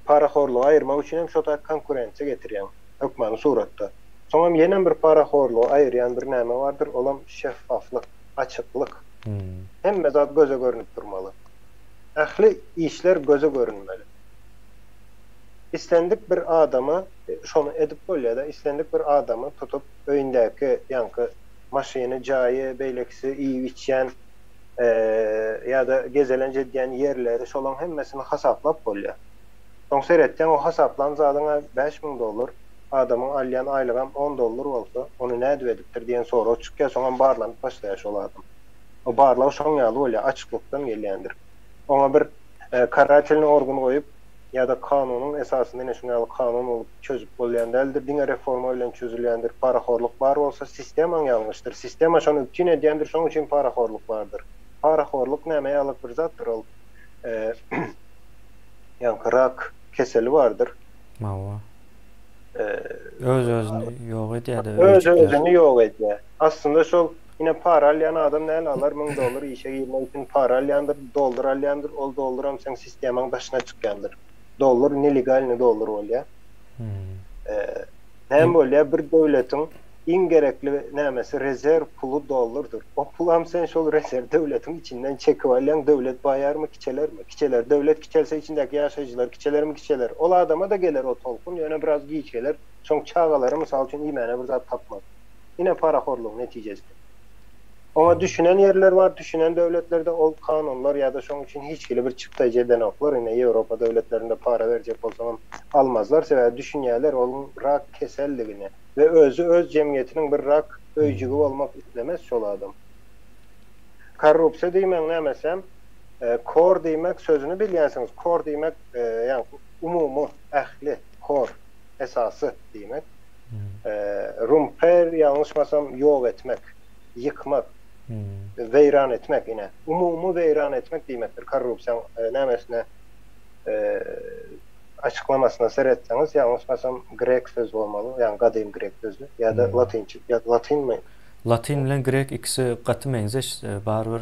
Parahorlugy aýyrmak üçin hem şo taýy konkurensiýa getirýäň, hökmany suratda. Soňam ýenem bir parahorlugy aýyrýan bir näme bardyr, olam şeffaflyk, açyklyk. Hemme zat göze görnüp durmaly. Ähli işler göze görünmeli. Islendik bir adama şony edip bolýar-da, islendik bir adamy tutup öýündäki ýaňky maşyny, jaýy, beýlekisi, iýip-içýän ýa-da gezelenç edýän ýerleri şolaň hemmesini hasaplap bolýar. Soň seretseň o hasaplan zadyň-a 5000 dollar, adamyň alýan aýlygam on dollar bolsa, ony nädip edipdir diýen sorag çykýar, soňam barlanyp başlaýar şol adam. O barlag şoň ýaly bolýar, açyklykdan gelýändir. Oňa bir karatelnyý organ goýup, ýa-da kanunyň esasynda ine şuň ýaly kanun bolup çözüp bolýan däldir, diňe reforma bilen çözülýändir. Parahorluk bar bolsa sistemaň ýalňyşdyr. Sistema şony üpjün edýändir, şoň üçin parahorluk bardyr. Parahorluk näme ýalyk bir zatdyr ol ýaňky rak keseli bardyr. Hawa. Öz-özüni ýok edýär-de Öz-özüni ýok edýär. Aslynda şol ine para alýan adam näl alar 1000 dollar işe girmek üçin para alýandyr, dollar alýandyr, ol dollaram seň sistemaň daşyna çykýandyr. Dollar nelegalnyý dollar bolýar. Näme bolýar bir döwletiň iň gerekli nämesi rezerw puly dollardyr. O pulam sen şol rezerw döwletiň içinden çekip alýaň döwlet baýarmy kiçelermi? Kiçeler. Döwlet kiçelse içindäki ýaşaýjylar kiçelermi kiçeler. Ol adama-da geler o tolkun ýöne biraz giç geler. Şoň çagalary mysal üçin iýmäne bir zat tapmaz. Ine parahorlugyň netijesi. Oňa düşünen ýerler bar, düşünen döwletlerde ol kanunlar ýa-da şoň üçin hiç hili bir çykdaýjy edenoklar, ine Ýewropa döwletlerinde para berjek bolsaňam almazlar, sebäbi düşünýärler onuň rak keseldigine we özi öz jemgyýetiniň bir rak öýjügi bolmak islemez şol adam. Korrupsiýa diýmegiň nämesem, kor diýmek sözüni bilýänsiňiz, kor diýmek ýagny umumy, ähli, kor, esasy diýmek. Rumper ýalňyşmasam ýok etmek, ýykmak, weýran etmek ine. Umumy weýran etmek diýmekdir korrupsiýaň nämesine. açyklamasyna seretseňiz, ýalňyşmasam grek sözi bolmaly, ýagny gadym grek sözi ýa-da latynça, ýa latynmy? Latyn bilen grek ikisi gaty meňzeş, barybir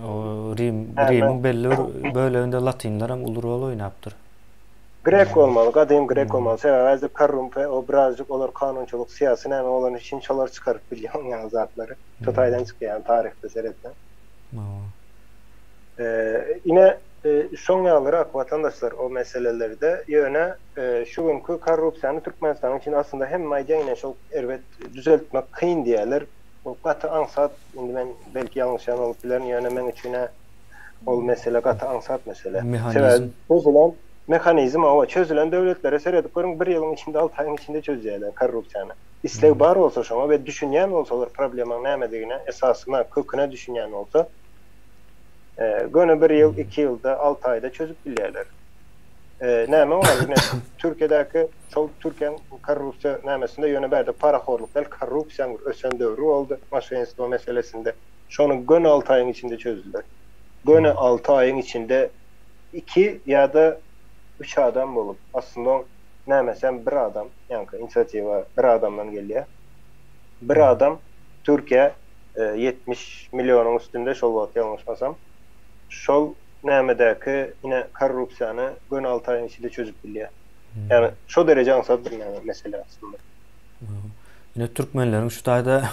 o Rim, Rimiň belli bir böleginde latynlar hem uly rol oýnapdyr. Grek bolmaly, gadym grek bolmaly. Sebäbi häzir korrumpe, o birazjyk olar kanunçylyk, syýasy näme bolany üçin şolar çykaryp bilýär oň ýaly zatlary. Şo taýdan çykýar taryhda seretseň. Ine, şoň ýalyrak watandaşlar o meselelerde. Ýöne şu günki korrupsiýany Türkmenistanyň içinde aslynda hemme aýdýan ine şol erbet düzeltmek kyn diýýärler. Bu gaty aňsat, indi men belki ýalňyşýan bolup bilerin, ýöne meň üçin-ä ol mesele gaty aňsat mesele. Sebäbi çözülen mehanizm hawa, çözülen döwletlere seredip görüň, bir ýylyň içinde, alty aýyň içinde çözýärler korrupsiýany. Isleg bar bolsa şoňa we düşünýän bolsalar problemaň nämedigine, esasyna, köküne düşünýän bolsa, göni bir ýyl, iki ýylda, alty aýda çözüp bilýärler. Näme bar ine Türkiýedäki şol Türkiýäň korrupsiýa nämesinde ýöne bärde parahorluk däl korrupsiýaň bir ösen döwri boldy maşenstwo meselesinde. Şony göni alty aýyň içinde çözdüler. Göni alty aýyň içinde iki ýa-da üç adam bolup aslynda oň nämesem bir adam ýaňky inisiatiwa bir adamdan gelýär. Bir adam Türkiýä 70 millionyň üstünde şol wagt ýalňyşmasam şol nämedäki ine korrupsiýany göni alty aýyň içinde çözüp bilýär. Ýagny şo dereje aňsat bir näme mesele aslynda. Ine türkmenleriň şu taýda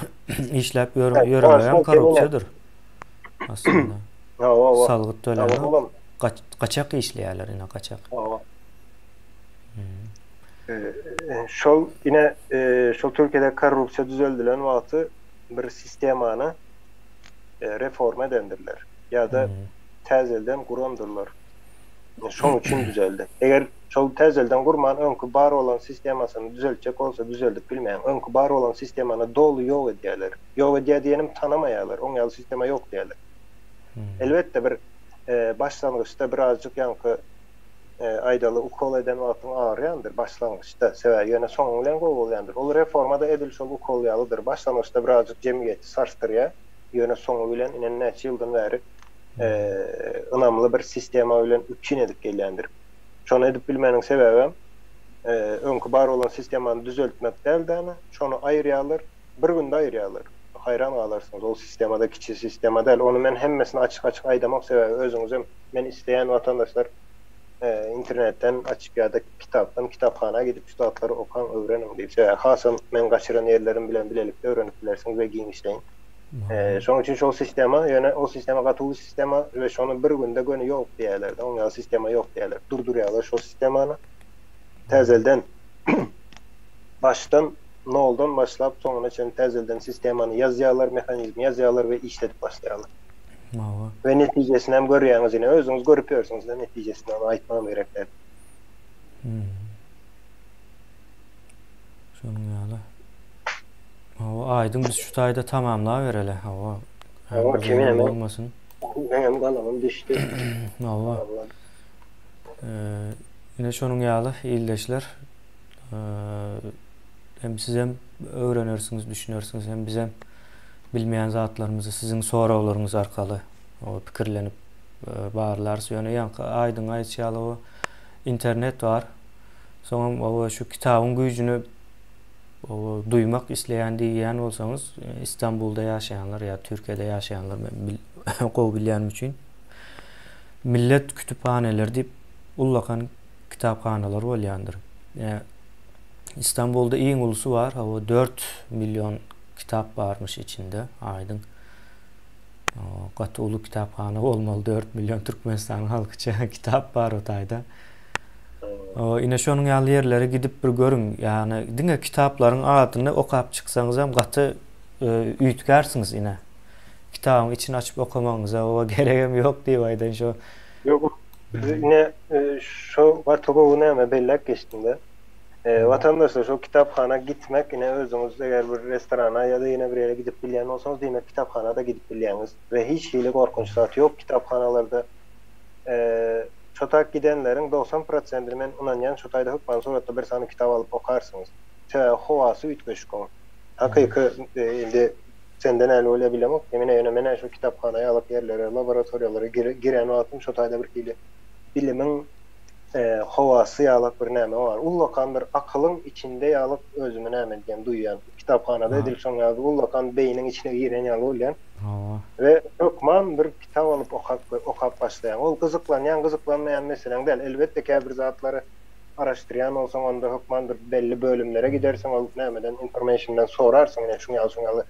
işläp ýöremegi hem korrupsiýadyr. Aslynda. Hawa. Salgyt tölenok. Gaçak işleýärler ine gaçak. Hawa. Şol ine şol Türkiýede korrupsiýa düzeldilen wagty bir sistemany reforma edendirler. Ýa-da täzelden gurandyrlar. Şoň üçin düzeldi. Eger şol täzelden gurman öňki bar bolan sistemasyny düzeltjek bolsa düzeldip bilmeýäň. Öňki bar bolan sistemany doly ýok edýärler. Ýok edýär diýenim tanamaýarlar. Oň ýaly sistema ýok diýýärler. Elbetde bir başlangyçda birazjyk ýaňky aýdaly ukol eden wagtyň agyrýandyr başlangyçda. Sebäbi ýöne soňy bilen gowy bolýandyr. Ol reforma-da edil şol ukol ýalydyr. Başlangyçda birazjyk jemgyýeti sarsdyrýar. Ýöne soňy bilen ine näçe ýyldan bäri ynamly bir sistema bilen üpjün edip gelýändir. Şony edip bilmeginiň sebäbem öňki bar bolan sistemany düzeltmek däl-de, şony aýyrýarlar, bir günde aýyrýarlar. Haýran galarsyňyz, ol sistema-da kiçi sistema däl. Ony men hemmesini açyk-açyk aýdamok, sebäbi özüňizem men isleýän watandaşlar internetden açyp ýa-da kitapdan, kitaphana gidip şu zatlary okaň, öwreniň diýip. Sebäbi hasam men gaçyran ýerlerim bilen bilelikde öwrenip bilersiňiz we giňişleýin. Şonuň üçin şol sistema, ýöne ol sistema gaty uly sistema we şony bir günde göni ýok diýýärler-de, oň ýaly sistema ýok diýýärler. Durdurýarlar şol sistemany. Täzelden başdan noldan başlap soňuna çenli täzelden sistemany ýazýarlar, mehanizmi ýazýarlar we işledip başlaýarlar. Hawa. We netijesini hem görýäňiz ine, özüňiz görüp ýörsüňiz-de netijesini, ony aýtmagam gerek däl. Şonuň ýaly. Hawa, Aýdyň biz şu taýda tamamlabereli. Hawa. Hawa, kimin bolmasyn. Meňem galamym düşdi. Hawa. Ine şonuň ýaly ildeşler. Hem sizem öwrenersiňiz, düşünersiňiz, hem bizem bilmeýän zatlarymyzy siziň soraglaryňyz arkaly pikirlenip barlarys. Ýöne ýaňky Aýdyň aýdyşy ýaly o internet bar. Soňam o şu kitabyň güýjüni duýmak isleýän diýýän bolsaňyz, Istanbulda ýaşaýanlar ýa Türkiýede ýaşaýanlar men gowy bilýänim üçin millet kütüphaneleri diýip ullakan kitaphanalar bolýandyr. Istanbulda iň ulusy bar, hawa 4 million kitap barmyş içinde, aýdyň. Gaty uly kitaphana bolmaly, 4 million Türkmenistanyň halkyça kitap bar o taýda. Ine şonuň ýaly ýerlere gidip bir görüň. Ýagny diňe kitaplaryň adyny okap çyksaňyzam gaty üýtgärsiňiz ine. Kitabyň içini açyp okamagyňyza oba geregem ýok diýip aýdaýyn şo. Ýok, ine şo gaty gowy näme belläp geçdiňde. Watandaşlar şo kitaphana gitmek ine özüňiz eger bir restorana ýa-da ýene bir ýere gidip bilýän bolsaňyz diýmek kitaphana-da gidip bilýäňiz we hiç hili gorkunç zat ýok kitaphanalarda. Şo tak gidenleriň 90 prosentini men ynanýan şo taýda hökmany suratda bir sany kitap alyp okarsyňyz. Sebäbi howasy üýtgeşik oň. Hakyky indi sende näli bolýar bilemok. Ýöne ýöne men-ä şo kitaphana ýalak ýerlere, laboratoriýalara giren wagtym şo taýda bir hili bilimiň. Howasy ýalak bir näme bar. Ullakan bir akylyň içinde ýalyk özümi näme edýän duýýan. Kitaphanada edil şoň ýaly ullakan beýniň içine giren ýaly bolýan. Hawa. We hökman bir kitap alyp okap okap başlaýaň. Ol gyzyklanýaň gyzyklanmaýan meseleň däl. Elbetde käbir zatlary araşdyrýan bolsaň onda hökman bir belli bölümlere gidersiň ol nämeden informationdan sorarsyň ine şuň ýaly şuň ýaly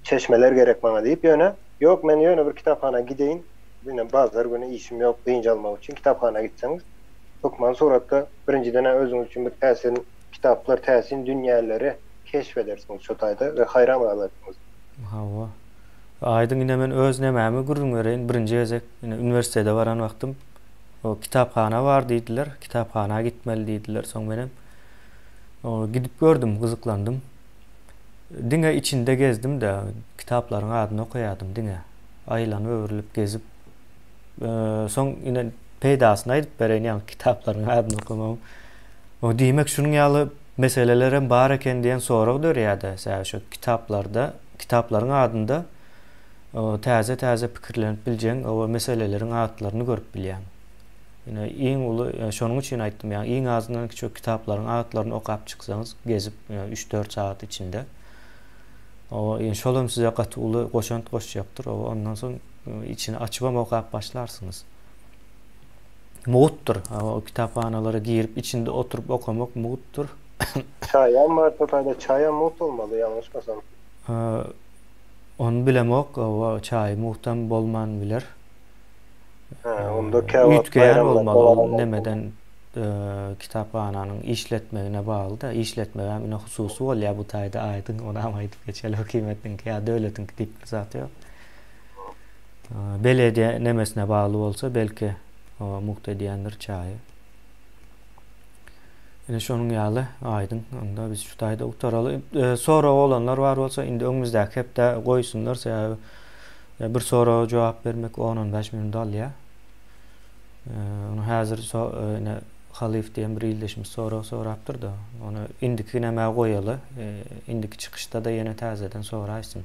çeşmeler gerek maňa diýip ýöne ýok men ýöne bir kitaphana gideýin Ine bazar güni işim ýok dynç almak üçin kitaphana gitseňiz hökman suratda birinjiden-ä özüňiz üçin bir täsin kitaplar täsin dünýäleri keşf edersiňiz şo taýda we haýran galarsyňyz. Hawa. Aýdyň ine men öz nemämi gürrüň bereýin birinji gezek ine uniwersitete baran wagtym o kitaphana bar diýdiler kitaphana gitmeli diýdiler soň menem o gidip gördüm gyzyklandym diňe içinde gezdim-de kitaplaryň adyny okaýadym diňe. Aýlanyp öwrülip gezip soň ine peýdasyny aýdyp bereýin ýaňky kitaplaryň adyny okamagyň. O diýmek şunuň ýaly meselelerem bar eken diýen sorag dörýär-de. Sebäbi şu kitaplarda, kitaplaryň adynda täze-täze pikirlenip biljegiň o meseleleriň atlaryny görüp bilýäň. Ine iň uly şonuň üçin aýtdym ýaňy iň azyndan şu kitaplaryň atlaryny okap çyksaňyz gezip üç-dört sagat içinde Oba, ýöne şolam size gaty uly goşant goşjakdyr. Oba, ondan soň içini açybam okap başlarsyňyz. Mugtdyr. O kitaphanalara girip içinde oturyp okamak mugtdyr. Çaýam bar tokaýda çaýam mugt bolmaly ýalňyşmasam. Ony bilemok. Oba, çaý mugtam bolman biler. Hä, onda käwagt Üýtgeýän baýramlarda bolmaly ol bolýar. nemeden kitaphananyň işletmegine bagly-da, işletmegem ine hususy bolýar bu taýda aýdyň, onam aýdyp geçeli, hökümetiňki ýa döwletiňki diýip bir zat ýok. Belediýe nemesine bagly bolsa belki mugt edýändir çaýy. Ine şonuň ýaly aýdyň, onda biz şu taýda gutaraly. Soragy bolanlar bar bolsa indi öňümizdäki hepde goýsunlar, sebäbi bir soraga jogap bermek on-on bäş minut alýar. Ony häzir ine Halyf diýen bir ildeşimiz sorag sorapdyr-da, ony indiki nämä goýaly, indiki çykyşda-da ýene täzeden soraýsyn.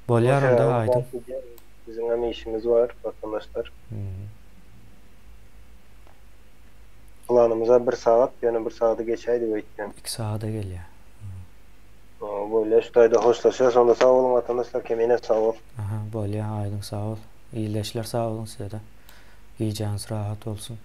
Bolýar onda Aýdyň. Biziň hem işimiz bar, watandaşlar. Planymyza bir sagat, ýöne bir sagady geçäýdik öýtýän. Iki sagada gelýär. Bolýar, şu taýda hoşlaşýas. Onda sag boluň watandaşlar, Kemine sag bol. Aha, bolýar, Aýdyň sag bol. Ildeşler sag boluň sizede. Gijäňiz rahat bolsun.